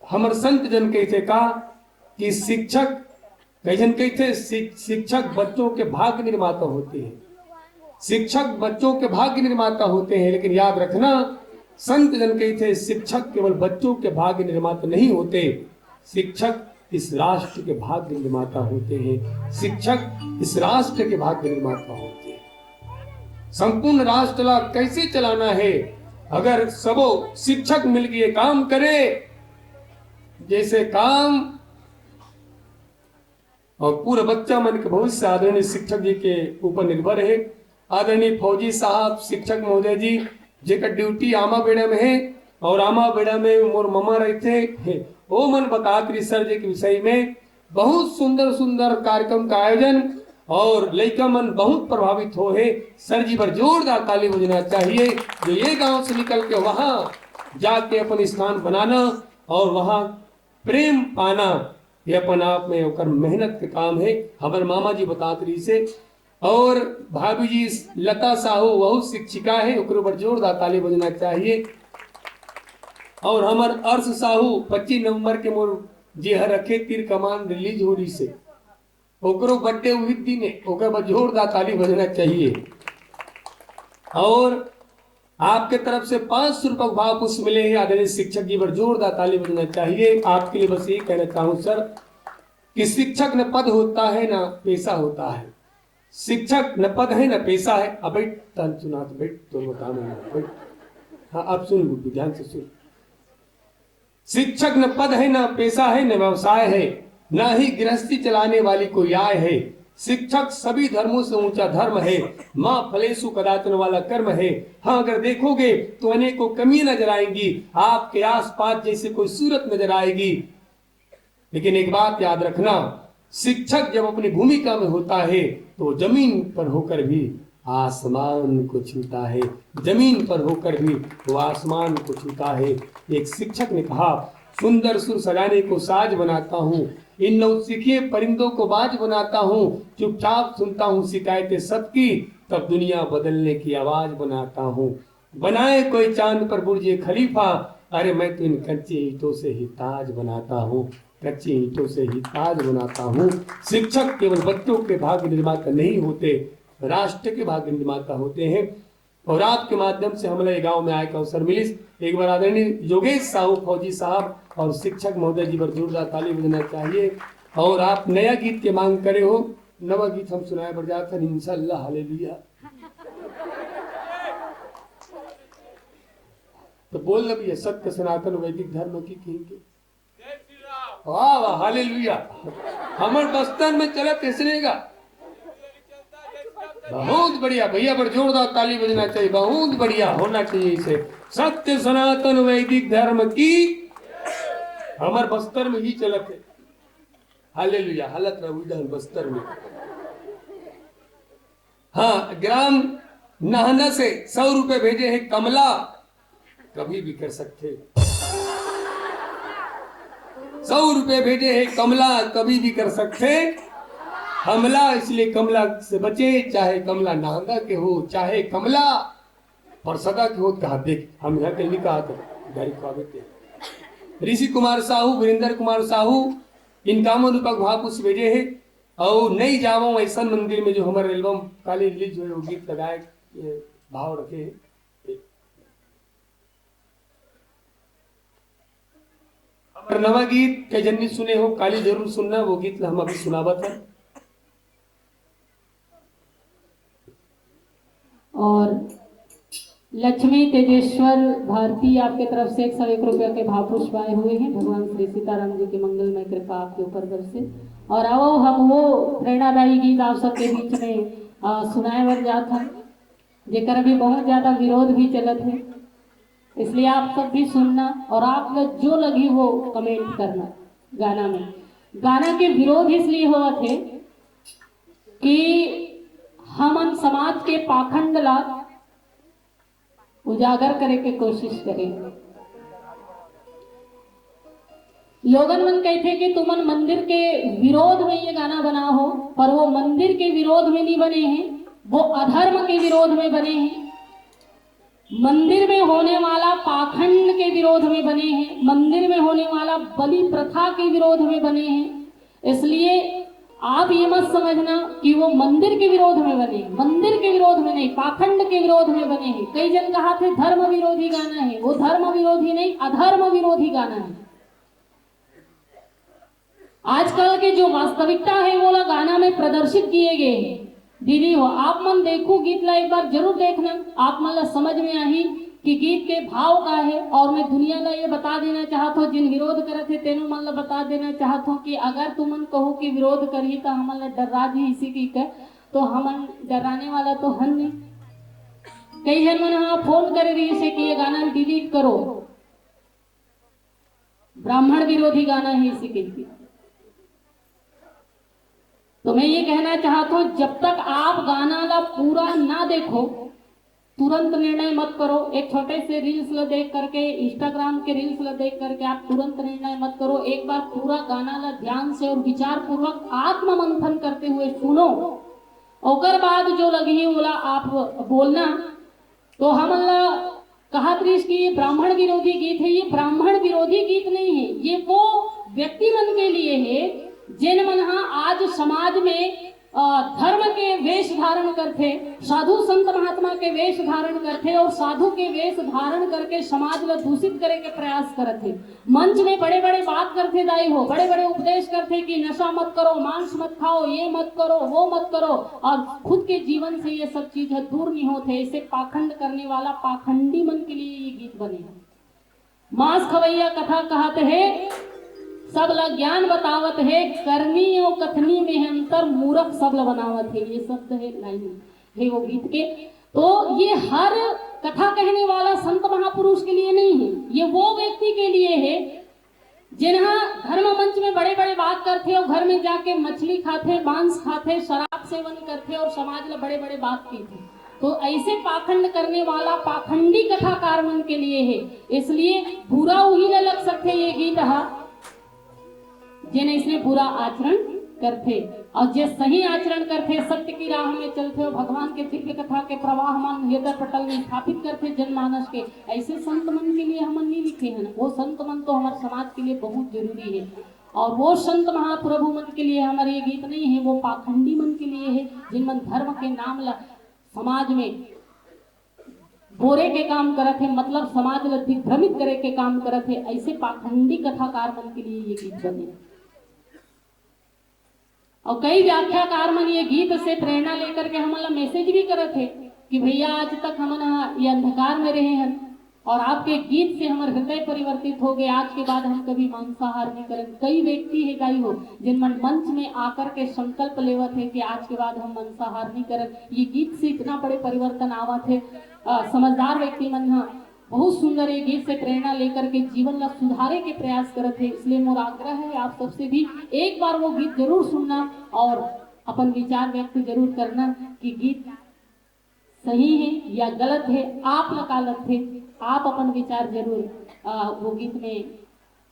हमर संत जन कहिथे का कि शिक्षक, कई झन कहिथे, "शिक-, शिक्षक बच्चों के भाग्य निर्माता होते हैं, शिक्षक बच्चों के भाग्य निर्माता होते हैं।" लेकिन याद रखना, संत जन कहिथे, "शिक्षक केवल बच्चों के भाग्य निर्माता नहीं होते, शिक्षक इस राष्ट्र के भाग्य निर्माता होते हैं, शिक्षक इस राष्ट्र के भाग्य निर्माता होते हैं।" संपूर्ण राष्ट्र ला कैसे चलाना है, अगर सबो शिक्षक मिलके ये काम करे, जैसे काम अउ पूरा बच्चा मन के भविष्य आदरणीय शिक्षक जी के ऊपर निर्भर हे। आदरणीय फौजी साहब, शिक्षक महोदय जी, जेकर ड्यूटी आमा बेड़ा में हे अउ आमा बेड़ा में मोर ममा रहिथे, हे, ओ मन बतात रहिस सर जी के विषय में। बहुत सुंदर सुंदर कार्यक्रम का आयोजन अउ लइका मन बहुत प्रभावित हो हे। सर जी बर जोरदार ताली बजना चाहिए, जो ये गांव से निकल के वहां जाके अपन स्थान बनाना अउ वहां प्रेम पाना, ये अपन आप में ओकर मेहनत के काम हे। हमर मामा जी बतात रहिस हे। अउ भाभी जी लता साहू, वहू शिक्षिका हे, ओकरो बर जोरदार ताली बजना चाहिए। अउ हमर अर्श साहू, पच्चीस नवंबर के मोर जे हर रखे तीर कमान रिलीज हो रहिस हे, ओकरो बर्थडे उही दिन हे, ओकर बर जोरदार ताली बजना चाहिए। अउ आपके तरफ से पाँच सौ रुपये का भाव पुष्प मिले हे, आदरणीय शिक्षक जी बर जोरदार ताली बजना चाहिए। आपके लिए बस ये कहना चाहूँ सर कि शिक्षक न पद होता है, न पेशा होता है। शिक्षक न पद है, न पेशा है। अब बैठ, तन सुना तो बैठ, तो बता, बैठ। हाँ, अब सुन गुड्डू, ध्यान से सुन। शिक्षक न पद है, न पेशा है, न व्यवसाय है, न ही गृहस्थी चलाने वाली कोई आय है। शिक्षक सभी धर्मों से ऊंचा धर्म है, माँ फलेशु कदाचन वाला कर्म है। हाँ, अगर देखोगे तो अनेकों कमियां नजर आएंगी, आपके आसपास जैसे कोई सूरत नजर आएगी। लेकिन एक बात याद रखना, शिक्षक जब अपनी भूमिका में होता है तो वो जमीन पर होकर भी आसमान को छूता है, जमीन पर होकर भी वो आसमान को छूता है। एक शिक्षक ने कहा, "सुंदर सुर सजाने को साज बनाता हूँ, इन नौसिखिए परिंदों को बाज बनाता हूँ, चुपचाप सुनता हूँ शिकायतें सबकी, तब दुनिया बदलने की आवाज बनाता हूँ।" बनाए कोई चांद पर बुर्ज खलीफा, अरे मैं तो इन कच्चे ईंटों से ही ताज बनाता हूँ, कच्चे ईंटों से ही ताज बनाता हूँ। शिक्षक केवल बच्चों के भाग्य निर्माता नहीं होते, राष्ट्र के भाग्य निर्माता होते हैं। अउ आपके माध्यम से हमला ये गांव में आए का अवसर मिलिस। एक बार आदरणीय योगेश साहू फौजी साहब अउ शिक्षक महोदय जी बर जोरदार ताली बजना चाहिए। अउ आप नया गीत के मांग करे हो, नवा गीत हम सुनाए बर जात हन, इंशाल्लाह, हालेलुया। तो बोल ना भैया, सत्य सनातन वैदिक धर्म की किंग के। वाह वाह, हालेलुया। हमर बस्तर में चलत इसने का। बहुत बढ़िया भैया, पर जोरदार ताली बजना चाहिए। बहुत बढ़िया होना चाहिए इसे। सत्य सनातन वैदिक धर्म की। हमर बस्तर में ही चलत है। हालेलुया। हालत रहा उधर बस्तर में। हाँ, ग्राम नाहना से सौ रुपए भेजे हैं कमला, कभी भी कर सकते। सौ रुपए भेजे हैं कमला, कभी भी कर सकते हमला, इसलिए कमला से बचे, चाहे कमला नाहना के हो, चाहे कमला परसदा के हो। कहा देख, हम यहाँ के नहीं कहा था, गाड़ी को आवे थे। ऋषि कुमार साहू, वीरेंद्र कुमार साहू, इनकावन रुपया भाव पुष्प भेजे हैं। अउ नहीं जावं ऐसन मंदिर में, जो हमर एल्बम काली रिलीज होए, वो गीत लगाए, ये भाव रखे हैं। हमर नवा गीत के जन्नी सुने हो, काली जरूर सुनना, वो गीत ला हम अभी सुनावत हन। और लक्ष्मी तेजेश्वर भारती, आपके तरफ से एक सौ एक रुपया के भाव पुष्प आए हुए हैं। भगवान श्री सीताराम जी की मंगलमय कृपा आपके ऊपर बरसे। और आओ, हम वो प्रेरणादायी गीत आप सबके बीच में, आ, सुनाए बर जात हन, जेकर अभी बहुत ज्यादा विरोध भी चलत है, इसलिए आप सब भी सुनना और आप लोग जो लगी वो कमेंट करना। गाना में, गाना के विरोध इसलिए होवत है कि हमन समाज के पाखंड ला उजागर करे के कोशिश करें। लोगन मन कहथे कि तुमन मंदिर के विरोध में ये गाना बना हो, पर वो मंदिर के विरोध में नहीं बने हैं, वो अधर्म के विरोध में बने हैं। मंदिर में होने वाला पाखंड के विरोध में बने हैं, मंदिर में होने वाला बलि प्रथा के विरोध में बने हैं। इसलिए आप ये मत समझना कि वो मंदिर के विरोध में बने, मंदिर के विरोध में नहीं, पाखंड के विरोध में बने हैं। कई जन कहा थे धर्म विरोधी गाना है, वो धर्म विरोधी नहीं, अधर्म विरोधी गाना है। आजकल के जो वास्तविकता है, वो ला गाना में प्रदर्शित किए गए हैं। दीदी हो, आप मन देखो गीत ला, एक बार जरूर देखना, आप मन ला समझ में आही कि गीत के भाव का है। और मैं दुनिया ला ये बता देना चाहत हूँ, जिन विरोध करत हे तेनो मन ला बता देना चाहत हूँ कि अगर तुमन कहो कि विरोध करही तो हमन ला डर्रा जी इसी की कर, तो हमन डराने वाला तो हन नहीं। कई जन मन हाँ फोन करे रही से कि ये गाना डिलीट करो, ब्राह्मण विरोधी गाना है इसी के लिए। तो मैं ये कहना चाहता हूँ, जब तक आप गाना ला पूरा ना देखो, तुरंत निर्णय मत करो। एक छोटे से रील्स ला देख करके, इंस्टाग्राम के रील्स ला देख करके आप तुरंत निर्णय मत करो। एक बार पूरा गाना ला ध्यान से और विचार पूर्वक आत्म मंथन करते हुए सुनो, ओकर बाद जो लगही ओला आप बोलना। तो हमन ला कहत रहिस कि ये ब्राह्मण विरोधी गीत है। ये ब्राह्मण विरोधी गीत नहीं है, ये वो व्यक्ति मन के लिए है जिन मन हा आज समाज में अ, धर्म के वेश धारण करथे, साधु संत महात्मा के वेश धारण करथे और साधु के वेश धारण करके समाज ला दूषित करे के प्रयास करत हे। मंच में बड़े बड़े बात करथे दाई हो, बड़े बड़े उपदेश करथे कि नशा मत करो, मांस मत खाओ, ये मत करो, वो मत करो, और खुद के जीवन से ये सब चीज दूर नहीं होते। ऐसे पाखंड करने वाला पाखंडी मन के लिए ये गीत बने हैं। मांस खवैया कथा कहत हे, सब ला ज्ञान बतावत हे, करनी और कथनी में है अंतर, मूरख सब ला बनावत हे। ये शब्द है लाइन हे वो गीत के। तो ये हर कथा कहने वाला संत महापुरुष के लिए नहीं है, ये वो व्यक्ति के लिए है जिनहा धर्म मंच में बड़े बड़े बात करथे और घर में जाके मछली खाथे, मांस खाथे, शराब सेवन करथे और समाज ला बड़े बड़े बात कहिथे। तो ऐसे पाखंड करने वाला पाखंडी कथाकार मन के लिए है, इसलिए बुरा उही ला लग सकथे ये गीत हा, जेन इसने बुरा आचरण करथे। और जे सही आचरण करथे, सत्य की राह में चलथे और भगवान के दिव्य कथा के प्रवाहमान हृदय पटल में स्थापित करथे जनमानस के, ऐसे संत मन के लिए हमन नहीं लिखे हैं। वो संत मन तो हमारे समाज के लिए बहुत जरूरी है। और वो संत महाप्रभु मन के लिए हमारे ये गीत नहीं है, वो पाखंडी मन के लिए है, जिन मन धर्म के नाम ला समाज में बोरे के काम करत हे, मतलब समाज ला दिग्भ्रमित करे के काम करत हे। ऐसे पाखंडी कथाकार मन के लिए ये गीत बने। और कई व्याख्याकार मन ये गीत से प्रेरणा लेकर के हमन ला मैसेज भी करत हे कि भैया, आज तक हमन ह ये अंधकार में रहे हन और आपके गीत से हमर हृदय परिवर्तित हो गए। आज के बाद हम कभी मांसाहार नहीं करन। कई व्यक्ति हे दाई हो, जिन मन मंच में आकर के संकल्प लेवत हे कि आज के बाद हम मांसाहार नहीं करन। ये गीत से इतना बड़े परिवर्तन आवत हे। अ, समझदार व्यक्ति मन ह बहुत सुंदर ये गीत से प्रेरणा लेकर के जीवन ला सुधारे के प्रयास करत हे। इसलिए मोर आग्रह है आप सबसे भी, एक बार वो गीत जरूर सुनना और अपन विचार व्यक्त जरूर करना कि गीत सही है या गलत है, आप ला का लगथे, आप अपन विचार जरूर, अ, वो गीत में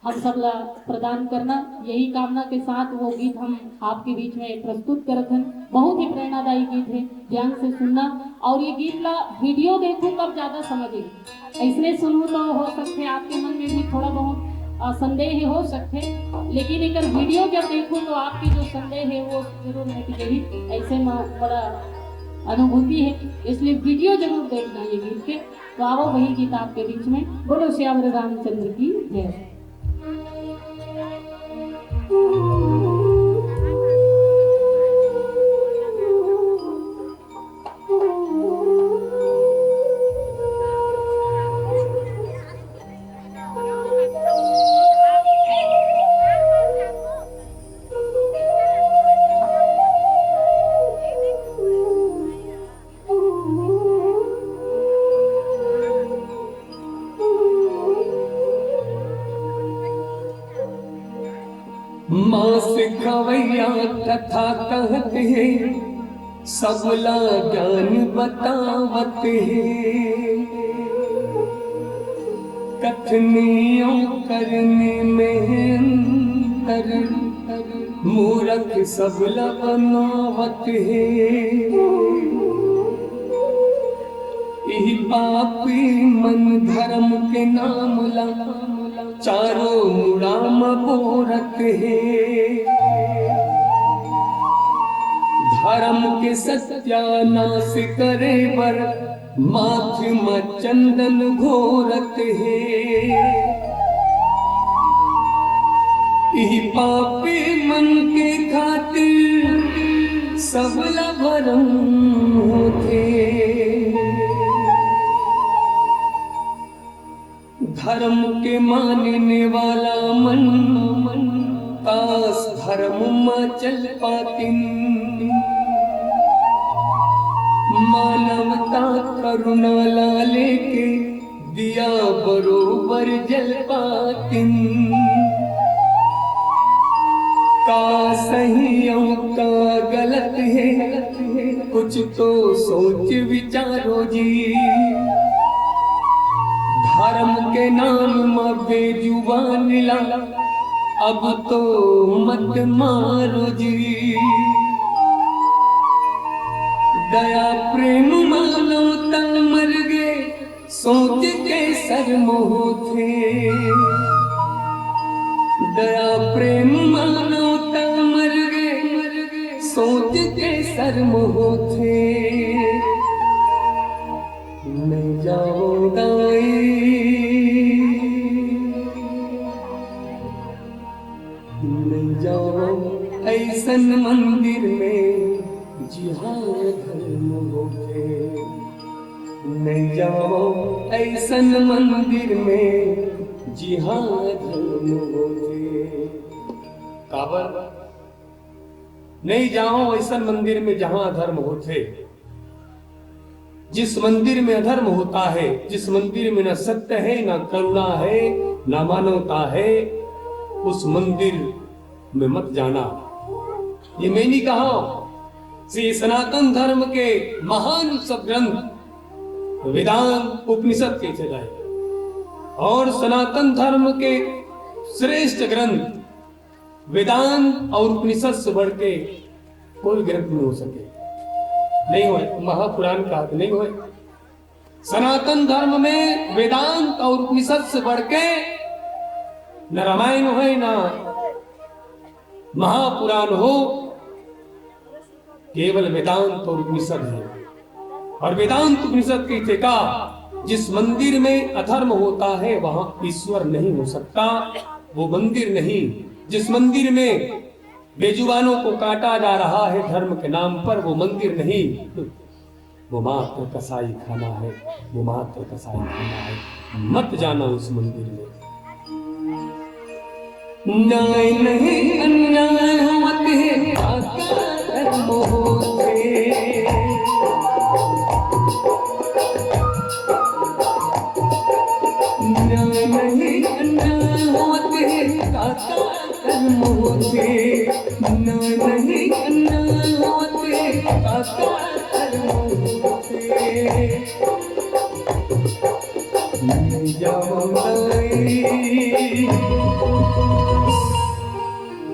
हम सब ला प्रदान करना। यही कामना के साथ वो गीत हम आपके बीच में प्रस्तुत करत हन। बहुत ही प्रेरणादायी गीत है, ध्यान से सुनना। और ये गीत ला वीडियो देखो तब ज्यादा समझे, ऐसने सुनू तो हो सकथे आपके मन में भी थोड़ा बहुत, अ, संदेह हो सकथे, लेकिन एकर वीडियो जब देखो तो आपके जो संदेह है वो जरूर मिट गई। ऐसे में बड़ा अनुभूति है, इसलिए वीडियो जरूर देखना ये गीत के। तो आवो वही गीत आपके बीच में। बोलो सियावर रामचंद्र की जय। मांस खवैया कथा कहत हे, सबला ज्ञान बतावत हे। कथनी अउ करनी में अंतर, मूरख सब ला बनावत हे। इही पापी मन धर्म के नाम ला चारों मुड़ा म बोरत हे। धर्म के सत्यानाश करे बर माथ म चंदन घोरत हे। इही पापी मन के खातिर सबला भरम होथे। धर्म के मानने वाला मन, काश धर्म म चल पातिन। मानवता करुणा ला लेके दिया बरोबर जल पातिन। का सही अउ का गलत हे, कुछ तो सोच विचारो जी। धर्म के नाम म बेजुबान ला अब तो मत मारो जी। दया प्रेम मानवता मर गे, सोच के शर्म होथे। दया प्रेम मानवता मर गे, सोच के शर्म होथे। नइ जावंव दाई, नइ जावंव अइसन मंदिर में जिहां धर्म होथे। नइ जावंव अइसन मंदिर में जिहां धर्म होथे। काबर? नइ जावंव अइसन मंदिर में जहां अधर्म होथे। जिस मंदिर में अधर्म होता है, जिस मंदिर में ना सत्य है, ना करुणा है, ना मानवता है, उस मंदिर में मत जाना। ये मैं नहीं कहा, श्री सनातन धर्म के महान सब ग्रंथ वेदांत उपनिषद कहिथे अउ सनातन धर्म के श्रेष्ठ ग्रंथ वेदांत अउ उपनिषद से बढ़ के कोई ग्रंथ नहीं हो सके, नहीं होय, महापुराण का नहीं होय। सनातन धर्म में वेदांत अउ उपनिषद से बढ़ के न रामायण होय, न महापुराण हो, केवल वेदांत अउ उपनिषद हे। अउ वेदांत उपनिषद कहिथे का, जिस मंदिर में अधर्म होता है, वहां ईश्वर नहीं हो सकता, वो मंदिर नहीं। जिस मंदिर में बेजुबानों को काटा जा रहा है धर्म के नाम पर, वो मंदिर नहीं, वो मात्र कसाई खाना है, वो मात्र कसाई खाना है। मत जाना उस मंदिर में। न्याय नहीं अन्याय होवत हे, काका धर्म होथे। न्याय नहीं अन्याय होवत हे, काका धर्म होथे। न्याय नहीं अन्याय होवत हे, काका धर्म होथे। नइ जावंव दाई,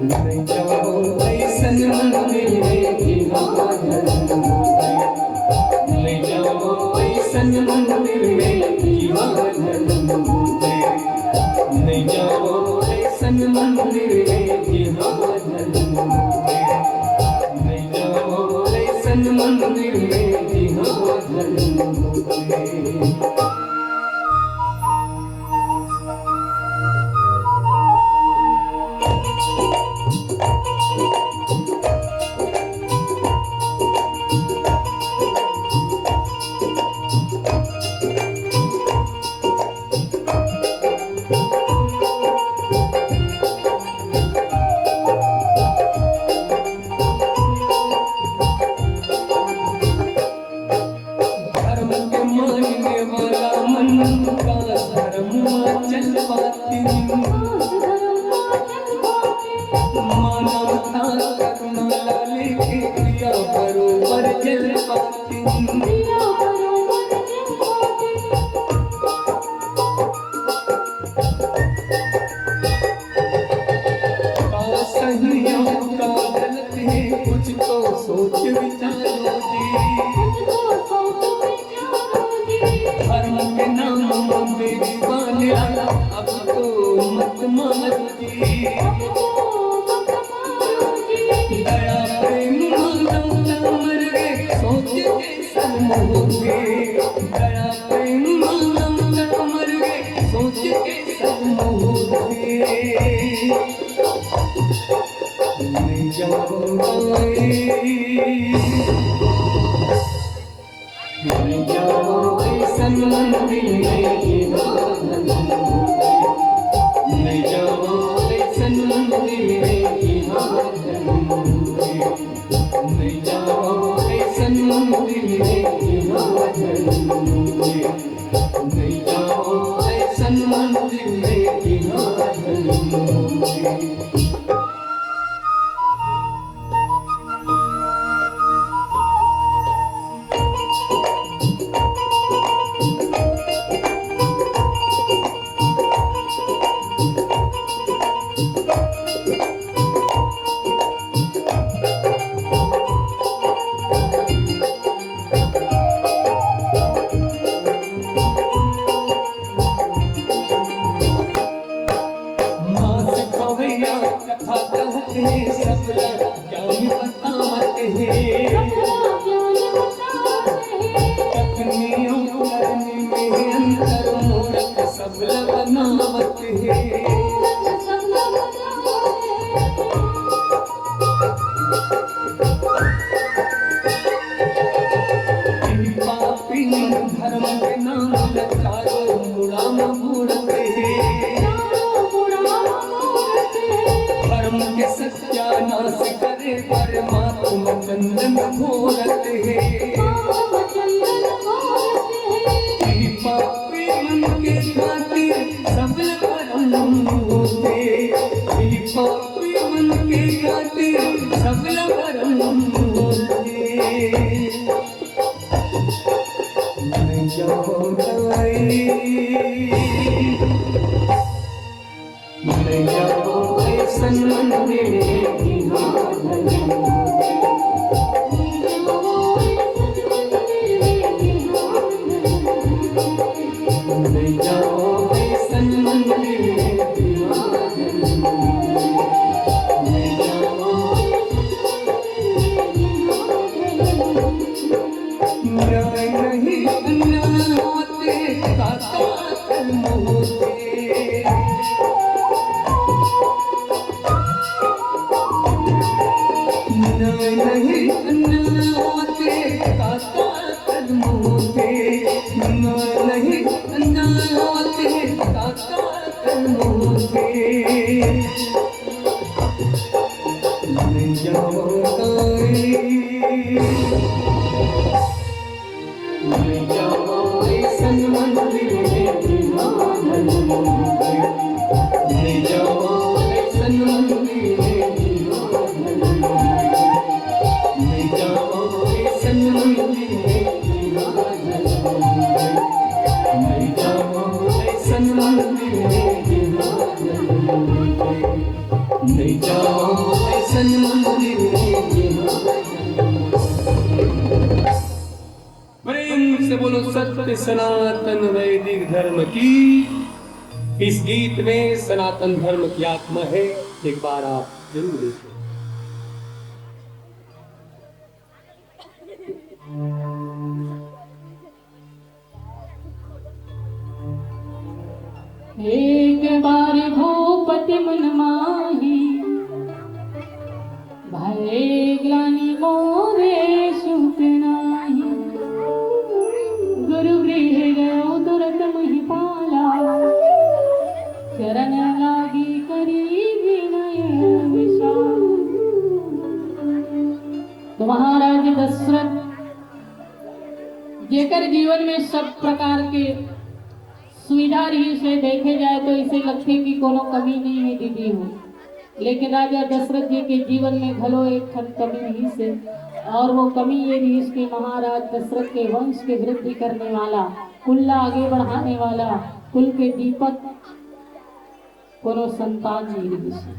नइ जावंव अइसन मंदिर में जिहां धर्म होथे। नइ जावंव अइसन मंदिर में जिहां धर्म होथे। नइ जावंव अइसन मंदिर में जिहां धर्म होथे। नइ जावंव अइसन मंदिर में जिहां धर्म होथे। धर्म के मानने वाला मन का धर्म मा चल पातिन। मानवता करुणा ला लेके दिया बरोबर जल पातिन। तो सोच विचारो जी, धर्म के नाम में दीवाने, अब तो मत मारो जी। दया प्रेम ममता मर गए, सोच के सन्मुख थे। दया प्रेम ममता मर गए, सोच के सन्मुख थे। नहीं जाओ गए। नहीं जाओ ऐसन मंदिर में कि हाथ न लगे। नहीं जाओ ऐसन मंदिर में कि हाथ न लगे। नहीं जाओ ऐसन मंदिर में कि हाथ न लगे। नहीं जाओ ऐसन मंदिर में कि हाथ न लगे। मास खवैया कथा कहत हे, सब ला ज्ञान बतावत हे। कथनी अउ करनी में अंतर, मूरख सब ला बनावत हे। पापी मन धर्म के नाम ला चारों मुड़ा म बूड़त हे। धर्म के सत्यानाश करे परमात्मा चंदन घोरत हे। पापी मन के खातिर सब परम होथे। पापी मन के खातिर सब परम होथे। नहीं जाओ गए। नहीं जाओ ऐसन मंदिर में कि हाथ न लगे। नहीं जाओ ऐसन मंदिर में कि हाथ न लगे। नहीं जाओ न्याय नहीं अन्याय होते, काका कल मोते। न्याय नहीं अन्याय होते, काका कल मोते। न्याय नहीं अन्याय होते, काका कल मोते। नहीं जाओ गए। नहीं जाओ ऐसन मंदिर में कि हाथ न लगे। नहीं जाओ ऐसन मंदिर में कि हाथ न लगे। नहीं जाओ ऐसन मंदिर में कि हाथ न लगे। नहीं जाओ ऐसन मंदिर में कि हाथ न लगे। नहीं जाओ ऐसन मंदिर में कि हाथ न लगे। प्रेम से बोलो सत्य सनातन वैदिक धर्म की। इस गीत में सनातन धर्म की आत्मा है, एक बार आप जरूर देखें। एक बार भूपति मन माही, भये ग्लानि मोरे सुत नाही। गुरु गृह गयो तुरत महिपाला, चरण लागी करी विनय विशाल। तो महाराज दशरथ जेकर जीवन में सब प्रकार के सुविधा रहिस हे, देखे जाए तो इसे लगथे कि कोनो कमी नहीं है दीदी हो, लेकिन राजा दशरथ जी के जीवन में घलो एक ठन कमी रहिस हे, और वो कमी ये रहिस कि महाराज दशरथ के वंश के वृद्धि करने वाला, कुल ला आगे बढ़ाने वाला, कुल के दीपक कोनो संतान नहीं रहिस हे।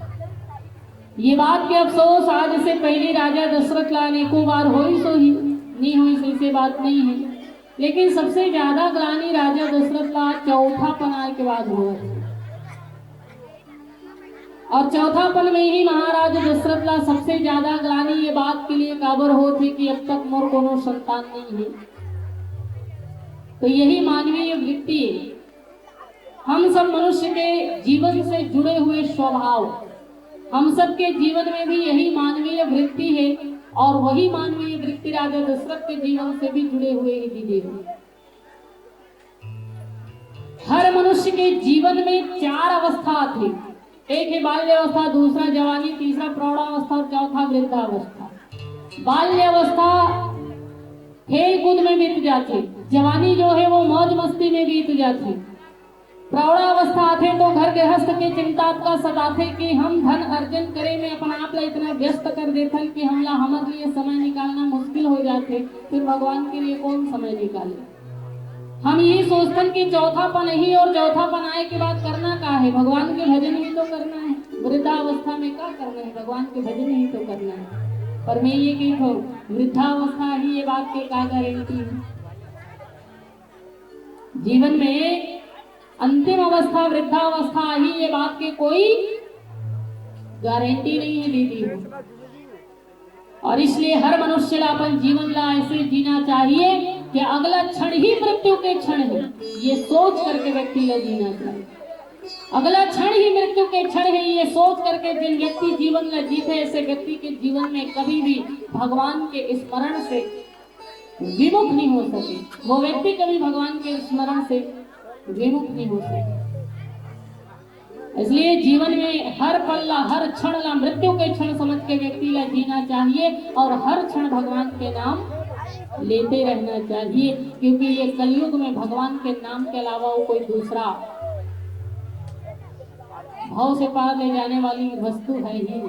ये बात के अफसोस आज से पहले राजा दशरथ ला अनेकों बार होइस होही, नहीं होइस, ऐसे बात नहीं है। लेकिन सबसे ज्यादा ग्लानी राजा दशरथ ला चौथापन आए के बाद हुआ। और चौथापन में ही महाराज दशरथ ला सबसे ज्यादा ग्लानी ये बात के लिए काबर होत हे कि अब तक मोर कोनो संतान नहीं है। तो यही मानवीय वृत्ति है। हम सब मनुष्य के जीवन से जुड़े हुए स्वभाव, हम सबके जीवन में भी यही मानवीय वृत्ति है और वही मानवीय वृत्ति राजा दशरथ के जीवन से भी जुड़े हुए ही दीदी हो। हर मनुष्य के जीवन में चार अवस्था आथे। एक है बाल्यावस्था, दूसरा जवानी, तीसरा प्रौढ़ावस्था और चौथा वृद्धावस्था। बाल्यावस्था खेल कूद में बीत जाथे, जवानी जो है वो मौज मस्ती में बीत जाथे। प्रौढ़ावस्था आथे तो घर गृहस्थ के चिंता का सताथे कि हम धन अर्जन करे में अपन आप ला इतना व्यस्त कर देथन कि हमला हमर लिए समय निकालना मुश्किल हो जाथे, फिर भगवान के लिए कौन समय निकाले? हम यही सोचथन कि चौथापन ही और चौथापन आए के बाद करना का है? भगवान के भजन ही तो करना है। वृद्धावस्था में का करना है? भगवान के भजन ही तो करना है। पर मैं ये कही हूँ, वृद्धावस्था ही ये बात के का गारंटी है? जीवन में अंतिम अवस्था वृद्धावस्था ही ये बात के कोई गारंटी नहीं है दीदी हो। और इसलिए हर मनुष्य ला अपन जीवन ला ऐसे जीना चाहिए कि अगला क्षण ही मृत्यु के क्षण है, ये सोच करके व्यक्ति ला जीना चाहिए। अगला क्षण ही मृत्यु के क्षण है, ये सोच करके जिन व्यक्ति जीवन ला जीते, ऐसे व्यक्ति के जीवन में कभी भी भगवान के स्मरण से विमुख नहीं हो सके, वो व्यक्ति कभी भगवान के स्मरण से विमुख नहीं हो सके। इसलिए जीवन में हर पल ला, हर क्षण ला मृत्यु के क्षण समझ के व्यक्ति ला जीना चाहिए और हर क्षण भगवान के नाम लेते रहना चाहिए, क्योंकि ये कलयुग में भगवान के नाम के अलावा वो कोई दूसरा भव से पार ले जाने वाली वस्तु है ही नहीं।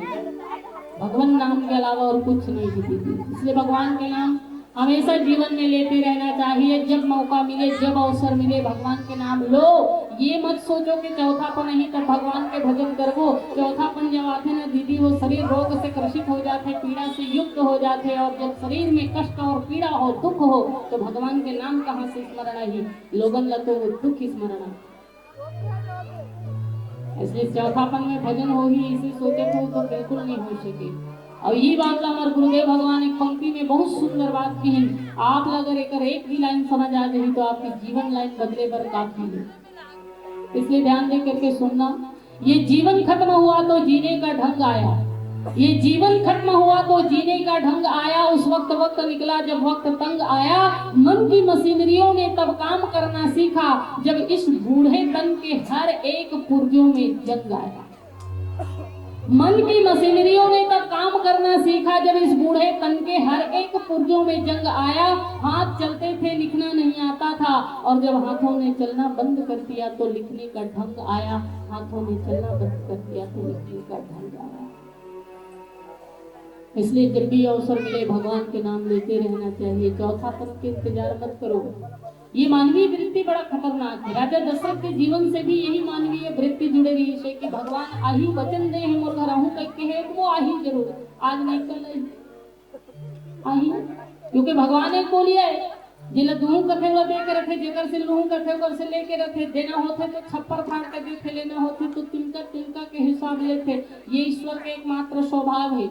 भगवान नाम के अलावा और कुछ नहीं है दीदी। इसलिए भगवान के नाम हमेशा जीवन में लेते रहना चाहिए। जब मौका मिले, जब अवसर मिले, भगवान के नाम लो। ये मत सोचो कि चौथापन नहीं तब भगवान के भजन करबो। चौथापन जब आथे ना दीदी, वो शरीर रोग से ग्रसित हो जाथे, पीड़ा से युक्त हो जाथे, और जब शरीर में कष्ट और पीड़ा हो, दुख हो, तो भगवान के नाम कहाँ से स्मरण आही? लोगन ला तो वो दुख स्मरण आही। इसलिए चौथापन में भजन होही, इसे सोचे तो, तो बिल्कुल नहीं हो सके। और ये बात ला हमारे गुरुदेव भगवान एक पंक्ति में बहुत सुंदर बात कही, आप ला अगर एकर एक भी लाइन समझ आ जाही तो आपकी जीवन लाइन बदले बर काफी है। इसलिए ध्यान दे करके सुनना। ये जीवन खत्म हुआ तो जीने का ढंग आया, ये जीवन खत्म हुआ तो जीने का ढंग आया। उस वक्त वक्त निकला जब वक्त तंग आया। मन की मशीनरियों ने तब काम करना सीखा जब इस बूढ़े तन के हर एक पुर्जों में जंग आया। मन की मशीनरियों ने तब काम करना सीखा जब इस बूढ़े तन के हर एक पुर्जों में जंग आया। हाथ चलते थे, लिखना नहीं आता था, और जब हाथों ने चलना बंद कर दिया तो लिखने का ढंग आया। हाथों ने चलना बंद कर दिया तो लिखने का ढंग आया। इसलिए जब भी अवसर मिले भगवान के नाम लेते रहना चाहिए। चौथापन के इंतजार मत करो। ये मानवीय वृत्ति बड़ा खतरनाक है। राजा दशरथ के जीवन से भी यही मानवीय वृत्ति जुड़े रहिस हे कि भगवान आही, वचन दे हे मोर घर आहूं कहिके, हे वो आही जरूर, आज नहीं कल आही। आही, क्योंकि भगवान एक बोलिया है, जेला दूहूं कथे ओला दे के रथे, जेकर से लूहूं कथे ओकर से लेके रथे। देना होथे तो छप्पर फाड़ के देथे, लेना होथे तो तिनका तिनका के हिसाब लेथे। ये ईश्वर के एकमात्र स्वभाव है।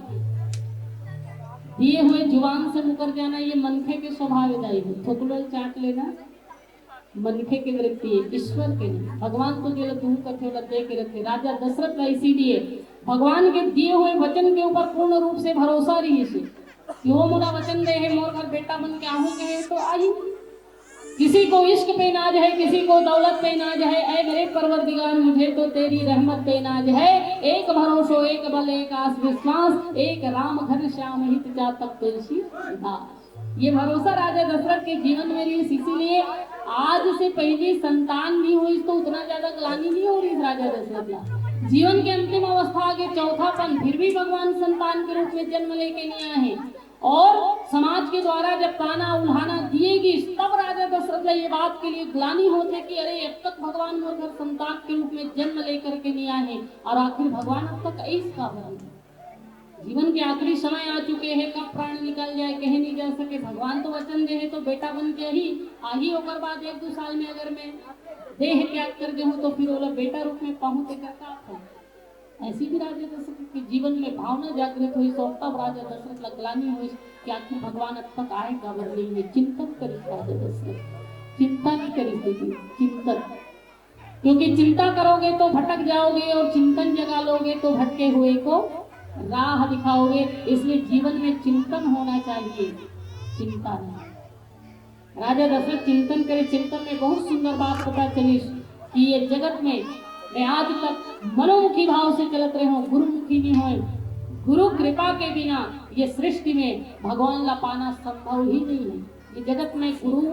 दिए हुए जुबान से मुकर जाना ये मनखे के स्वभाव है दाई हो। थोकलो चाट लेना मनखे के वृत्ति है, ईश्वर के नहीं। भगवान तो जेला दूहूं कथे ओला दे के रथे। राजा दशरथ ला इसीलिए भगवान के दिए हुए वचन के ऊपर पूर्ण रूप से भरोसा रहिस हे कि वो मोला वचन दे हे, मोर घर बेटा बन के आहूं कहे तो आही। किसी को इश्क पे नाज है, किसी को दौलत पे नाज है, ऐ मेरे परवरदिगार मुझे तो तेरी रहमत पे नाज है। एक भरोसो एक बल एक आस विश्वास, एक राम घनश्याम हित चातक तुलसीदास। ये भरोसा राजा दशरथ के जीवन में रहिस, इसीलिए आज से पहली संतान नहीं हुई तो उतना ज्यादा ग्लानि नहीं हो रही राजा दशरथ ला। जीवन के अंतिम अवस्था के चौथापन, फिर भी भगवान संतान के रूप में जन्म लेके नहीं आए हैं। और समाज के द्वारा जब ताना उल्हाना दिए गई, तब राजा दशरथ ला ये बात के लिए ग्लानि होथे कि अरे, अब तक भगवान मोर घर संतान के रूप में जन्म लेकर के नहीं आए हैं, और आखिर भगवान अब तक ऐस का बन जीवन के आखिरी समय आ चुके हे, कब प्राण निकल जाए, कहे नहीं जा सके। भगवान तो वचन दे हे, तो बेटा बन के ही आही, ओकर बाद एक दो साल में अगर मैं देह त्याग कर देहूं, तो फिर ओला बेटा रूप में पाहूं, तेकर का अर्थ है? ऐसी भी राजा दशरथ के जीवन में भावना जागृत होइस, तो तब राजा दशरथ ला ग्लानि होइस कि आखिर भगवान अब तक आए काबर नहीं है। चिंतन करिस राजा दशरथ, चिंता नहीं करिस दीदी, चिंतन। क्योंकि चिंता करोगे तो भटक जाओगे और चिंतन जगा लोगे तो भटके हुए को राह दिखाओगे। इसलिए जीवन में चिंतन होना चाहिए, चिंता नहीं। राजा दशरथ चिंतन करे, चिंतन में बहुत सुंदर बात पता चलिस कि ये जगत में मैं आज तक मनोमुखी भाव से चलत रहे हूँ, गुरुमुखी नहीं होए। गुरु कृपा के बिना ये सृष्टि में भगवान ला पाना संभव ही नहीं है। ये जगत में गुरु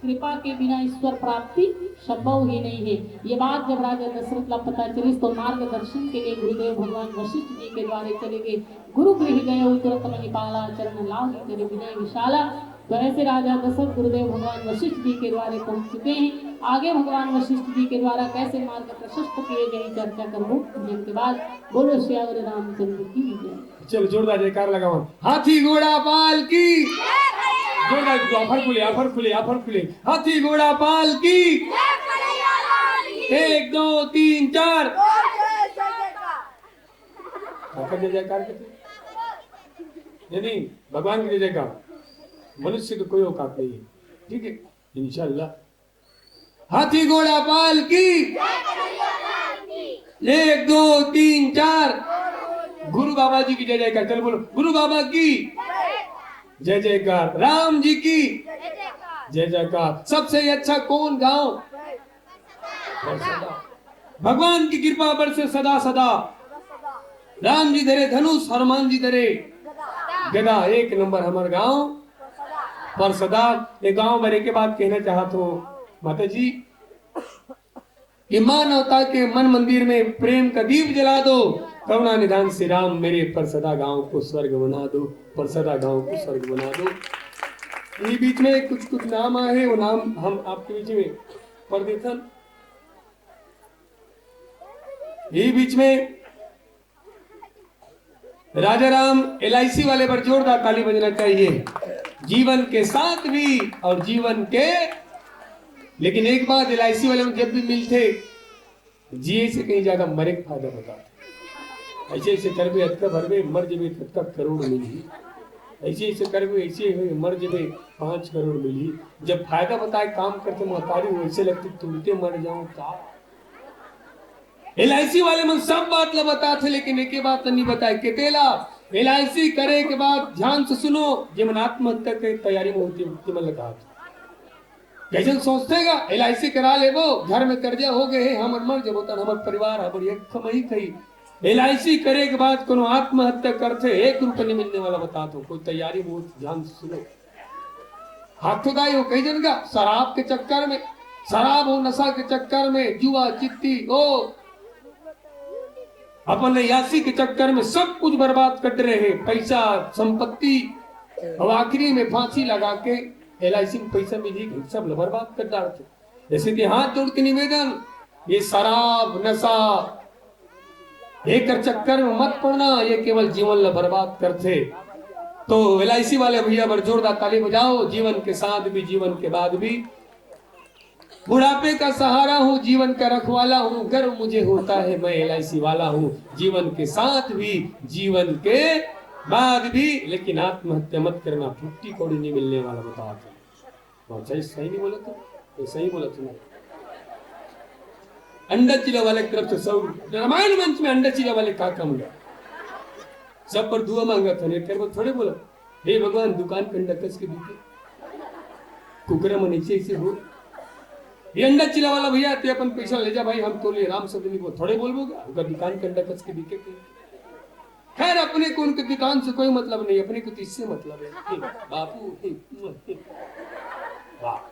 कृपा के बिना ईश्वर प्राप्ति संभव ही नहीं है। ये बात जब राजा दशरथ ला पता चलिस, तो मार्गदर्शन के लिए गुरुदेव भगवान वशिष्ठ जी के द्वारे चले गए। गुरु गृह गए तुरत मणिपाला, चरण लागी कर विनय विशाला। तो ऐसे राजा दशरथ गुरुदेव भगवान वशिष्ठ जी के द्वारे पहुंच चुके हैं। आगे भगवान वशिष्ठ जी के द्वारा कैसे मार्ग प्रशस्त किए गए, चर्चा करबो जिनके बाद। बोलो सियावर रामचंद्र की जय। चलो, जोरदार जयकार लगाओ। हाथी घोड़ा पाल की। जोरदार, ऑफर खुले, ऑफर खुले, ऑफर खुले। हाथी घोड़ा पाल की। एक, दो, तीन, चार। काकर जय जयकार करते? नहीं, नहीं, भगवान की जय जयकार। मनुष्य की कोई औकात नहीं है, ठीक है, इंशाल्लाह। हाथी घोड़ा पाल की। एक, दो, तीन, चार। गुरु बाबा जी की जय जयकार। चलो बोलो, गुरु बाबा की जय जयकार। राम जी की जय जयकार। सबसे अच्छा कौन गांव? बरसदा। भगवान की कृपा बरसे सदा सदा। राम जी धरे धनुष, हनुमान जी धरे गदा। एक नंबर हमर गांव परसदा। ये गांव भरे के बात कहना चाहत हूँ माता जी, कि मानवता के मन मंदिर में प्रेम का दीप जला दो। करुणा निधान श्री राम मेरे परसदा गांव को स्वर्ग बना दो, परसदा गांव को स्वर्ग बना दो। ये बीच में कुछ कुछ नाम आए हैं, वो नाम हम आपके बीच में पढ़ देथन। ये बीच में राजा राम एलआईसी वाले पर जोरदार ताली बजना चाहिए। जीवन के साथ भी और जीवन के, लेकिन एक बात, एलआईसी वाले में जब भी मिलते, जिए से कहीं ज्यादा मरे के फायदा बताते। ऐसे ऐसे करबे, अतका भरबे, मर जबे, अतका करोड़ मिलही। ऐसे ऐसे करबे, ऐसे होए, मर जबे, पाँच करोड़ मिलही। जब फायदा बताए काम करते महतारी, वैसे लगते तुरते मर जाऊं का। एलआईसी वाले मन सब बात ला बताथे, लेकिन एके बात ला नहीं बताए। केतेला एलआईसी करे के बाद ध्यान से सुनो, जेमन आत्महत्या के तैयारी में होती, तेमन ला कहा। जैसन सोचते गा, एलआईसी करा लेबो, घर में कर्जा हो गए हे, हमर मर जबो, तन हमर परिवार ह बड़ी एक कमाई कही। एलआईसी करे के बाद कोनो आत्महत्या करथे, एक रुपया नहीं मिलने वाला, बता दो, कोई तैयारी में हो, ध्यान से सुनो। हाथों दाई हो कई जन का शराब के चक्कर में, शराब हो नशा के चक्कर में, जुआ चिट्टी हो, अपन अय्यासी के चक्कर में सब कुछ बर्बाद कर रहे हैं, पैसा, संपत्ति, और आखिरी में फांसी लगा के एलआईसी में पैसा मिली, सब ल बर्बाद कर डालते। जैसे कि हाथ जोड़ के निवेदन, ये शराब नशा एकर चक्कर में मत पड़ना, ये केवल जीवन ला बर्बाद करथे। तो एलआईसी वाले भैया बर जोरदार ताली बजाओ। जीवन के साथ भी, जीवन के बाद भी, बुढ़ापे का सहारा हूँ, जीवन का रखवाला हूँ, गर्व मुझे होता है मैं एलआईसी वाला हूँ। जीवन के साथ भी, जीवन के बाद भी, लेकिन आत्महत्या मत करना, फुट्टी कौड़ी नहीं मिलने वाला, बताओ। हाँ, सही, सही नहीं बोला तू? ये सही बोला तूने। अंडा चिला वाले की तरफ से सौ रुपये। रामायण मंच में अंडा चिला वाले का काम है? सब पर दुआ मांगा था, नहीं कर वो थोड़े बोला, "हे भगवान, दुकान के अंडा कस के बिके।" कुकरा मन ऐसे ऐसे हो। ये अंडा चिला वाला भैया, ते अपन पैसा ले जा भाई, हम तो ले राम शब्द नहीं बोल, थोड़े बोलबो का? ओकर दुकान के अंडा कस के बिके के। खैर, अपने को उनके दुकान से कोई मतलब नहीं, अपने को तो इससे मतलब है। बापू, वाह।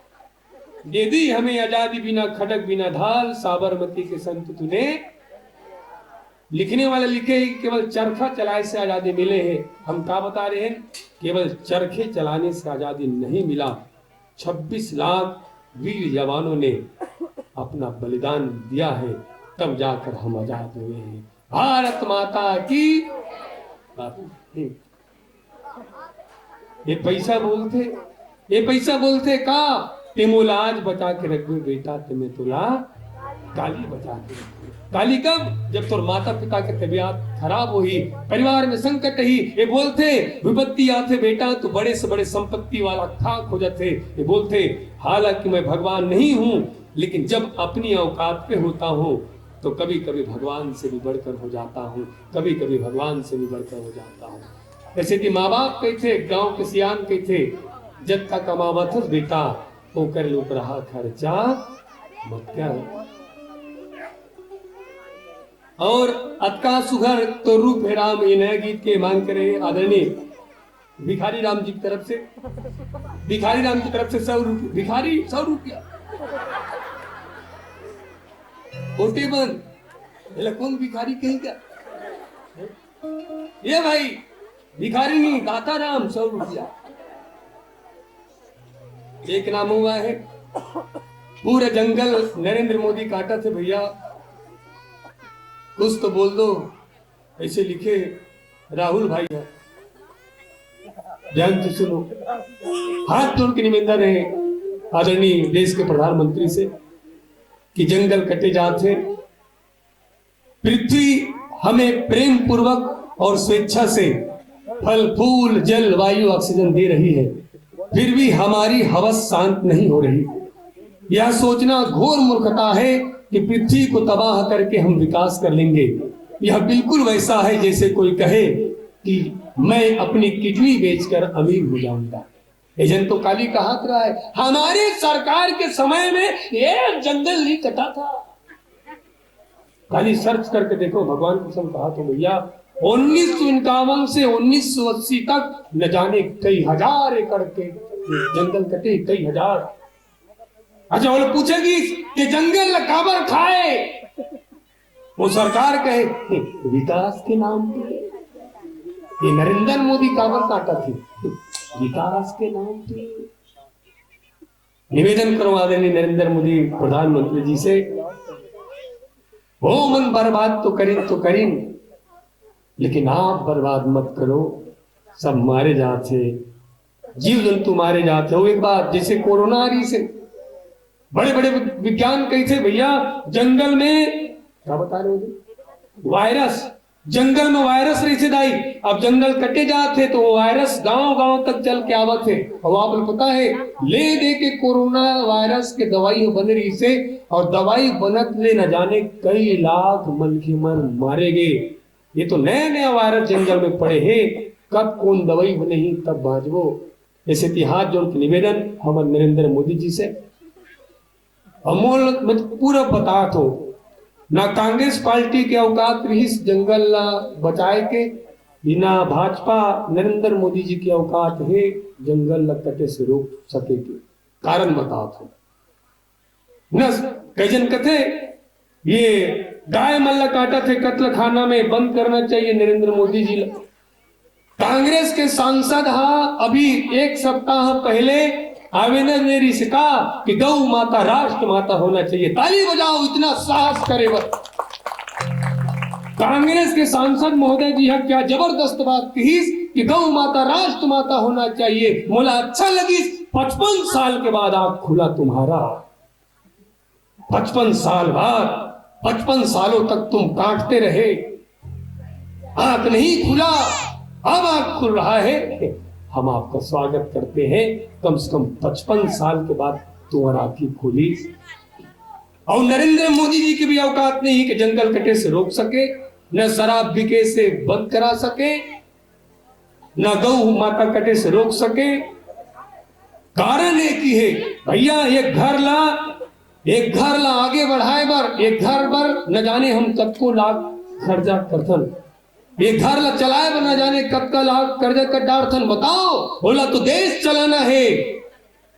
दे दी हमें आजादी बिना खड़ग बिना ढाल, साबरमती के संत तूने। लिखने वाले लिखे ही केवल चरखा चलाए से आजादी मिले है। हम का बता रहे हैं? केवल चरखे चलाने से आजादी नहीं मिला। छब्बीस लाख वीर जवानों ने अपना बलिदान दिया है, तब जाकर हम आजाद हुए हैं। भारत माता की ये पैसा बोलथे, ये पैसा बोलथे का, ते मोला आज बचा के रखबे बेटा, ते मैं तोला काली बचा के रखबे। काली कब? जब तोर माता पिता के तबीयत खराब होही, परिवार में संकट ही। ये बोलथे, विपत्ति आथे बेटा, तो बड़े से बड़े संपत्ति वाला खाक हो जाथे। ये बोलथे, हालांकि मैं भगवान नहीं हूँ, लेकिन जब अपनी औकात पे होता हूँ, तो कभी कभी भगवान से भी बढ़कर हो जाता हूँ, कभी कभी भगवान से भी बढ़कर हो जाता हूँ। जैसे कि माँ बाप कहिथे, गांव के सियान कहिथे, जतका कमावत हस बेटा, ओकर ले उपराहा खर्चा मत कर। और अतका सुघर तो रूप हे राम, ये नया गीत के मांग करे आदरणीय भिखारी राम जी की तरफ से, भिखारी राम की तरफ से सौ रुपये, भिखारी सौ रुपया। ओटे बंद, बोला, कौन भिखारी कहीं का? ये भाई, भिखारी नहीं, दाता राम, सौ रुपया। एक नाम हुआ है, पूरा जंगल नरेंद्र मोदी काटथे भैया, कुछ तो बोल दो। ऐसे लिखे राहुल भाई है, ध्यान से सुनो। हाथ जोड़ के निवेदन है आदरणीय देश के प्रधानमंत्री से कि जंगल कटे जात हे, पृथ्वी हमें प्रेम पूर्वक और स्वेच्छा से फल, फूल, जल, वायु, ऑक्सीजन दे रही है, फिर भी हमारी हवस शांत नहीं हो रही। यह सोचना घोर मूर्खता है कि पृथ्वी को तबाह करके हम विकास कर लेंगे। यह बिल्कुल वैसा है जैसे कोई कहे कि मैं अपनी किडनी बेचकर अमीर हो जाऊंगा। ये जन तो काली कहात रहा है, हमारे सरकार के समय में ये जंगल नहीं कटा था। खाली सर्च करके देखो, भगवान कसम कहा तो भैया, उन्नीस सौ इक्यावन से उन्नीस सौ अस्सी तक न जाने कई हजार एकड़ के जंगल कटे, कई हजार। अच्छा, वो लोग पूछेगी कि जंगल ला काबर खाए, वो सरकार कहे, "विकास के नाम पे।" ये नरेंद्र मोदी काबर काटथे, विकास के नाम पे। निवेदन करो आदरणीय नरेंद्र मोदी प्रधानमंत्री जी से, वो मन बर्बाद तो करिन तो करिन, लेकिन आप बर्बाद मत करो। सब मारे जात हे, जीव जंतु मारे जात हे। वो एक बात, जैसे कोरोना आ रही से, बड़े बड़े विज्ञान कहिथे भैया, जंगल में क्या बता रहे हो जी? वायरस, जंगल में वायरस रहिथे दाई। अब जंगल कटे जात हे तो वो वायरस गांव गांव तक चल के आवत हे। और आप लोग पता है, ले दे के कोरोना वायरस के दवाई बन रही से, और दवाई बनत ले न जाने कई लाख मनखे मन मारे गे। ये तो नया नया वायरस जंगल में पड़े हे, कब कौन दवाई बनही तब बांचबो। ऐसे कि हाथ जोड़ के निवेदन हमर नरेंद्र मोदी जी से, अमोल, मैं तो पूरा बतात हों, ना कांग्रेस पार्टी के औकात रहिस जंगल ला बचाए के, ना भाजपा नरेंद्र मोदी जी के औकात हे जंगल ला कटे से रोक सके के। कारण बतात हों। न, कई जन कथे, ये गाय मन ला काटथे कत्लखाना में, बंद करना चाहिए नरेंद्र मोदी जी ला। कांग्रेस के सांसद हा अभी एक सप्ताह पहले आवेदन दे रहिस का कि गौ माता राष्ट्र माता होना चाहिए। ताली बजाओ, इतना साहस करे बर। कांग्रेस के सांसद महोदय जी हा क्या जबरदस्त बात कहिस कि गौ माता राष्ट्र माता होना चाहिए। मोला अच्छा लगिस, पचपन साल के बाद आंख खुला तुम्हारा। पचपन साल बाद, पचपन सालों तक तुम काटते रहे, आंख नहीं खुला, अब आंख खुल रहा है। हम आपका स्वागत करते हैं। कम से कम पचपन साल के बाद तुम्हारा आंखी खुली। और नरेंद्र मोदी जी की भी औकात नहीं कि जंगल कटे से रोक सके, न शराब बिके से बंद करा सके, न गौ माता कटे से रोक सके। कारण एक ही है भैया, एक घर ला, एक घर ला आगे बढ़ाए बर, एक घर बर न जाने हम कतको लाख खर्चा करथन, एक घर ला चलाए बर न जाने कतका लाख कर्जा कर डारथन। बताओ, बोला तो देश चलाना है,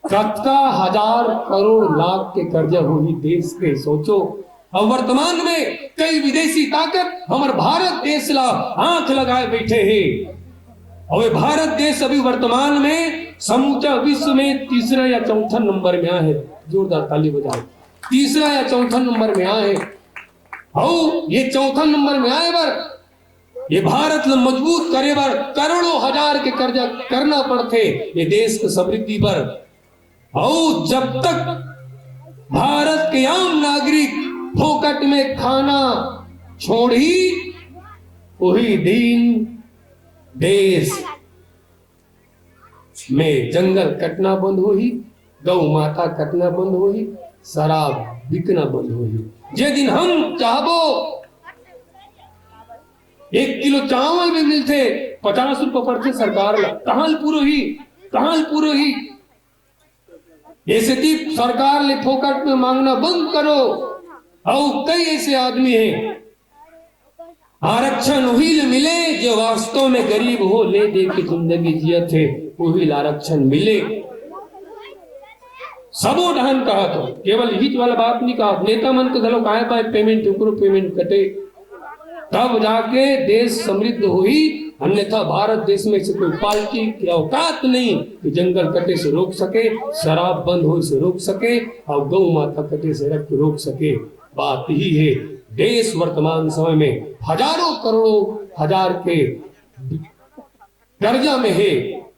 कतका हजार करोड़ लाख के कर्जा होही देश के, सोचो। अब वर्तमान में कई विदेशी ताकत हमर भारत देश ला आंख लगाए बैठे हे। और ये भारत देश अभी वर्तमान में समूचा विश्व में तीसरा या चौथा नंबर में आए हे। जोरदार ताली बजाओ। तीसरा या चौथा नंबर में आए हे। और ये चौथा नंबर में आए बर ये भारत ल मजबूत करे बर करोड़ों हजार के कर्जा करना पड़थे ये देश के समृद्धि बर। अउ जब तक भारत के आम नागरिक फोकट में खाना छोड़ही, उही दिन देश में जंगल कटना बंद होही, गौ माता कटना बंद होही, शराब बिकना बंद होही। जे दिन हम चाहबो एक किलो चावल भी मिलथे, पचास रुपये पड़थे सरकार ला, कहाँ ल पूरोही, कहाँ ल पूरोही? ये सेती सरकार ले फोकट में मांगना बंद करो। अउ कई ऐसे आदमी हे, आरक्षण उही ल मिले जो वास्तव में गरीब हो, ले दे के जिंदगी जियत हे, उही ल आरक्षण मिले। सबो डहन कहत हो, केवल हित वाला बात नहीं कहत, नेता मन के घलो काय पाए पेमेंट, ओकरो पेमेंट कटे, तब जाके देश समृद्ध होही। अन्यथा भारत देश में से कोई पार्टी की औकात नहीं कि जंगल कटे से रोक सके, शराब बंद होए से रोक सके और गौ माता कटे से रख रोक सके। बात यही है, देश वर्तमान समय में हजारों करोड़ों हजार के कर्जा में हे,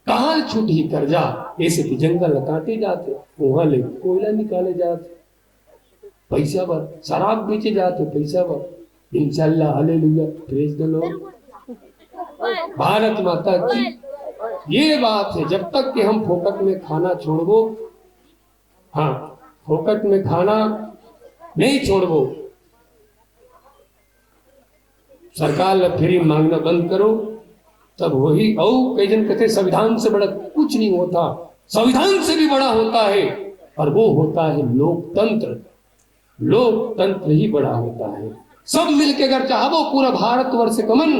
कहाँ छूटही कर्जा? ऐसे कि जंगल काटे जाथे, वहां ले कोयला निकाले जाथे पैसा बर, शराब बेचे जाथे पैसा बर। इंशाल्लाह, hallelujah, praise the Lord, Bharat माता की। ये बात है, जब तक कि हम फोकट में खाना छोड़बो, हाँ, फोकट में खाना नहीं छोड़बो, सरकार ला फ्री मांगना बंद करो, तब वही। अउ कई जन कहते संविधान से बड़ा कुछ नहीं होता, संविधान से भी बड़ा होता है, और वो होता है लोकतंत्र। लोकतंत्र ही बड़ा होता है। सब मिलके अगर चाहबो पूरा भारतवर्ष कमन,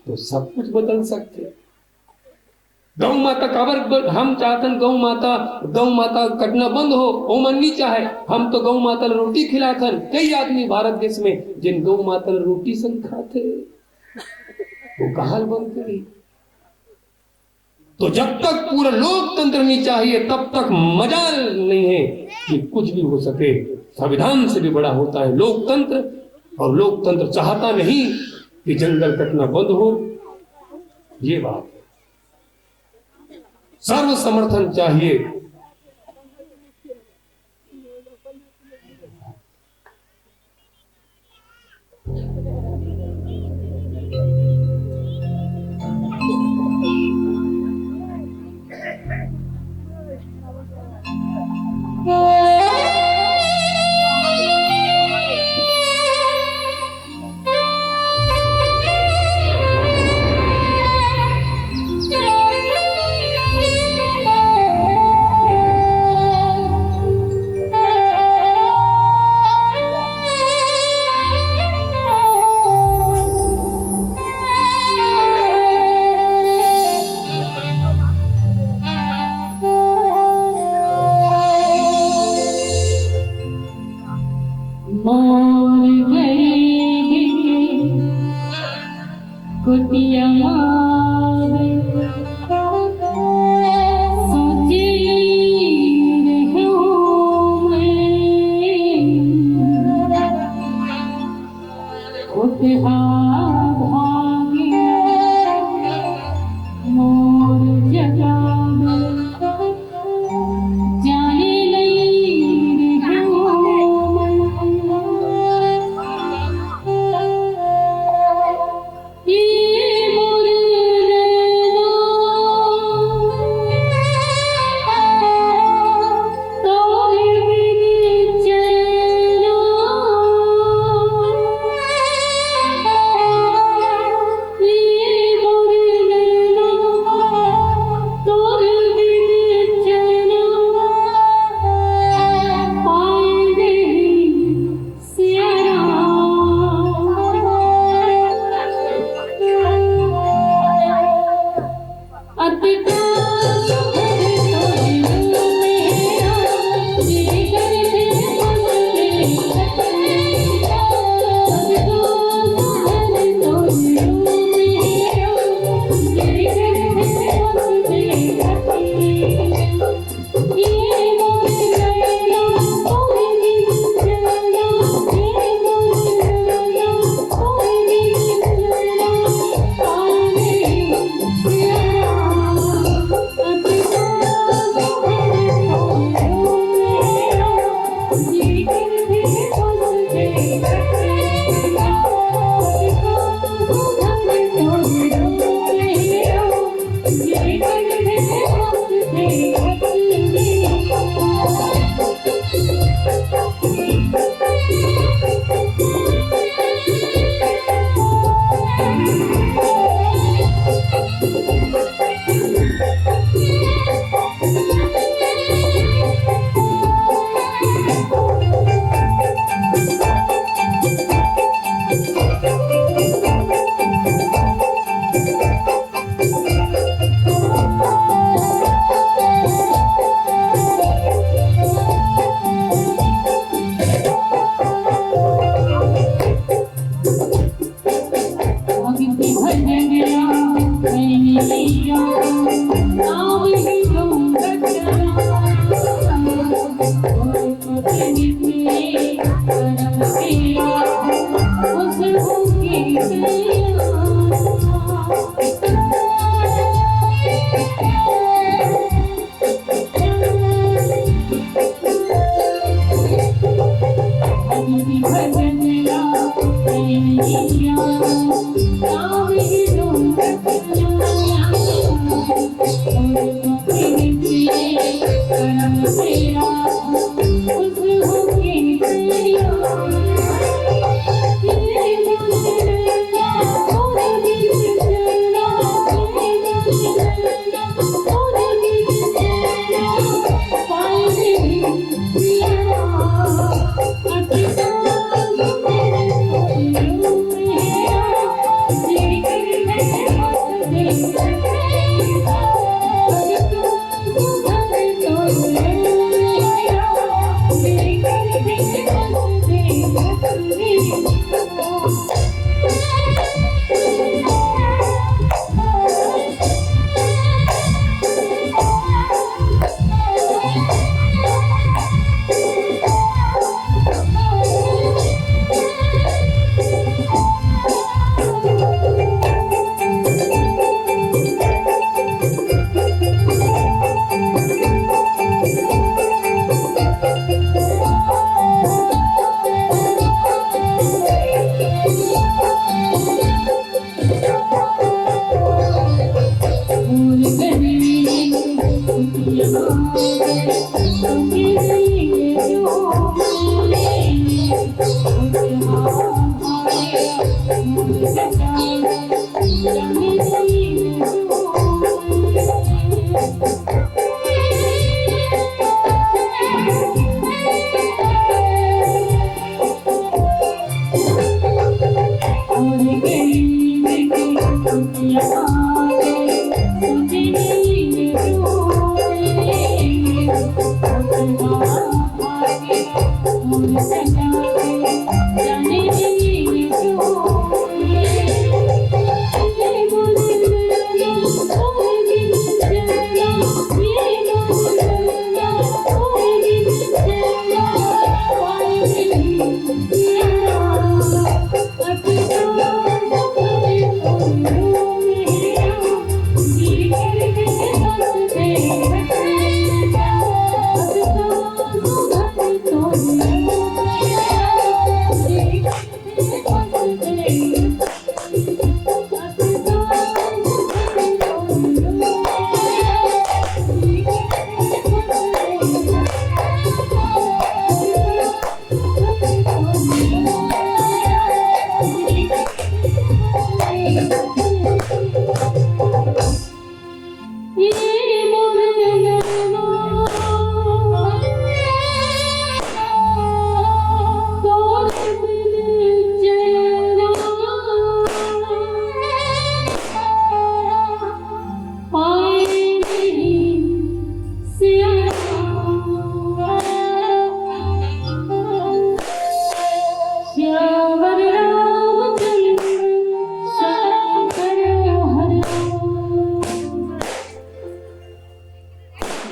तो सब कुछ बदल सकते। गौ माता काबर ब-, हम चाहतन गौ माता, गौ माता कटना बंद हो, ओमन नहीं चाहे। हम तो गौ माता ला रोटी खिलाथन। कई आदमी भारत देश में जिन गौ माता ला रोटी संग खाथे, वो कहाल बंद करी? तो जब तक पूरा लोकतंत्र नहीं चाहिए, तब तक मजाल नहीं है कि कुछ भी हो सके। संविधान से भी बड़ा होता है लोकतंत्र, और लोकतंत्र चाहता नहीं कि जंगल कटना बंद हो। ये बात है, सर्व समर्थन चाहिए।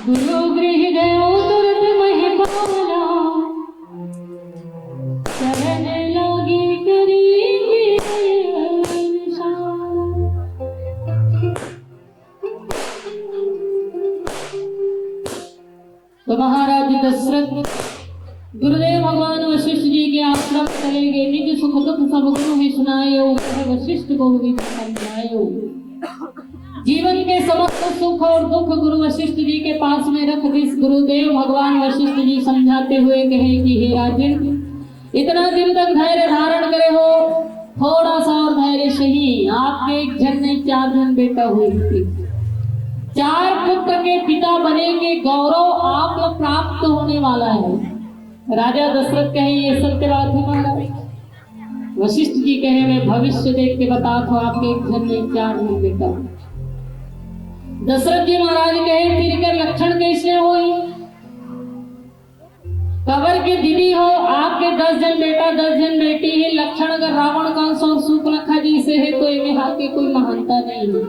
गुरु गृह गयो तुरत महिपाला, शरण लागे करी विशाल। तो महाराज दशरथ गुरुदेव भगवान वशिष्ठ जी के आश्रम चले गए। निज सुख दुख सब गुरु ही सुनाए, वह वशिष्ठ को विधि समझायो। जीवन के समस्त सुख और दुख गुरु वशिष्ठ जी के पास में रख दिस। गुरुदेव भगवान वशिष्ठ जी समझाते हुए कहे कि हे राजन, इतना दिन तक धैर्य धारण करे हो, थोड़ा सा और धैर्य सही। आपके एक झन नहीं, चार झन बेटा हुए थे। चार पुत्र के पिता बने के गौरव आप प्राप्त होने वाला है। राजा दशरथ कहे, ये सत्य बात है महाराज। वशिष्ठ जी कहे, मैं भविष्य देख के बतात हूँ, आपके एक झन नहीं, चार झन बेटा। दशरथ जी महाराज कहे, फिर के लक्षण कैसे होई? काबर के दीदी हो, आपके दस झन बेटा, दस झन बेटी हे, लक्षण अगर रावण कंस और सूर्पनखा जैसे हे, तो एमे आपके कोई महानता नहीं है।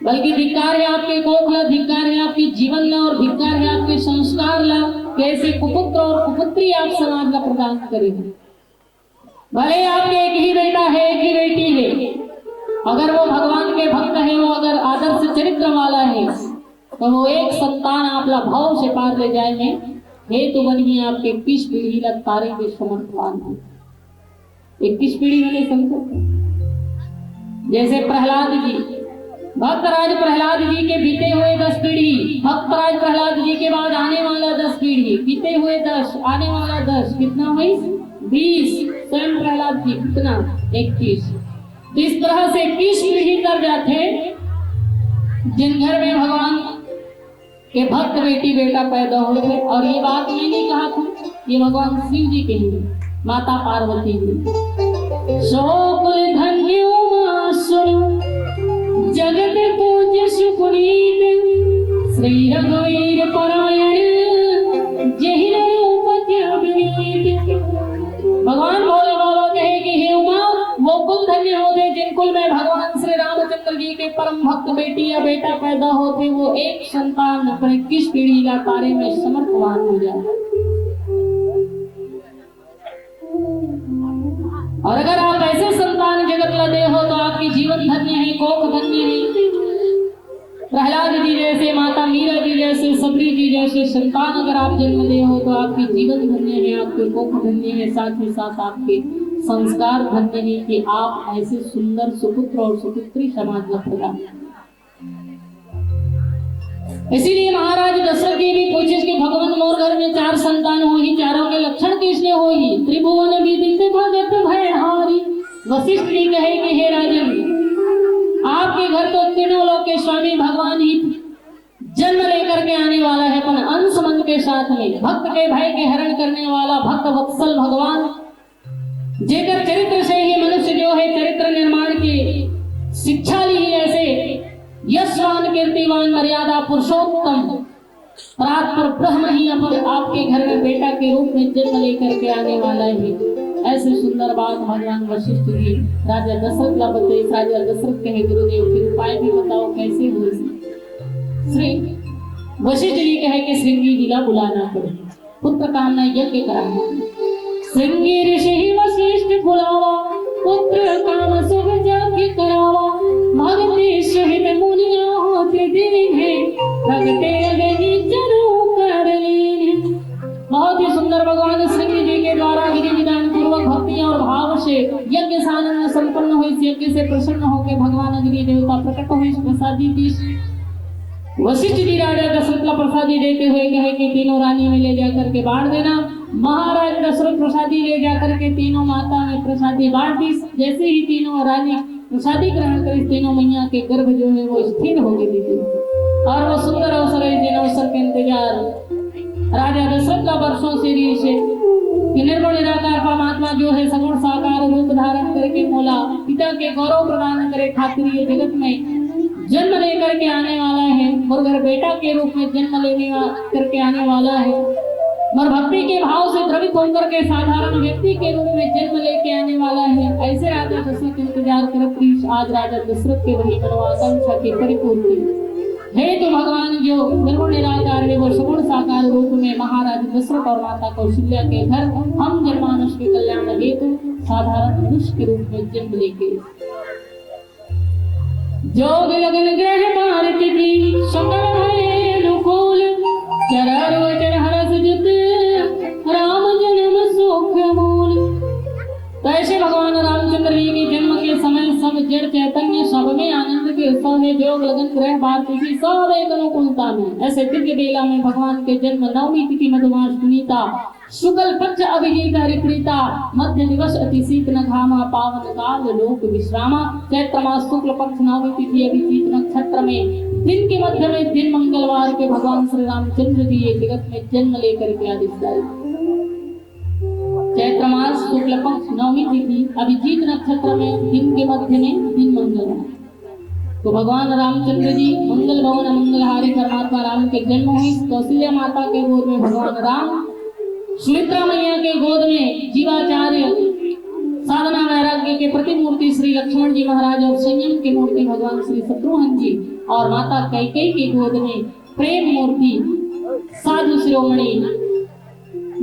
बल्कि धिक्कार है आपके कोख ला, धिक्कार है आपके जीवन ला और धिक्कार है आपके संस्कार ला। कैसे कुपुत्र और कुपुत्री आप समाज ला प्रदान करे हो। भले आपके एक ही बेटा है, एक ही बेटी है, अगर वो भगवान के भक्त है, वो अगर आदर्श चरित्र वाला है, तो वो एक संतान आप ला भव से पार ले जाए में हेतु बनही, आपके इक्कीस पीढ़ी ला तारे के समर्थवान है। इक्कीस पीढ़ी बने संत। जैसे प्रहलाद जी, भक्तराज प्रहलाद जी के बीते हुए दस पीढ़ी, भक्तराज प्रहलाद जी के बाद आने वाला दस पीढ़ी, बीते हुए दस, आने वाला दस, कितना हुई? बीस। स्वयं प्रहलाद जी कितना? इक्कीस। तो इस तरह से इक्कीस पीढ़ी कर जाते, जिन घर में भगवान के भक्त बेटी बेटा पैदा होथे। और ये बात मैं नहीं कहा था, ये भगवान शिव जी कहे, माता पार्वती जी। "सो कुल धन्य उमा सुन, जगत पूज्य सुपुनीत, श्री रघुवीर परायण, जहि न रूप त्याग नीत।" भगवान भोले बाबा कहे कि हे उमा, वो कुल धन्य होथे, जिन कुल में भगवान श्री रामचंद्र जी के परम भक्त बेटी या बेटा पैदा होथे, वो एक संतान पर इक्कीस पीढ़ी ला तारे में समर्थवान हो जाए। और अगर आप ऐसे संतान जगत ला दे हो, तो आपके जीवन धन्य है, कोख धन्य है। प्रहलाद जी जैसे, माता मीरा जी जैसे, शबरी जी जैसे संतान अगर आप जन्म दे हो, तो आपकी जीवन धन्य है, आपके कोख धन्य है, साथ ही साथ आपके संस्कार धन्य है कि आप ऐसे सुंदर सुपुत्र और सुपुत्री समाज ला प्रदान। इसीलिए महाराज दशरथ जी भी पूछे कि भगवान, मोर घर में चार संतान होही, चारों के लक्षण किसने होही? त्रिभुवन विदित भगत भयहारी। वशिष्ठ जी कहे कि हे राजन, आपके घर तो तीनों लोक के स्वामी भगवान ही जन्म लेकर के आने वाला है, अपन अंश मन के साथ में भक्त के भय के हरण करने वाला भक्त वत्सल भगवान, जेकर चरित्र से ही मनुष्य जो है चरित्र निर्माण की शिक्षा ली है, ऐसे यशवान कीर्तिवान मर्यादा पुरुषोत्तम परात्पर ब्रह्म ही अपन आपके घर में बेटा के रूप में जन्म लेकर के आने वाला है। ऐसे सुंदर बात भगवान वशिष्ठ जी राजा दशरथ ला बताइस। राजा दशरथ कहे, गुरुदेव, फिर उपाय भी बताओ, कैसे हो? श्री वशिष्ठ जी कहे कि श्रृंगी जी ला बुलाना पड़े, पुत्र कामना यज्ञ कराना। श्रृंगी ऋषि वशिष्ठ बुलावा, पुत्र काम शुभ यज्ञ करावा। भक्ति सहित मुनिया होत दीन्हे, प्रगटे अग्नि जरउ कर लीन्हे। बहुत ही सुंदर भगवान श्रृंगी जी के द्वारा विधि विधान पूर्वक भक्ति और भाव से यज्ञ सानंद संपन्न हुई। यज्ञ से प्रसन्न होकर भगवान अग्नि देवता प्रकट हुई, प्रसादी दी। वशिष्ठ जी राजा दशरथ ला प्रसादी देते हुए कहे कि तीनों रानी में ले जाकर के बांट देना। महाराज दशरथ प्रसादी ले जाकर के तीनों माता में प्रसादी बांट दी। जैसे ही तीनों रानी प्रसादी ग्रहण करी, तीनों मैया के गर्भ जो है वो स्थिर हो गई थी। और वो सुंदर अवसर है, जिन अवसर के इंतजार राजा दशरथ ला वर्षों से रहिसे कि निर्गुण निराकार परमात्मा जो है सगुण साकार रूप धारण करके मोला पिता के गौरव प्रदान करे खातिर ये जगत में जन्म लेकर के आने वाला है, मोर घर बेटा के रूप में जन्म लेने वा-, करके आने वाला है, मोर भक्ति के भाव से द्रवित होकर के साधारण व्यक्ति के रूप में जन्म लेके आने वाला है। ऐसे राजा दशरथ इंतजार करत रहिस। आज राजा दशरथ के वही मनोकांक्षा की परिपूर्ति हेतु भगवान जो निर्गुण निराकार है, वो सगुण साकार रूप में महाराज दशरथ और माता कौशल्या के घर हम जनमानुष के कल्याण हेतु साधारण मनुष्य के रूप में जन्म लेके जोग लगन ग्रह मारत की, सकल भय अनुकूल। चर अचर हरष जित, राम जन्म सुख मूल। तो ऐसे भगवान रामचंद्र जी के जन्म के समय सब जड़ चैतन्य, सब में आनंद के उत्सव है। जोग लगन ग्रह बार तिथि सब एक अनुकूलता में। ऐसे दिव्य बेला में भगवान के जन्म नवमी तिथि मधुमास पुनीता, शुक्ल पक्ष अभिजीत हरिप्रीता, मध्य दिवस अति शीत न घामा, पावन काल लोक विश्रामा। चैत्र मास शुक्ल पक्ष नवमी तिथि अभिजीत नक्षत्र में दिन के मध्य में दिन मंगलवार के भगवान श्री रामचंद्र जी ये जगत में जन्म लेकर के आदिशदायी। चैत्र मास शुक्ल पक्ष नवमी तिथि अभिजीत नक्षत्र में दिन के मध्य में दिन मंगलवार। तो भगवान रामचंद्र जी मंगल भवन मंगलहारी परमात्मा राम के जन्म हुई। कौशल्या माता के गोद में भगवान राम, सुमित्रा मैया के गोद में जीवाचार्य, साधना वैराग्य के प्रतिमूर्ति श्री लक्ष्मण जी महाराज और संयम की मूर्ति भगवान श्री शत्रुघ्न जी, और माता कैकेयी के गोद में प्रेम मूर्ति साधु शिरोमणि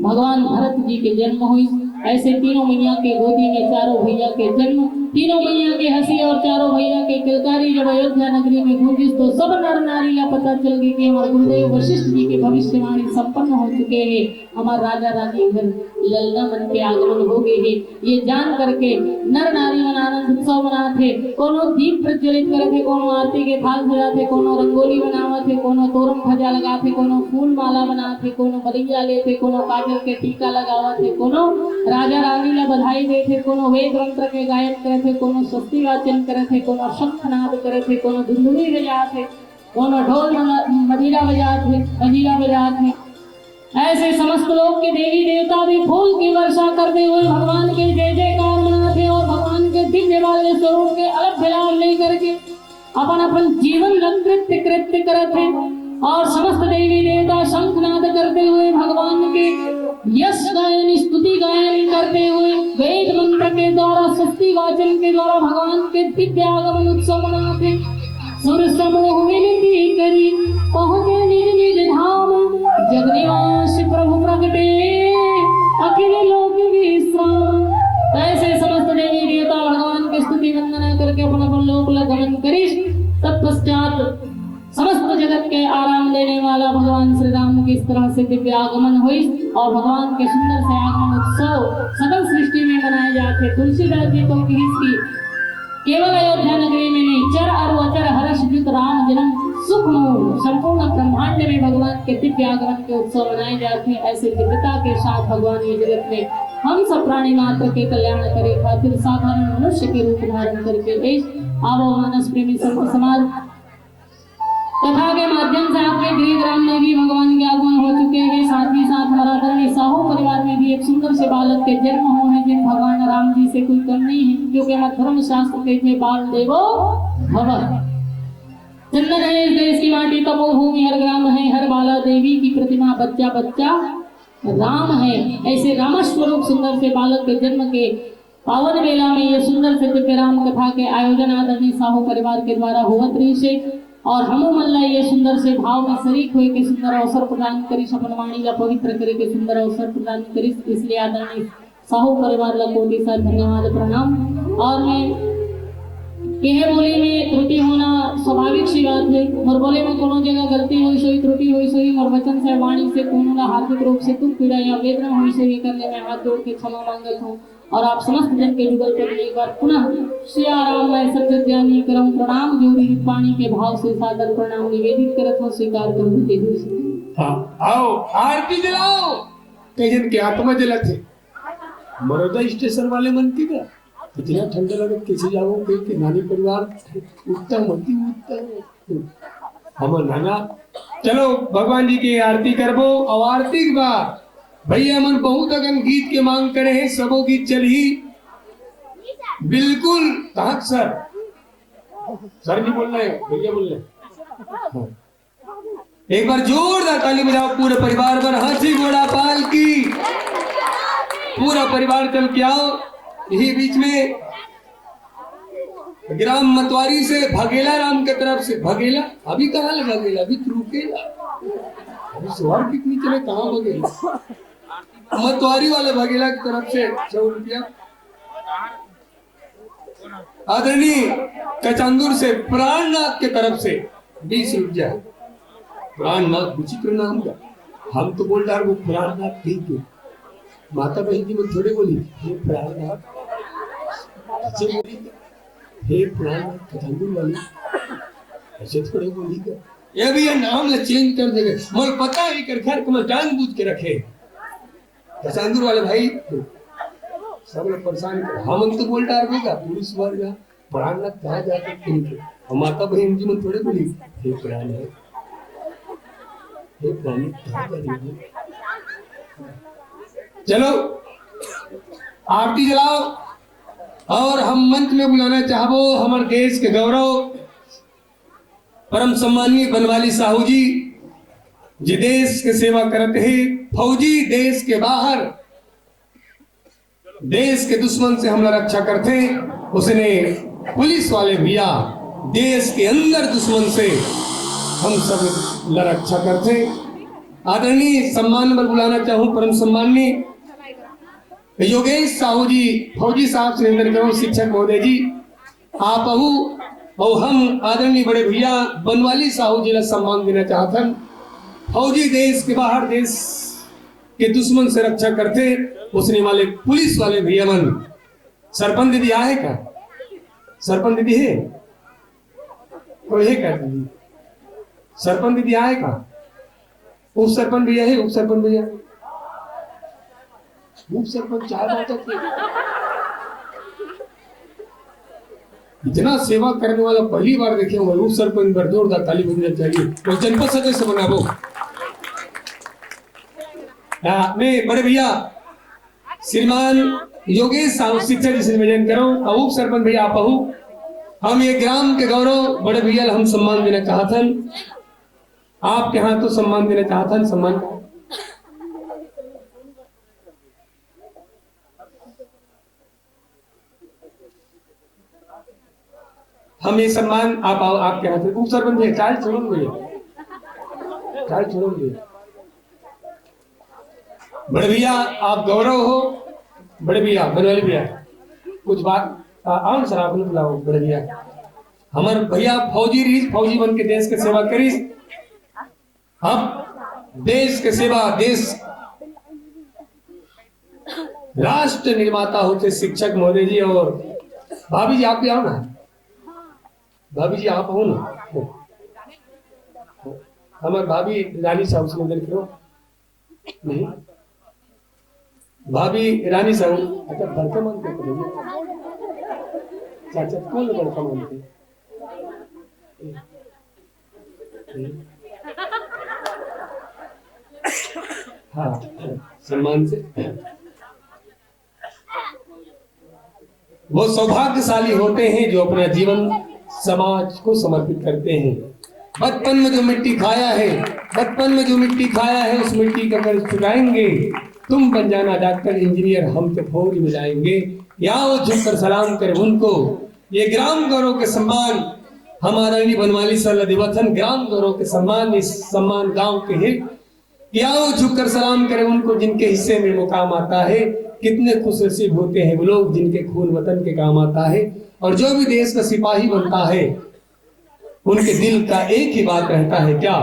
भगवान भरत जी के जन्म हुई। ऐसे तीनों मैया के गोदी में चारों भैया के जन्म, तीनों मैया के हंसी और चारों भैया के किलकारी जब अयोध्या नगरी में गूंजिस, तो सब नर नारी ला पता चल गई कि हमारे गुरुदेव वशिष्ठ जी के भविष्यवाणी संपन्न हो चुके हैं। हमार राजा रानी घर ललना मन के आगमन हो गए हे। ये जान करके नर नारी मन आनंद उत्सव मनाथे, कोनो दीप प्रज्वलित करथे, कोनो आरती के थाल सजाथे, कोनो रंगोली बनावथे, कोनो तोरम फजा लगाथे, कोनो फूल माला बनाथे, कोनो बलैया लेथे, कोनो काजल के टीका लगावथे, कोनो राजा रानी ला बधाई देथे, कोनो वेद मंत्र के गायन करथे, कोनो स्वस्ति वाचन करथे, कोनो शंखनाद करथे, कोनो धुंधुरी बजाथे, कोनो ढोल मल-, मजीरा बजाथे, मजीरा बजाथे। ऐसे समस्त लोग के देवी देवता भी फूल की वर्षा करते हुए भगवान के जय जयकार मनाथे और भगवान के दिव्य बाल्य स्वरूप के अलभ्य लाभ लेकर के अपन अपन जीवन ला कृत्य कृत्य करत हे। और समस्त देवी देवता शंखनाद करते हुए भगवान के यश गायन, स्तुति गायन करते हुए वेद मंत्र के द्वारा, स्वस्ति वाचन के द्वारा भगवान के दिव्य आगमन उत्सव मनाथे। सुर समूह विनती करी, पहुँचे निज निज धाम, जग निवास प्रभु प्रगटे, अखिल लोक विश्राम। ऐसे समस्त देवी देवता भगवान की स्तुति वंदना करके अपन अपन लोक ला गमन करिस। तत्पश्चात समस्त जगत के आराम देने वाला भगवान श्री राम के इस तरह से दिव्य आगमन हुई और भगवान के सुंदर से आगमन उत्सव सकल सृष्टि में मनाए जाते। तुलसीदास जी तो कहिस कि केवल अयोध्या नगरी में नहीं, चर अरु अचर हर्ष जुत राम जन्म सुख मोर। संपूर्ण ब्रह्मांड में भगवान के दिव्य आगमन के उत्सव मनाए जाते हैं। ऐसे दिव्यता के साथ भगवान ये जगत में हम सब प्राणी मात्र के कल्याण करे खातिर साधारण मनुष्य के रूप धारण करके इस आवो मानस प्रेमी संत समाज कथा के माध्यम से आपके गृह ग्राम में भी भगवान के आगमन हो चुके हैं। साथ ही साथ हमारा आदरणीय साहू परिवार में भी एक सुंदर से बालक के जन्म हो है, जिन भगवान राम जी से कोई कम नहीं है, क्योंकि हमारे धर्म शास्त्र के थे बाल देवो भव। चंदन है इस देश की माटी, तपोभूमि हर ग्राम है, हर बाला देवी की प्रतिमा, बच्चा बच्चा राम है। ऐसे रामस्वरूप सुंदर से बालक के जन्म के पावन बेला में ये सुंदर से दिव्य राम कथा के आयोजन आदरणीय साहू परिवार के द्वारा होवत रहिस हे और हमू मन ला ये सुंदर से भाव में शरीक होए के सुंदर अवसर प्रदान करिस, अपन वाणी ला पवित्र करे के सुंदर अवसर प्रदान करिस। इसलिए आदरणीय साहू परिवार ला कोटि साथ धन्यवाद, प्रणाम। और मैं कहे बोले में त्रुटि होना स्वाभाविक सी बात है, मोर बोले में कोनो जगह गलती होइस होही, त्रुटि होइस होही, मोर वचन से, वाणी से कोनो ला हार्दिक रूप से दुख पीड़ा या वेदना होइस होही, करने में हाथ जोड़ के क्षमा मांगत हूँ। और आप समस्त जन के जुगल पर एक बार पुनः सिया राम मैं सत्य ज्ञानी करम प्रणाम जोड़ी, पानी के भाव से सादर प्रणाम निवेदित करत हूँ, स्वीकार करूँ। हाँ, आओ, आरती जलाओ। कई जन के आत्मा जलत हे। मरोदा स्टेशन वाले मन के का इतना ठंडा लगत, कैसे जाओ? कहीं के नानी परिवार उत्तम, अति उत्तम। हमर नाना, चलो भगवान जी के आरती करबो। और आरती के बाद भैया मन बहुत अकन गीत के मांग करे हे, सबो गीत चलही। बिल्कुल, कहाँ सर? सर नहीं बोल रहे, भैया बोल रहे। हाँ। एक बार जोरदार ताली बजाओ पूरे परिवार बर, हाथी घोड़ा पाल की। पूरा परिवार चल के आओ यही बीच में। ग्राम मतवारी से भगेला राम के तरफ से, भगेला, अभी कहाँ ले भगेला, अभी तो रुकेला, अभी सवार कितनी चले, कहाँ भगेला। मतवारी वाले भगेला की तरफ से सौ रुपया। आदरणीय कचांदुर से प्राणनाथ के तरफ से बीस रुपया। प्राणनाथ विचित्र नाम का, हम तो बोल रहा वो प्राणनाथ ठीक है। माता बहन जी मन थोड़े बोली, "हे प्राणनाथ", ऐसे बोली, "हे प्राणनाथ कचांदुर वाली", ऐसे थोड़े बोली का। ये भी ये नाम ले चेंज कर देवे। मोर पता है कर घर को मैं जानबूझ के रखे। कचांदुर वाले भाई सब लोग परेशान कर, हम तो बोल डार देगा पुलिस वाले, यहाँ प्राणनाथ कहाँ जाते तुम थे? और माता बहन जी मन थोड़े बोली, "हे प्राण है, हे प्राणी, कहाँ जा रही हो?" चलो, आरती जलाओ। और हम मंच में बुलाना चाहबो हमारे देश के गौरव, परम सम्माननीय बनवाली साहू जी, जे देश के सेवा करत हे, फौजी देश के बाहर, देश के दुश्मन से हमला रक्षा करथे, उसने पुलिस वाले भैया देश के अंदर दुश्मन से हम सब ला रक्षा करथे। आदरणीय सम्मान बर बुलाना चाहूँ परम सम्माननीय योगेश साहू जी, फौजी साहब से निवेदन करूँ, शिक्षक महोदय जी, आप आहू अउ हम आदरणीय बड़े भैया बनवाली साहू जी ला सम्मान देना चाहथन। फौजी देश के बाहर देश के दुश्मन से रक्षा करथे, उसने वाले पुलिस वाले भैया मन। सरपंच दीदी आहे का? सरपंच दीदी हे? कोई हे का दीदी? सरपंच दीदी आहे का? उप सरपंच भैया हे, उप सरपंच भैया, उप सरपंच चाय बांटत हे। इतना सेवा करने वाला पहली बार देखे हूँ, उप सरपंच बर जोरदार ताली बजनी चाहिए। तो जनपद सदस्य बनाबो। हाँ, मैं बड़े भैया श्रीमान योगेश साहू शिक्षक जी से निवेदन करूँ, अउ उप सरपंच भैया आप आहू, हम ये ग्राम के गौरव बड़े भैया ला हम सम्मान देना चाहथन। आपके हाथों सम्मान देना चाहथन, सम्मान। हम ये सम्मान आप आओ, आपके हाथ में। उप सरपंच भैया, चाय छोड़ो ना भैया, चाय छोड़ो ना भैया। बड़े भैया, आप गौरव हो। बड़े भैया, बनवाली भैया, कुछ बात, आ, आओ ना सर, आप लोग बुलाओ बड़े भैया। हमर भैया फौजी रहिस, फौजी बन के देश के सेवा करिस। अब देश के सेवा, देश राष्ट्र निर्माता होथे शिक्षक महोदय जी। और भाभी जी, आप भी आओ ना। भाभी जी, आप हो ना। हमर भाभी रानी साहू से निवेदन करो। नहीं, भाभी रानी साहू, अच्छा, बड़का मानते हो भैया? चाचा, कौन बड़का मानते? हाँ, सम्मान से। वो सौभाग्यशाली होते हैं जो अपना जीवन समाज को समर्पित करते हैं। बचपन में जो मिट्टी खाया है, बचपन में जो मिट्टी खाया है, उस मिट्टी का कर्ज चुकाएंगे। तुम बन जाना डॉक्टर, इंजीनियर, हम तो फौज में जाएंगे। या वो झुककर सलाम करे उनको। ये ग्राम गौरव के सम्मान हम आदरणीय बनवाली सर ला देवत हन। ग्राम गौरव के सम्मान, इस सम्मान गांव के हित। या वो झुककर सलाम करे उनको जिनके हिस्से में मुकाम आता है। कितने खुश नसीब होते हैं वो लोग जिनके खून वतन के काम आता है। और जो भी देश का सिपाही बनता है, उनके दिल का एक ही बात रहता है क्या,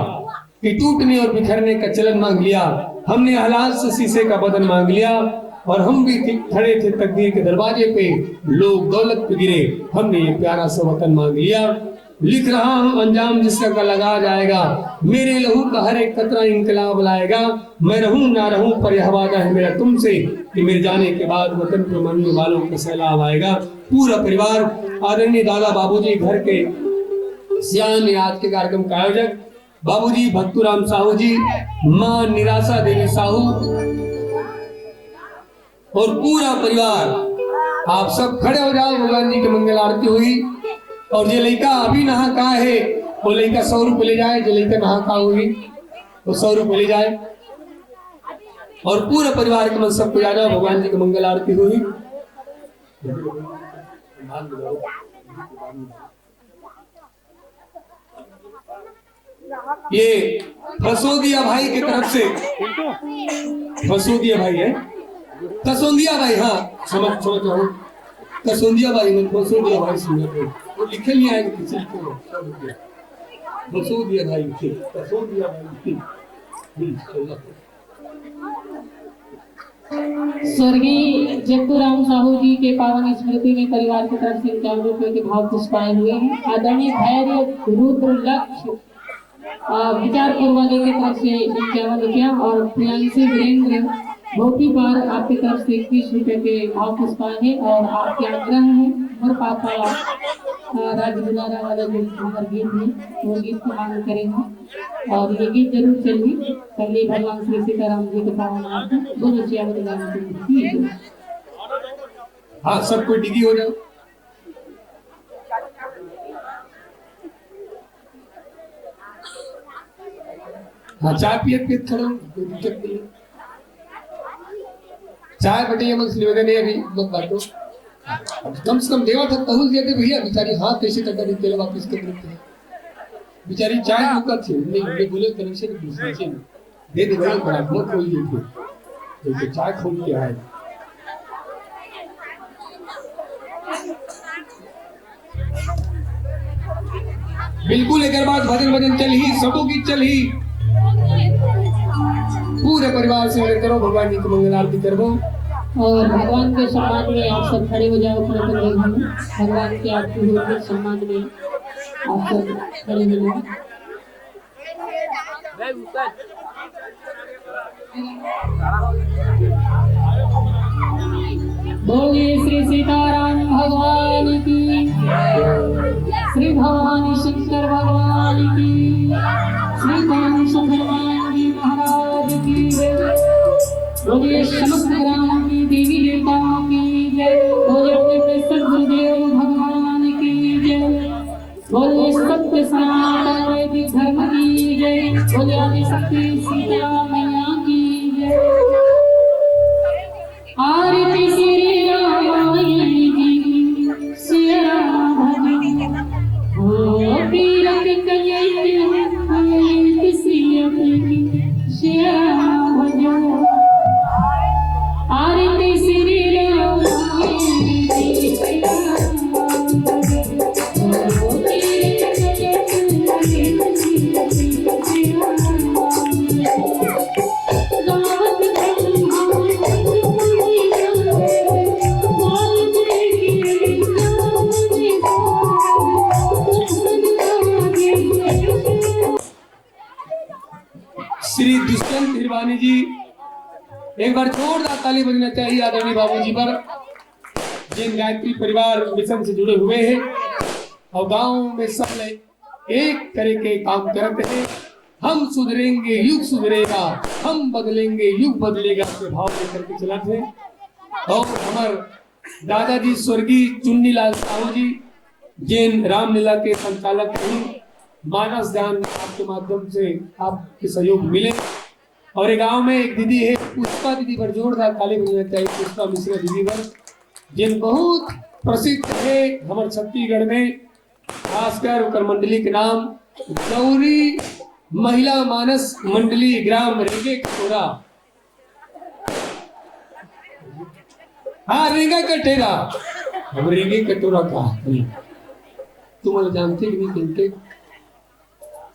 कि टूटने और बिखरने का चलन मांग लिया। हमने हालात से शीशे का बदन मांग लिया और हम भी थे, खड़े थे तकदीर के दरवाजे पे, लोग दौलत पे गिरे, हमने ये प्यारा सा वतन मांग लिया। लिख रहा हूँ अंजाम जिसका का लगा जाएगा, मेरे लहू का हर एक कतरा इंकलाब लाएगा। मैं रहूं ना रहूं पर यह वादा है मेरा तुमसे कि मेरे जाने के बाद वतन पे मरने वालों का सैलाब आएगा। पूरा परिवार, आदरणीय दादा बाबूजी, घर के सियान या आज के कार्यक्रम का आयोजक बाबूजी भक्तूराम साहू जी, माँ निराशा देवी साहू और पूरा परिवार, आप सब खड़े हो जाओ। भगवान जी की मंगल आरती हुई। और जो लइका अभी नहा का है, वो लइका सौ रुपये ले जाए। जो लइका नहा का हुई, वो सौ रुपये ले जाए। और पूरा परिवार के मन सबको आ जाओ, भगवान जी की मंगल आरती हुई। ये फसोदिया भाई की तरफ से, फसोदिया भाई है, कसोंदिया भाई, हाँ, समझ, समझ रहा हूँ, कसोंदिया भाई नहीं, फसोदिया भाई समझ रहे हो। वो लिखे नहीं आएंगे, किसी लिखे हो, सब लिखे। फसोदिया भाई, कसोंदिया भाई। स्वर्गीय जत्तूराम साहू जी के पावन स्मृति में परिवार की तरफ से इक्यावन रुपए के भाव पुष्प आए हुए हैं। आदरणीय धैर्य रुद्र लक्ष्य, अ, विचारपुर वाले की तरफ से इक्यावन रुपया और प्रियांशी वीरेंद्र भोपीपार आपकी तरफ से इक्कीस रुपए के भाव पुष्प आए हैं और आपके आग्रह है, मोर पापा, अ, राज दुलारा वाला जो हमारा गीत है, वो गीत की मांग करेंगे। और ये गीत जरूर चलही। पहले भगवान श्री सीताराम जी के पावन नाम पे दोनों सियावत गाने के गीत। हाँ, सब कोई डिगी हो जाओ। हाँ, चाय पियत पियत खड़े हो, कोई दिक्कत नहीं है। चाय बटे ये मत निवेदन है, अभी मत बांटो। कम से कम देवा तक पहुंच गए थे भैया, बेचारी हाथ कैसे करता नहीं, तेल वापस कर देते हैं। बेचारी चाय क्यों का थी, नहीं, ये बोले कनेक्शन दूसरे से दे दे, बड़ा बहुत कोई ये थे। तो चाय खोल के आए। बिल्कुल, एक बार भजन भजन चलही, सबो गीत चलही। पूरे परिवार से विनती करो, भगवान जी की मंगल आरती करबो। और भगवान के सम्मान में आप सब खड़े हो जाओ, अपने अपने घर में। भगवान की आरती हो, के सम्मान में आप सब खड़े हो जाओ। बोलिए श्री सीताराम भगवान की, श्री भवानी शंकर भगवान की, श्री कामेश्वर भगवान जी महाराज की जय। बोलिए समस्त ग्राम की देवी देवताओं की जय। बोलिए अपने अपने सदगुरुदेव भगवान की जय। बोलिए सत्य सनातन वैदिक धर्म की जय। बोलिए आदिशक्ति सीता मैया की जय। आरती श्री रामायण की, सिया राम भजो। हो पीरक कलैत, कलैत सिया की, सिया राम भजो। आरती श्री रामायण की, सिया राम भजो। श्री दुष्यंत हिरवानी जी, एक बार जोरदार ताली बजना चाहिए आदरणीय बाबूजी बर, जिन गायत्री परिवार मिशन से जुड़े हुए हैं और गांव में सब एक करे के काम करत हे। हम सुधरेंगे, युग सुधरेगा, हम बदलेंगे, युग बदलेगा के भाव लेकर के चलत हे। और हमर दादाजी स्वर्गीय चुन्नीलाल साहू जी, जिन रामलीला के संचालक हैं, मानस दान आपके माध्यम से आपके सहयोग मिले। और ये गांव में एक दीदी है पुष्पा दीदी, पर जोरदार ताली बजना चाहिए पुष्पा मिश्रा दीदी पर, जिन बहुत प्रसिद्ध है हमर छत्तीसगढ़ में, खासकर ओकर मंडली के नाम गौरी महिला मानस मंडली, ग्राम रेंगे कटोरा। हाँ, रेंगा कटेरा। हम रेंगे कटोरा का, तुम लोग जानते कि नहीं, किनके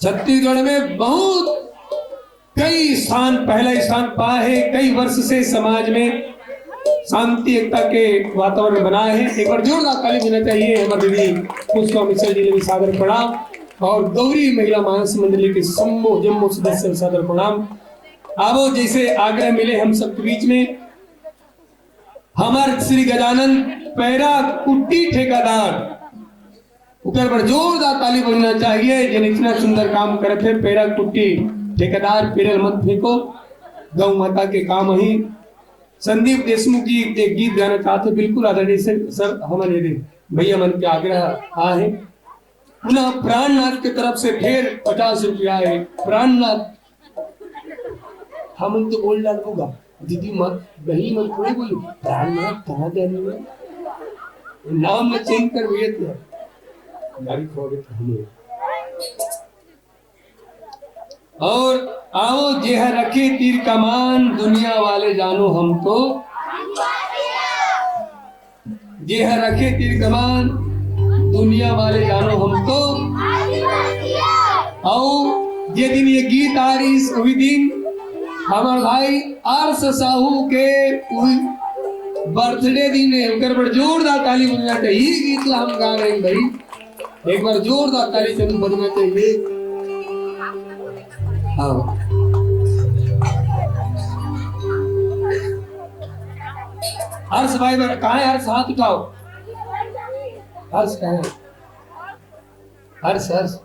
छत्तीसगढ़ में बहुत कई स्थान, पहला स्थान पाए है। कई वर्ष से समाज में शांति, एकता के वातावरण बनाए है। एक बार जोरदार ताली देना चाहिए हमारे दीदी पुष्पा मिश्रा जी ने भी सादर प्रणाम और गौरी महिला मानस मंडली के समूह जम्मो सदस्य सादर प्रणाम। आवो, जैसे आग्रह मिले हम सबके बीच में, हमार श्री गजानन पैरा कुट्टी ठेकेदार, ओकर बर जोरदार ताली बजना चाहिए, जिन इतना सुंदर काम करत हे। पैरा कुट्टी ठेकेदार, पैरा ल मत फेंको, गौ माता के काम ही। संदीप देशमुख जी एक गीत गाना चाहते, बिल्कुल आदरणीय सर, सर हमारे दे भैया मन के आग्रह आहे। पुनः प्राणनाथ के तरफ से फिर पचास रुपया है। प्राणनाथ, हम तो बोल डालबो गा, दीदी मत, बहिनी मत थोड़े बोलू, प्राणनाथ कहाँ जाने में? नाम में चेंज कर भैया तू। गाड़ी खो गए तो हम। और आओ, जे ह रखे तीर कमान, दुनिया वाले जानो हम तो। जे ह रखे तीर कमान, दुनिया वाले जानो हम तो। अउ जे दिन ये गीत आ रहिस, वही दिन हमार भाई आर्स साहू के बर्थडे दिन है। ओकर बर जोरदार ताली बजना चाहिए। ये गीत ला हम गा रहे हैं भाई, एक बार जोरदार ताली जरूर बजना चाहिए। हाँ, हर्ष भाई, कहाँ है हर्ष? हाथ उठाओ। हर्ष कहाँ है? हर्ष, हर्ष।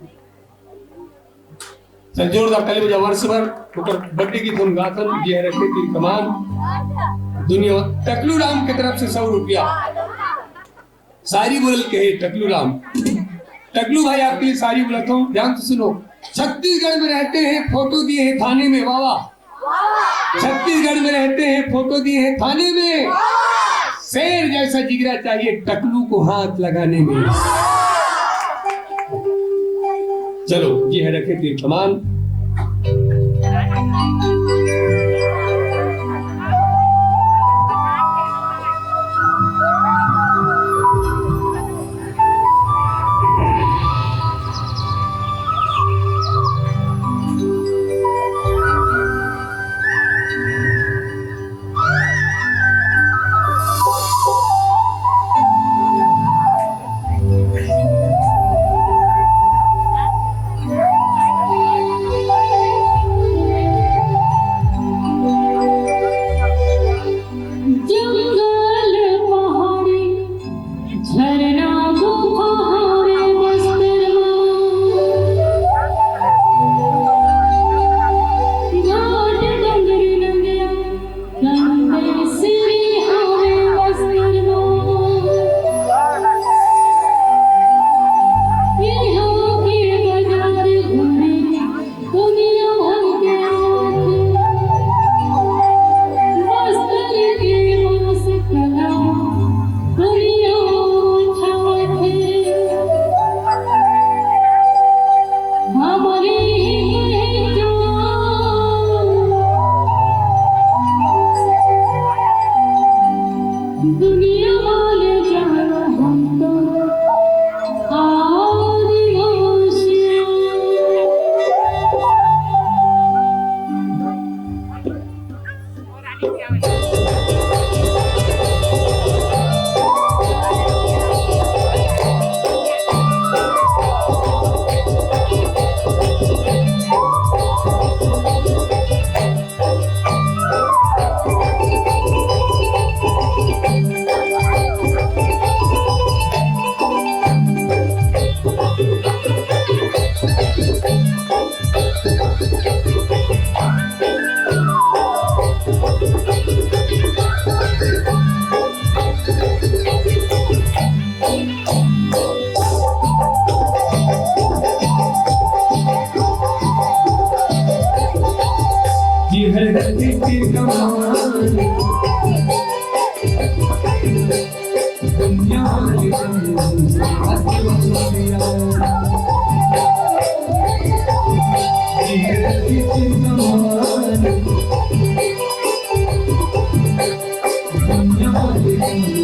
चल, जोरदार ताली बजाओ हर्ष बर। ओकर बर्थडे की धुन गाथन, जे ह रखे तीर कमान। दुनिया टकलू राम की तरफ से सौ रुपया। शायरी बोलल के हे टकलू राम। टकलू भाई, आपके लिए शायरी बोलत हूँ, ध्यान से सुनो। छत्तीसगढ़ में रहते हैं, फोटो दिए हैं थाने में, वाह वाह। छत्तीसगढ़ में रहते हैं, फोटो दिए हैं थाने में। शेर जैसा जिगरा चाहिए टकलू को हाथ लगाने में। चलो, ये है रखे तीर कमान। ये है दिल की कमाल, दुनिया की कमाल। ये है दिल की कमाल, दुनिया की कमाल।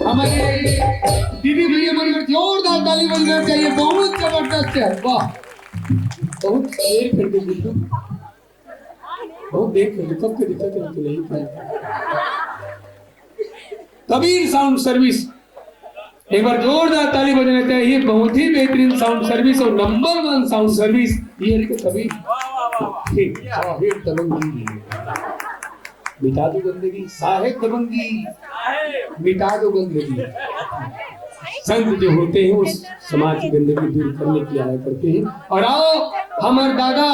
हमारे दीदी भैया मन बर जोरदार ताली बजना चाहिए, बहुत जबरदस्त है। वाह, बहुत देर कर दे बिल्लू, बहुत देर कर दे, कब के दिखा तेरे को नहीं पाया। कबीर साउंड सर्विस, एक बार जोरदार ताली बजाना चाहिए। बहुत ही बेहतरीन साउंड सर्विस और नंबर वन साउंड सर्विस ये है कि कबीर। ठीक, हाँ, ये दबंग दीदी। मिटा दो गंदगी, साहेब दबंगी, मिटा दो गंदगी। संत जो होते हैं, वो समाज की गंदगी दूर करने के लिए आया करते हैं। और आओ, हमारे दादा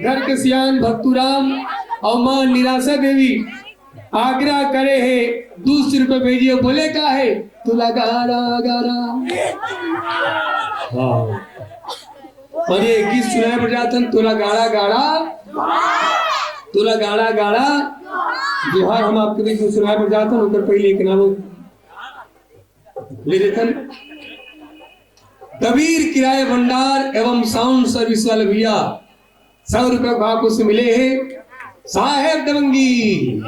घर के सियान भक्तूराम और माँ निराशा देवी आग्रह करे है, दो सौ रुपये भेजिए। बोले का है, तुला गाड़ा गाड़ा। हाँ, और ये गीत सुनाए बर जाथन, तोला गाड़ा गाड़ा, तोला गाड़ा गाड़ा। जोहार हम आपके बीच में सुनाए बर जाथन, ओकर पहले एक नाम ले देथन। कबीर किराया भंडार एवं साउंड सर्विस वाले भैया, सौ रुपये भाग से मिले हैं। साहेब दबंगी,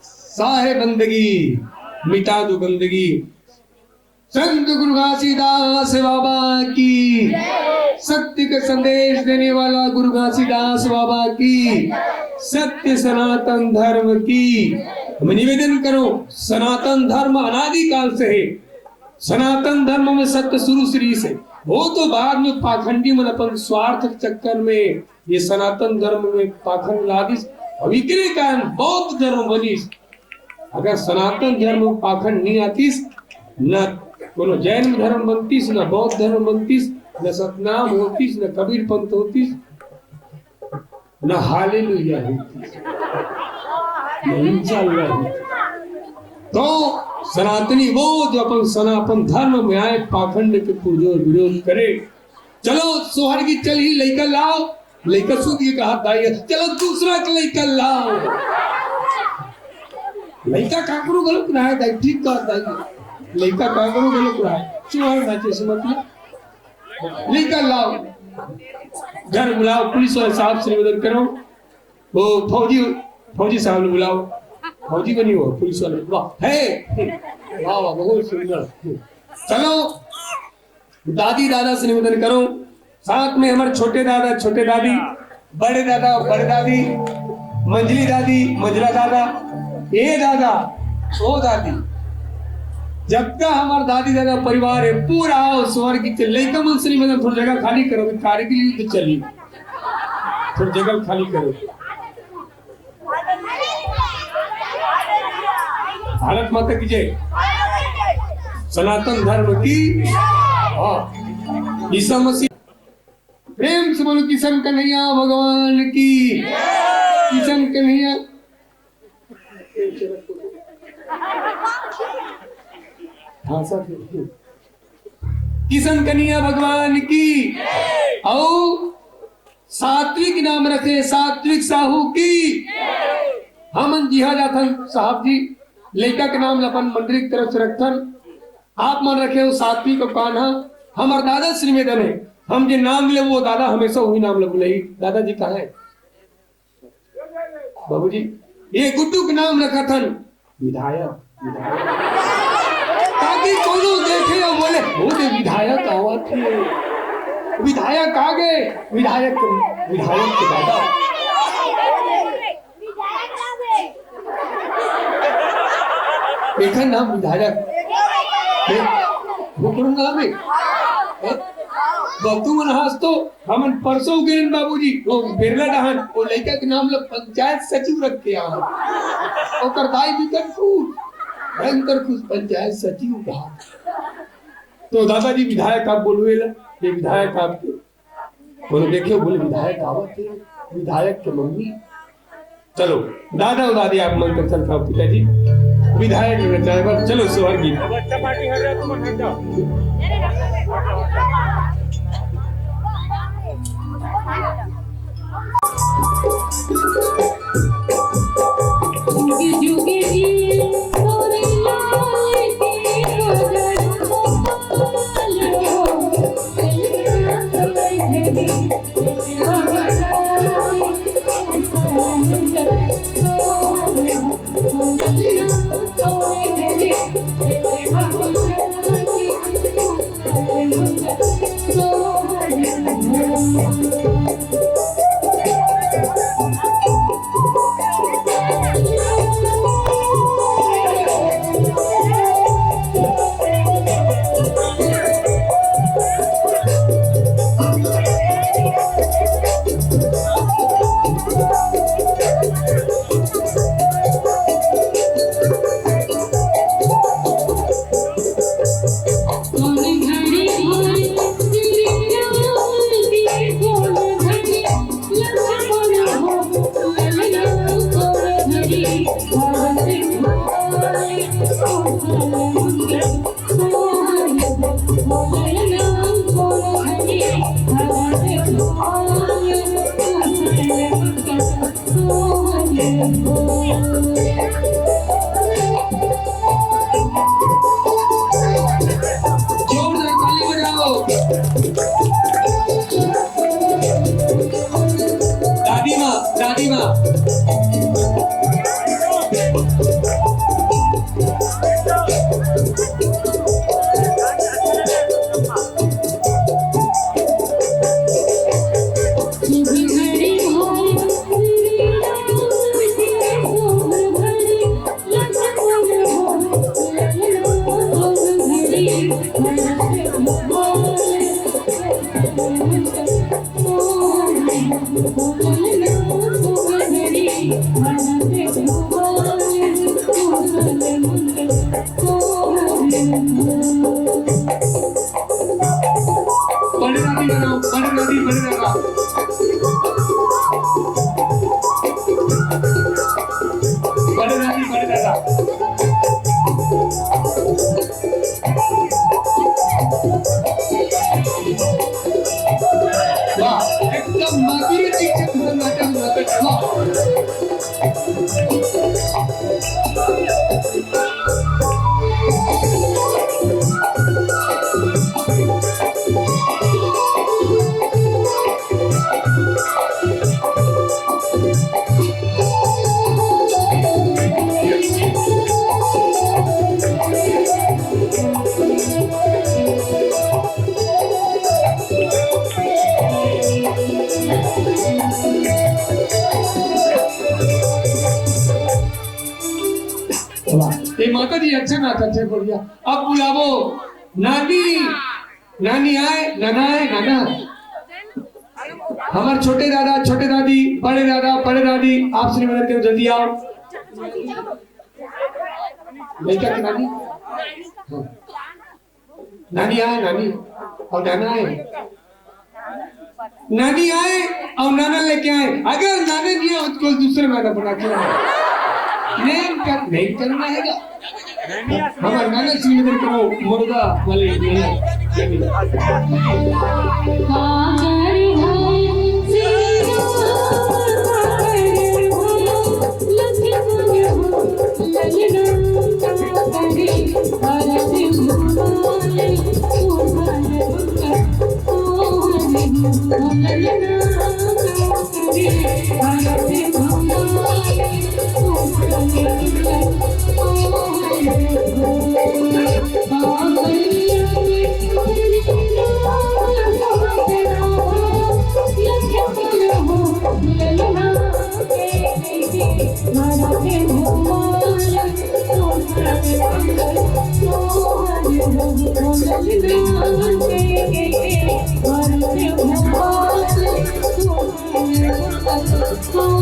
साहेब बंदगी, मिटा दो गंदगी। संत गुरु घासीदास बाबा की, सत्य का संदेश देने वाला गुरु घासीदास बाबा की, सत्य सनातन धर्म की। हम निवेदन करो, सनातन धर्म अनादिकाल से है। सनातन धर्म में सत्य शुरू से रहिस हे। वो तो बाद में पाखंडी मन अपन स्वार्थ के चक्कर में ये सनातन धर्म में पाखंड ला दिस। अउ इकरे कारण बौद्ध धर्म बनिस। अगर सनातन धर्म में पाखंड नहीं आतिस, न कोनो जैन धर्म बनतिस, न बौद्ध धर्म बनतिस, न सतनाम होतिस, न कबीर पंथ होतिस, न हालेलुया होतिस, न इंशाअल्लाह होतिस। तो सनातनी वो जो अपन सनातन धर्म में आए, पाखंड के पुरजोर विरोध करे। चलो सोहर की चल ही लइका लाओ, लइका सुध के कहा दाई, चलो दूसरा के लइका लाओ। लइका काकरो गलत ना है दाई, ठीक कहा दाई, लइका काकरो गलत ना है, सोहर नाचे से मतलब। लइका लाओ, घर बुलाओ, पुलिस वाले साहब से निवेदन करो, वो फौजी, फौजी साहब ने बुलाओ, फौजी बनी हो पुलिस वाले, वाह है, वाह वाह, बहुत सुंदर। चलो दादी दादा से निवेदन करो, साथ में हमारे छोटे दादा, छोटे दादी, बड़े दादा, बड़े दादी, मंझली दादी, मंझला दादा, ए दादा, ओ दादी, जब तक हमार दादी दादा परिवार है पूरा, आओ स्वर्ग के लइका मन से निवेदन, थोड़ी जगह खाली करो, अभी कारगिल युद्ध चली, थोड़ी जगह खाली करो। भारत माता की जय, सनातन धर्म की, हाँ, ईसा मसीह। प्रेम से बोलो किशन कन्हैया भगवान की, किशन कन्हैया। हाँ सर, किशन कन्हैया भगवान की। अउ सात्विक नाम रखे, सात्विक साहू की। हमन जिहा जाथन साहब जी, लइका के नाम ल अपन मंडली के तरफ से रखथन। आप मन रखे हो सात्विक अउ कान्हा। हमर दादा से निवेदन है, हम जे नाम ले वो दादा हमेशा वही नाम ले बुलाई। दादाजी कहाँ है बाबूजी? ये गुड्डू के नाम रखथन विधायक, विधायक। ताकि कोनो देखे अउ बोले, "वो दे विधायक आवत हे, विधायक आ गए, विधायक, विधायक के दादा।" एखर नाम विधायक हे, ओकरो नाम हे। हे? बतू मन हंस तो हमन परसों गेन बाबूजी, वो बेरला डहान, वो लइका के नाम ल पंचायत सचिव रख के आवन। ओकर दाई बिकट खुश, भयंकर खुश, पंचायत सचिव कहा। तो दादाजी विधायक आप बोलवे ला, ये विधायक आपके बोले, देखे बोले, "विधायक आवत हे, विधायक के मम्मी।" चलो, दादा और दादी आप मंत्र चल खाओ पिताजी, विधायक के ड्राइवर, चलो सोहर गीत। अब अच्छा पार्टी हट रहा, तुम हट जाओ। जोरदार ताली बजाओ। दादी माँ, दादी माँ। बड़े दादी बनाओ, बड़े दादी, बड़े दादा। बड़े दादी, बड़े दादा। वाह, एकदम माधुरी दीक्षित जैसा नाटक, नाटक, वाह। वाह, ये माता जी अच्छा नाचत हे, बढ़िया। अब बुलावो नानी, नानी आए, नाना आए, नाना। हमारे छोटे दादा, छोटे दादी, बड़े दादा, बड़े दादी, आपसे निवेदन करूँ, जल्दी आओ। बेटा की नानी? हाँ। नानी आए, नानी। और नाना आए। नानी आए और नाना लेके आए। अगर नाना नहीं आए, तो कोई दूसरा नाना बना के आए। नेम कर, नेम करना है क्या? हमारे नाना से निवेदन करो, मुर्गा वाले नाना।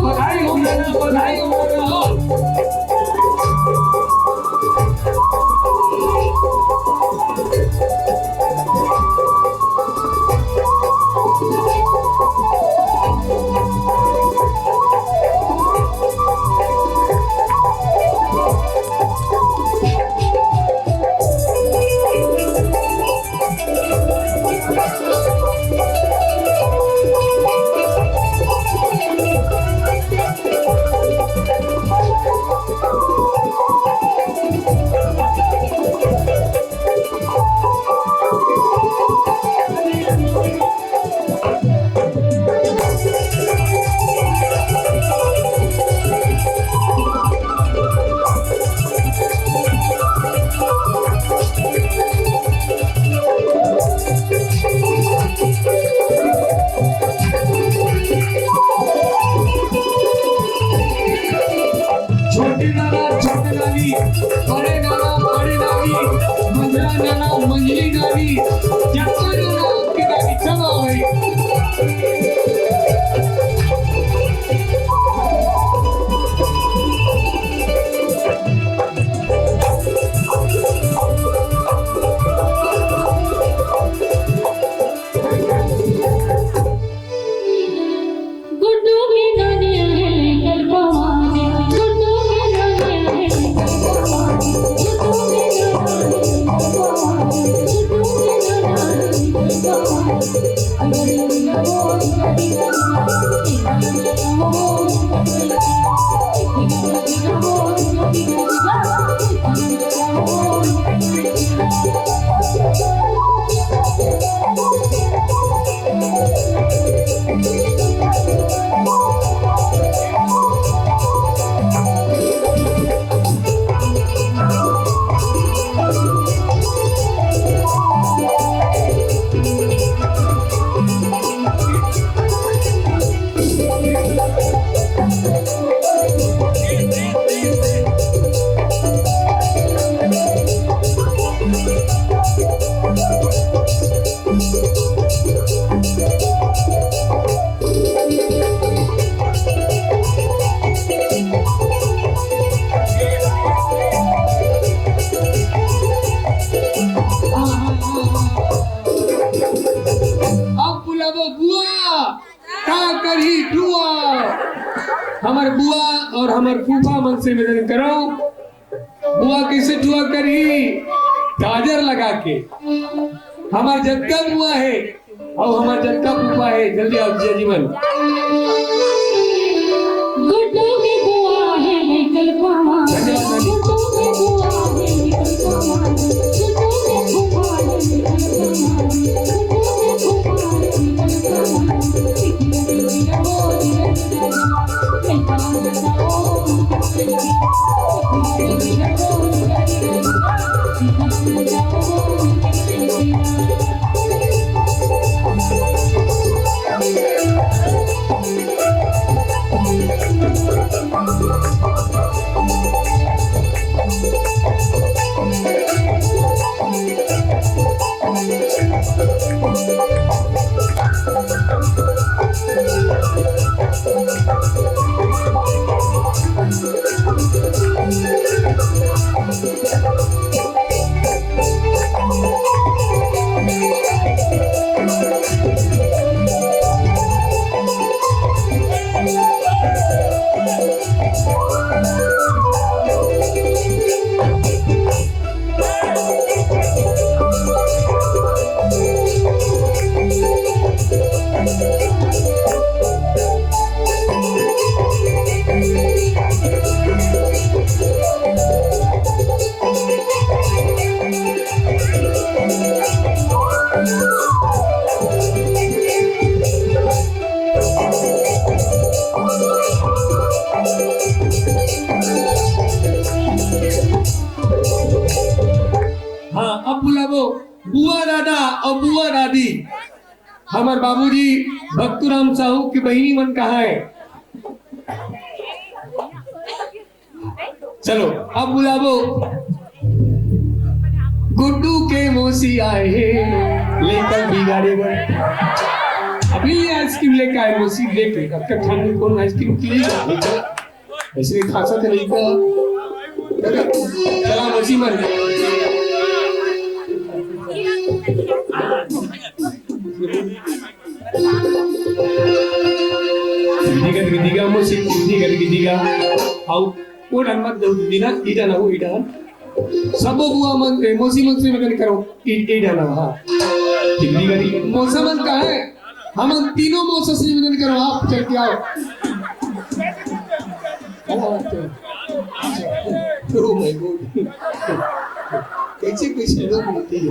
बधाई हो गया, बधाई हो गया। छोटे नाना, छोटे नानी, बड़े नाना, बड़े नानी, मंझला नाना, मंझली नानी, जतका नाना, ओतके नानी, सब आओ भाई। अब बुलावो बुआ, का करही टुआ। हमर बुआ और हमर फूफा मन से निवेदन करो, बुआ कैसे टुआ करही? काजर लगा के। हमर जतका बुआ हे, अउ हमर जतका फूफा हे, जल्दी आओ जिया जी मन। गुड्डू के बुआ हे निकल पावा। धन्यवाद नानी। गुड्डू के बुआ हे निकल पावा। गुड्डू के फूफा हे निकल पावा। गुड्डू के फूफा हे निकल पावा। हाँ, अब बुलावो बुआ दादा अउ बुआ दादी। हमर बाबूजी भक्तूराम साहू के बहिनी मन कहाँ हे? चलो, अब बुलावो गुड्डू के मौसी आए हे, लेकर बिगाड़े बर। अभी ये आइसक्रीम लेकर आए मौसी, देख ले, अब तक हम लोग कौन आइसक्रीम खिलाएगा? ऐसे खासा तो नहीं का। चला मौसी मन। दिगा, दिगा, मौसी, दिगा, दिगा। आओ, वो डन मत दो, दीदी ना, ई डन हो, ई डन। सबो बुआ मन, ए, मौसी मन से निवेदन करो, ई, ई डन, हाँ। दिगा, दिगा, मौसा मन का है? हमन तीनों मौसा से निवेदन करो, आप चल के आओ। क्या बात है? Oh my God। कैसे कैसे लोग होते हैं?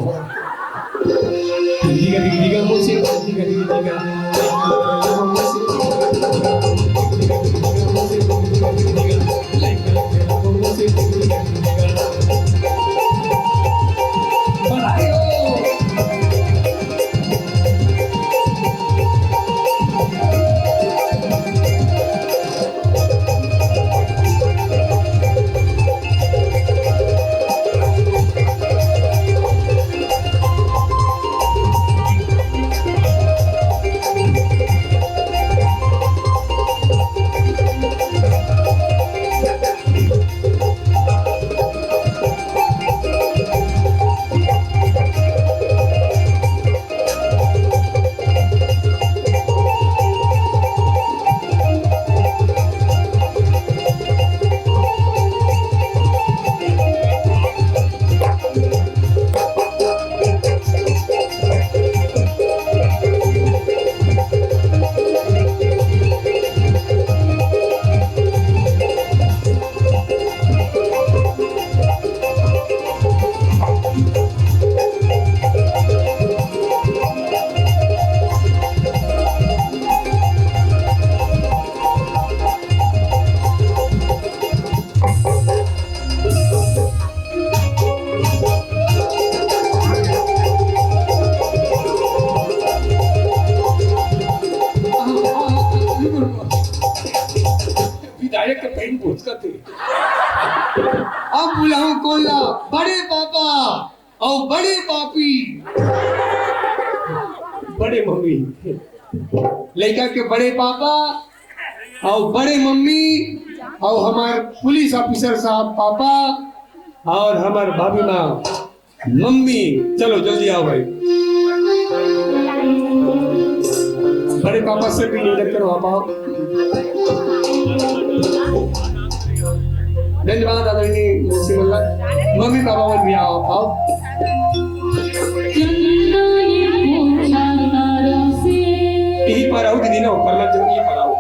दिगा, दिगा, दिगा, मौसी, दिगा, दिगा, दिगा। अरे के पेन पूछता थे। अब बुलाऊं कौन ला? बड़े पापा और बड़े पापी। बड़े मम्मी, लड़का के बड़े पापा और बड़े मम्मी और हमार पुलिस ऑफिसर साहब पापा और हमार भाभी माँ मम्मी। चलो जल्दी आओ भाई, बड़े पापा से भी निवेदन करो, आप आओ। धन्यवाद आदरणीय मुंशी मल्ला। मम्मी पापा मन भी आओ, आओ। यही पर आओ दीदी ना, ऊपर मत जाओ, यही पर आओ।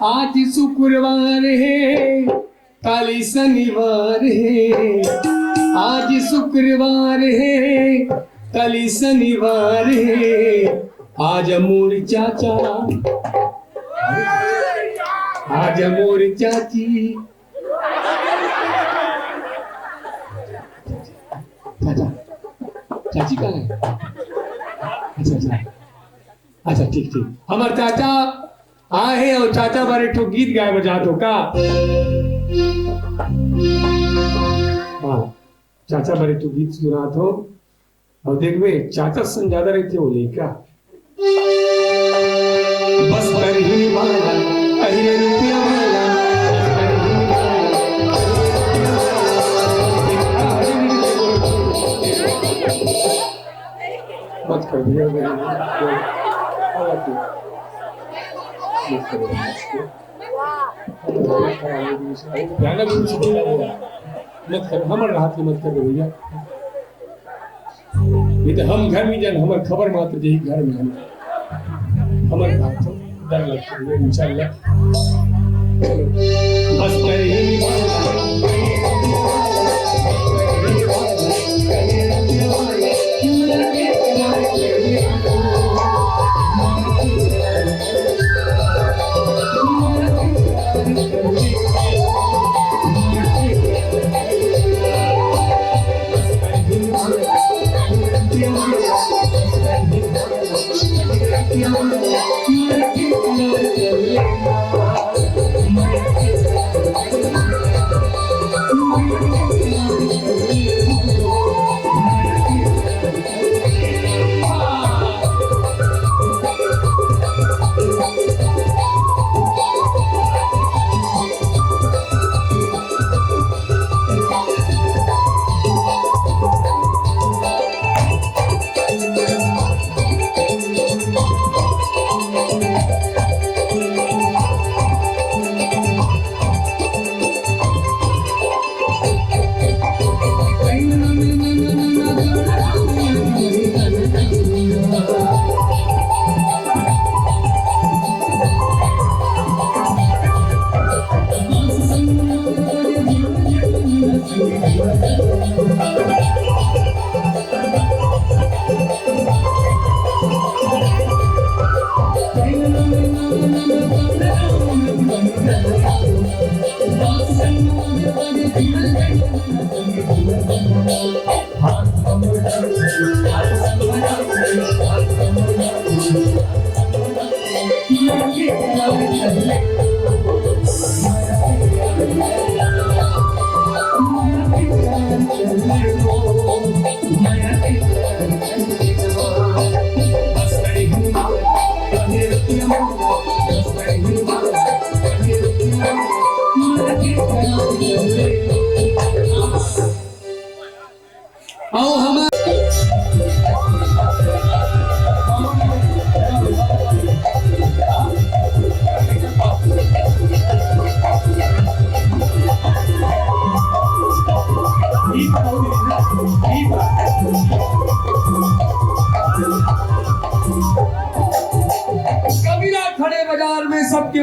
आज शुक्रवार है, काली शनिवार है। आज शुक्रवार है, काली शनिवार है। आज मोर चाचा, आज मोर चाची। चाचा, चाची कहाँ है? अच्छा, अच्छा। अच्छा, ठीक, ठीक। हमार चाचा आए हे अउ चाचा बर एक ठो गीत गाए बर जात हो का? हाँ, चाचा बर एक ठो गीत सुनात हो। अउ देखबे, चाचा सन ज्यादा रहिथे वो लइका। बस करही वाला, अहिरे रुपया वाला, बस करही वाला। मत कर भैया, भैया, भैया। मत कर भैया। भयानक कुछ बोला वो। मत कर, हमर हाथ में मत कर भैया। नहीं तो हम घर में जान, हमर खबर मात्र यही घर में हम। हमर बात हो, डर लगता है, इंशाल्लाह। चलो। बस कर ही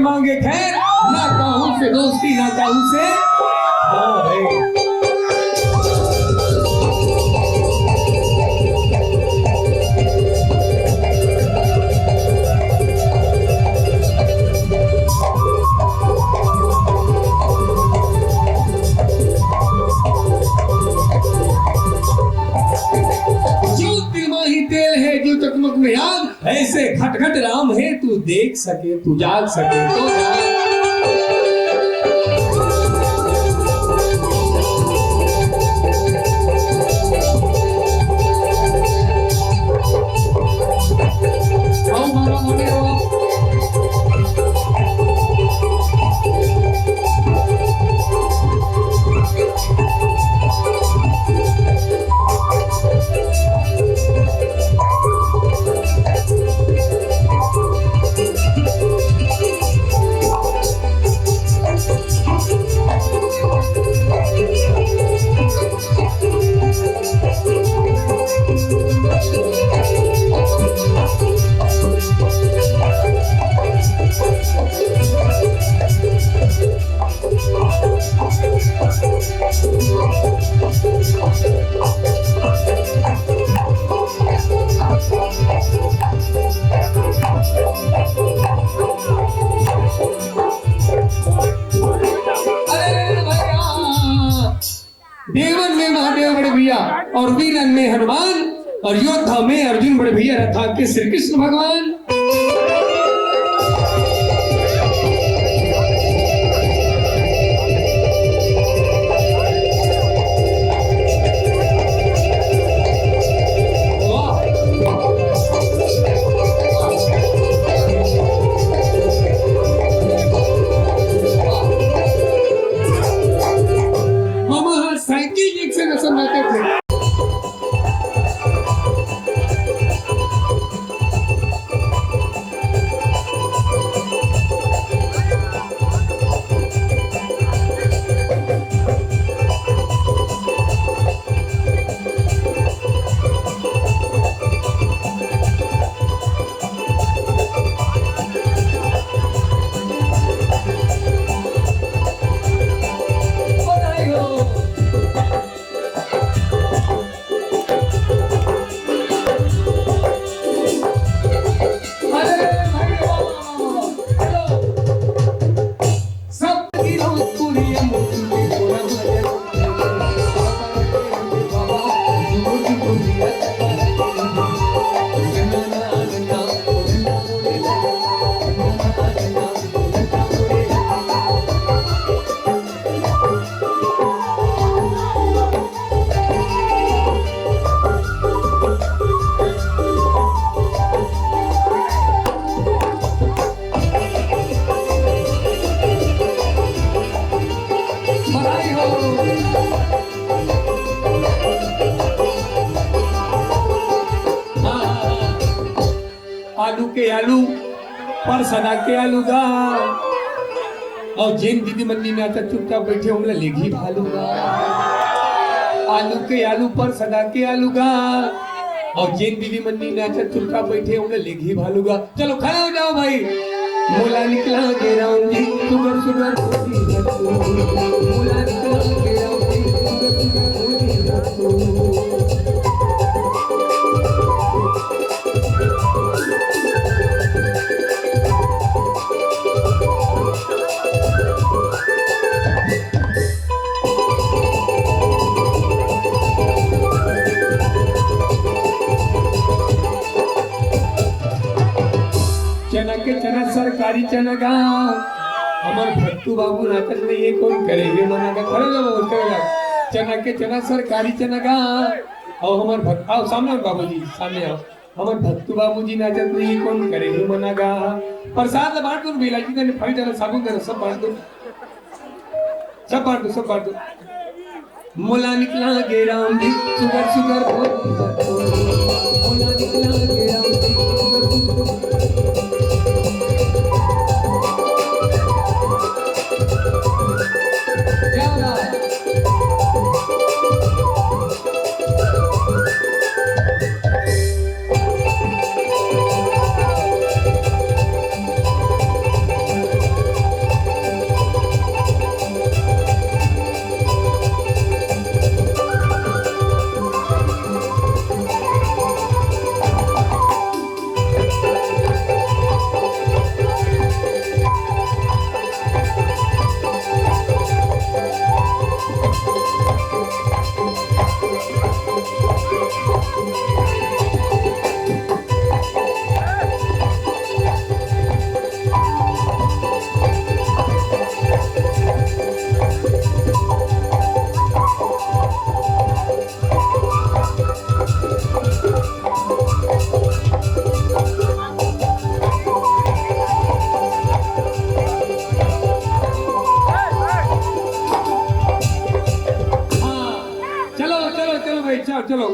मांगे खैर, ना काहू से दोस्ती, ना काहू से। हाँ भाई। जो तिमाही तेल है, जो चकमक में आग, ऐसे खटखट राम है, तू देख सके, तू जाग सके तो जाग। आओ मारा मोरे हो। अरे भैया, देवन में महादेव बड़े भैया और वीरन में हनुमान और योद्धा में अर्जुन बड़े भैया, रथा के श्री कृष्ण भगवान। हम साइकिल एक से नसर ना करते। आलू के आलू, पर सदा के आलू गा। अउ जेन दीदी मन नी नाचत चुपचाप बइठे, ओमला लेगही भालू गा। आलू के आलू, पर सदा के आलू गा। अउ जेन दीदी मन नी नाचत चुपचाप बइठे, ओमला लेगही भालू गा। चलो खड़ा हो जाओ भाई। मोला निकला के राम जी, सुगर सुगर बोली रखो। मोला निकला के राम जी, सुगर सुगर बोली रखो। चना के चना, सरकारी चना गा। हमर भत्तू बाबू नाचत नहीं है, कौन करे ये मना का? खड़े हो जाओ, खड़े हो जाओ। चना के चना, सरकारी चना गा। अउ हमर भत-, आओ सामने आओ बाबूजी, सामने आओ। हमर भत्तू बाबूजी नाचत नहीं, कौन करे हे मना गा। प्रसाद ल बांट दो, बेला जी, तने फल देना, साबुन देना, सब बांट दो, सब बांट दो, सब बांट दो। मोला निकला गे राम जी, सुगर सुगर बोल। मोला निकला गे राम जी, सुगर सुगर बोल। क्या बात है? चलो,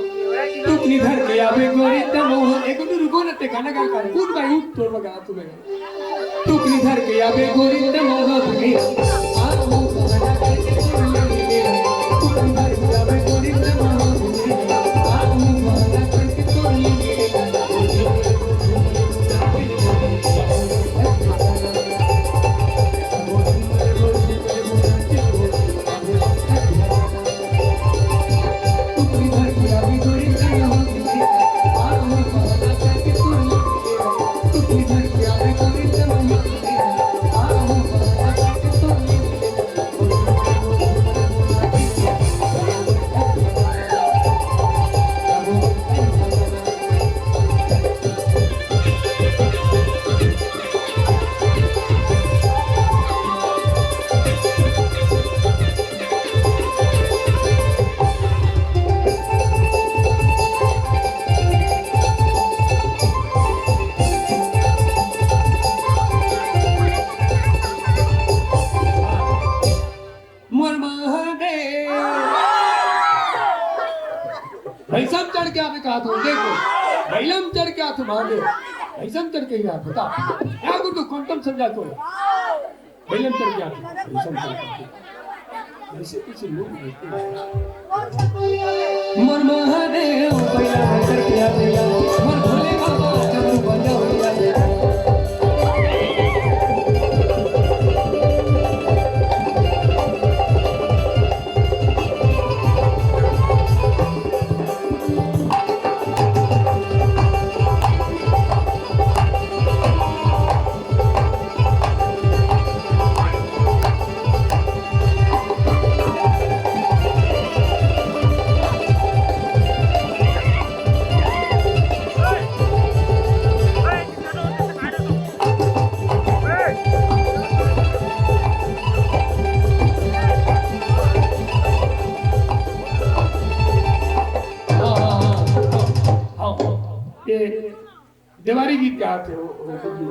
टुकनी धर के आबे गोरी तमोह, एक मिनट रुको ना, ते गाना गा, गा, उठ भाई, उठ, तोर बगा, तू लगा। टुकनी धर के आबे गोरी तमोह, मोर महादेव। भैंसा म चढ़ के आबे कहा तू, देखो, भैला म चढ़ के आबे महादेव, भैंसा म चढ़ के ही आबे, बता, क्या गुड्डू, quantum समझा तू? भैला म चढ़ के आबे, भैंसा म चढ़ के आबे। ऐसे पीछे लोग रहते हैं। मोर महादेव, भैया भैया भैया, मोर भोले बाबा, चंदू बजाओ भैया। हाँ, हाँ, हाँ, हाँ, हाँ, हाँ। ये देवारी गीत गाथे हो, हो, हो।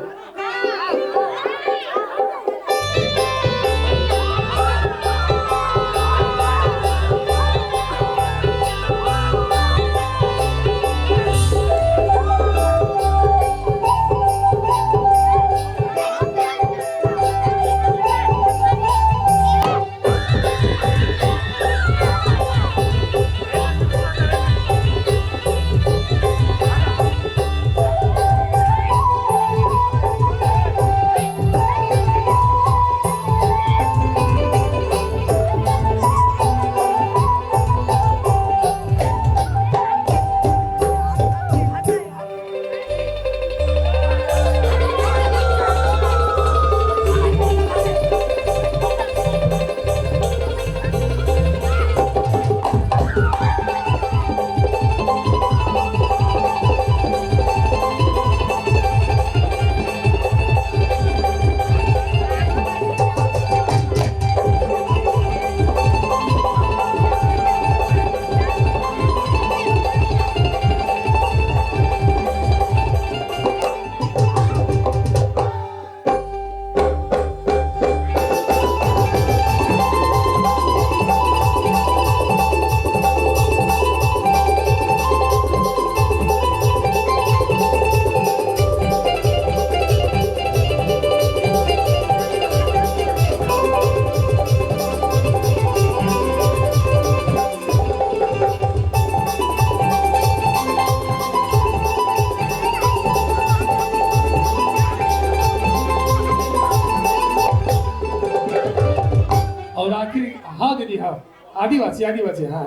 और आखिरी, हाँ दीदी, हाँ, आदिवासी, आदिवासी, हाँ।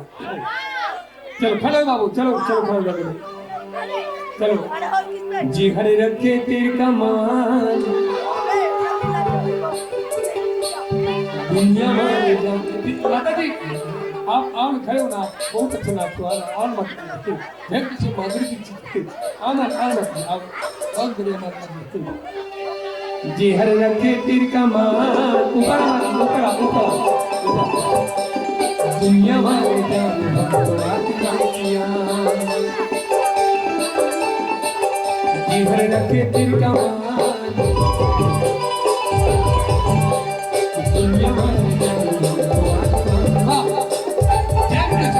चलो, खड़े हो बाबू, चलो, चलो, खड़े हो जाओ। चलो। जी हरे रखे तेरे का मान, दुनिया में। माता जी, आप आओ ना, खड़े हो ना, बहुत अच्छा नाच हुआ, और मत, फिर किसी माधुरी की चीज, आओ ना, आओ ना, आओ, बहुत बढ़िया नाच। जी हर रखे तीर का मान, ऊपर मत, ऊपर, ऊपर, ऊपर। दुनिया वाले जान, हम तो आत्मा किया। जी हर रखे तीर का मान। दुनिया वाले जान, हम तो आत्मा। हाँ। जय कृष्ण।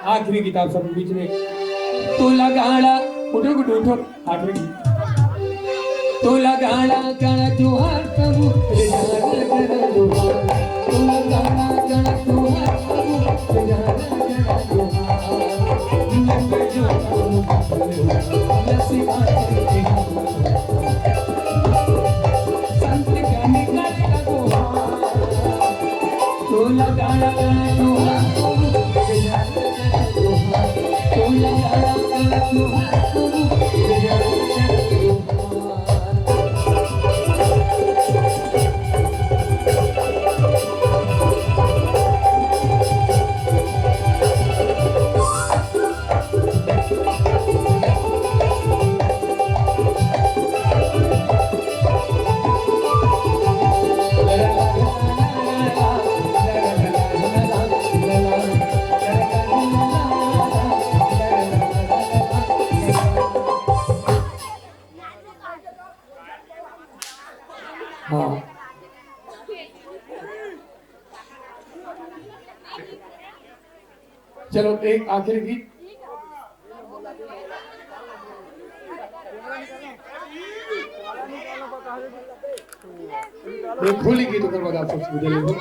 आखिरी गीत आप सब बीच में। तोला गाड़ा, उठो, उठो, उठो। आखिरी गीत। तोला गाड़ा, गाड़ा जोहार कबू, रे गाड़ा, गाड़ा जोहार। तोला गाड़ा, गाड़ा जोहार कबू, रे गाड़ा, गाड़ा जोहार। लगे जो कबू, लसी बात करके। संत ज्ञानी का लगा जोहार। हाँ। चलो, एक आखिरी गीत। एक होली गीत, ओकर बाद आप सबसे विदा लेबो।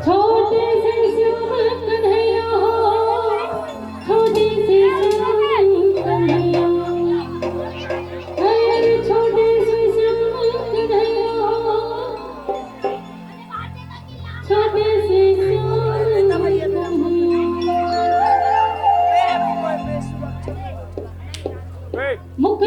छोटे से श्याम कन्हैया हो, छोटे से श्याम कन्हैया। अरे छोटे से श्याम कन्हैया हो, छोटे से श्याम कन्हैया। मुख